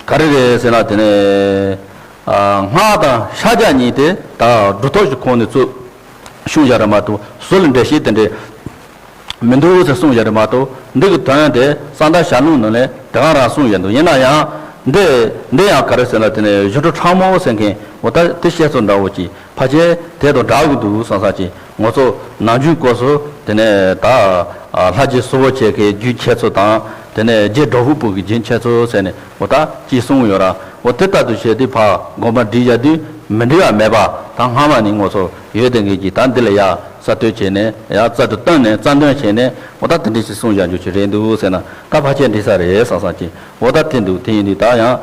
ག་རེ་རེད་ཟེར་ན་དེ་ནས་ཨ་སྔགས་དང་ཕྱག་རྒྱ་གཉིས་དེ་ད་སྒྲུབ་ཐབས་ཀྱི་ཁོངས་ནས་ཚུར་གསུངས་བཞག་རེད་མ་གཏོགས་སྲོལ་འགྲེལ་བཤད་དེ་འདྲས་མི་འདུག་ཟེར་གསུངས་བཞག་རེད་མ་གཏོགས། འདི་གི་དོན་དེ་གསང་བདག་ཞལ་ལུང་ནང་ལས་དེ་ག་རང་གསུངས་བཞག་འདུག་ཡིན་ན་ཡང་འདི་འདི་ཡང་ག་རེ་ཟེར་ན་དེ་ནས་གཞུང་གྲྭ་ཁྲ་མོ་ཟེར་མཁན་འོ་ད་དེ་བཤད་ཚུལ་འདྲ་བོ་ཅིག་ཕལ་ཆེར་དེ་དང་འདྲ་གི་འདུག་བསམ་བསམ་ཅིག་ང་ཚོ་ནམ་རྒྱུན་སྐབས་སུ་དེ་ནས་ད་ལྷ་རྗེ་སུ་བོ་ཆེ་གི་རྒྱུད་འཆད་ཚུལ་དང་དེ་ནས་རྗེ་སྒྲོལ་ཕུག་པོ་གི་རྒྱུད་འཆད་ཚུལ་ཟེར་ནས་འོ་ད་ཅིག་གསུངས་ཡོད་ར། འོ་དེ་ལྟར་དུ་བྱས་དུས་ཕར་དགོངས་པ་འགྲིག་བཞག་དུས་མི་འགྲིག་པ་མེད་པ་ད་སྔ་མ་ནས་ང་ཚོ་ཡོད་དེ་འགན་གྱིས་ད་འདི་ལ་ཡ་གསར་གཏོད་བྱས་ནས་ཡ་རྩལ་དུ་བཏོན་ནས་རྩལ་འདོན་བྱས་ནས་འོ་ད་དེ་འདྲ་ཞིག་གསུངས་བཞག་རྒྱུ་ཞིག་རེད་འདུག་ཟེར་ན་ད་ཕལ་ཆེར་འགྲིག་ས་རེད་བསམ་བསམ་ཅིག་འོ་ད་དེ་འདུག་དེ་ཡིན་དུས་ད་ཡང་།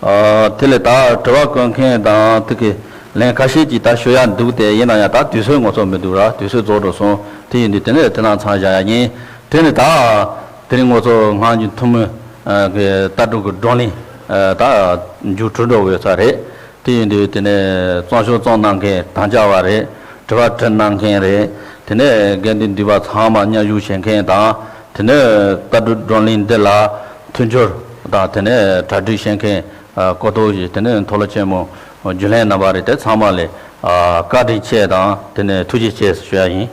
ཨ་དེ་ལས་ད་དྲི་བ་བཀོད་མཁན་དང་དེ་གི་ལན་ཁ་ཤས་ཀྱིས་ད་ཞུ་ཡ་འདུག་དེ་ཡིན་ན་ཡང་ད་དུས་ཚོད་ང་ཚོ་མི་འདུག་ར། དུས་ཚོད་རྫོགས་འགྲོ་སོང་། དེ་ཡིན་དུས་དེ་ནས་དེ་ནང་མཚམས་བཞག་ཡ་ཡིན། དེ་ནས་ད་དེ་རིང་ང་ཚོ་སྔ་འགྱུར་ཐུན་མོང་གི་ལྟ་གྲུབ་ཀྱི་བགྲོ་གླེང་ད་མཇུག་གྲུབ་འགྲོ་ཡོད་ས་རེད། དེ་ཡིན་དུས་དེ་ནས་གཙང་ཤོག་བཙོང་གནང་མཁན་དམ་བཅའ་བ་རེད། དྲི་བ་དྲིས་གནང་མཁན་རེད། དེ་ནས་དགེ་འདུན་འདུས་པ་ཚང་མ་མཉམ་ཞུགས་བྱེད་མཁན་དང་། དེ་ནས་ལྟ་གྲུབ་བགྲོ་གླེང་འདི་ལ་མཐུན་འགྱུར་དང་དེ་ནས་གྲ་སྒྲིག་བྱེད་མཁན་ཨ་སྐུ་ཐོག་གཞི་དེ་ནས་མཐོ་སློབ་ཆེན་མོ་རྒྱུན་ལས་རྣམ་པ་རེད། དེ་ཚང་མ་ལ་ཨ་བཀའ་དྲིན་ཆེ་དང་དེ་ནས་ཐུགས་རྗེ་ཆེ་ཞུ་ཡ་ཡིན།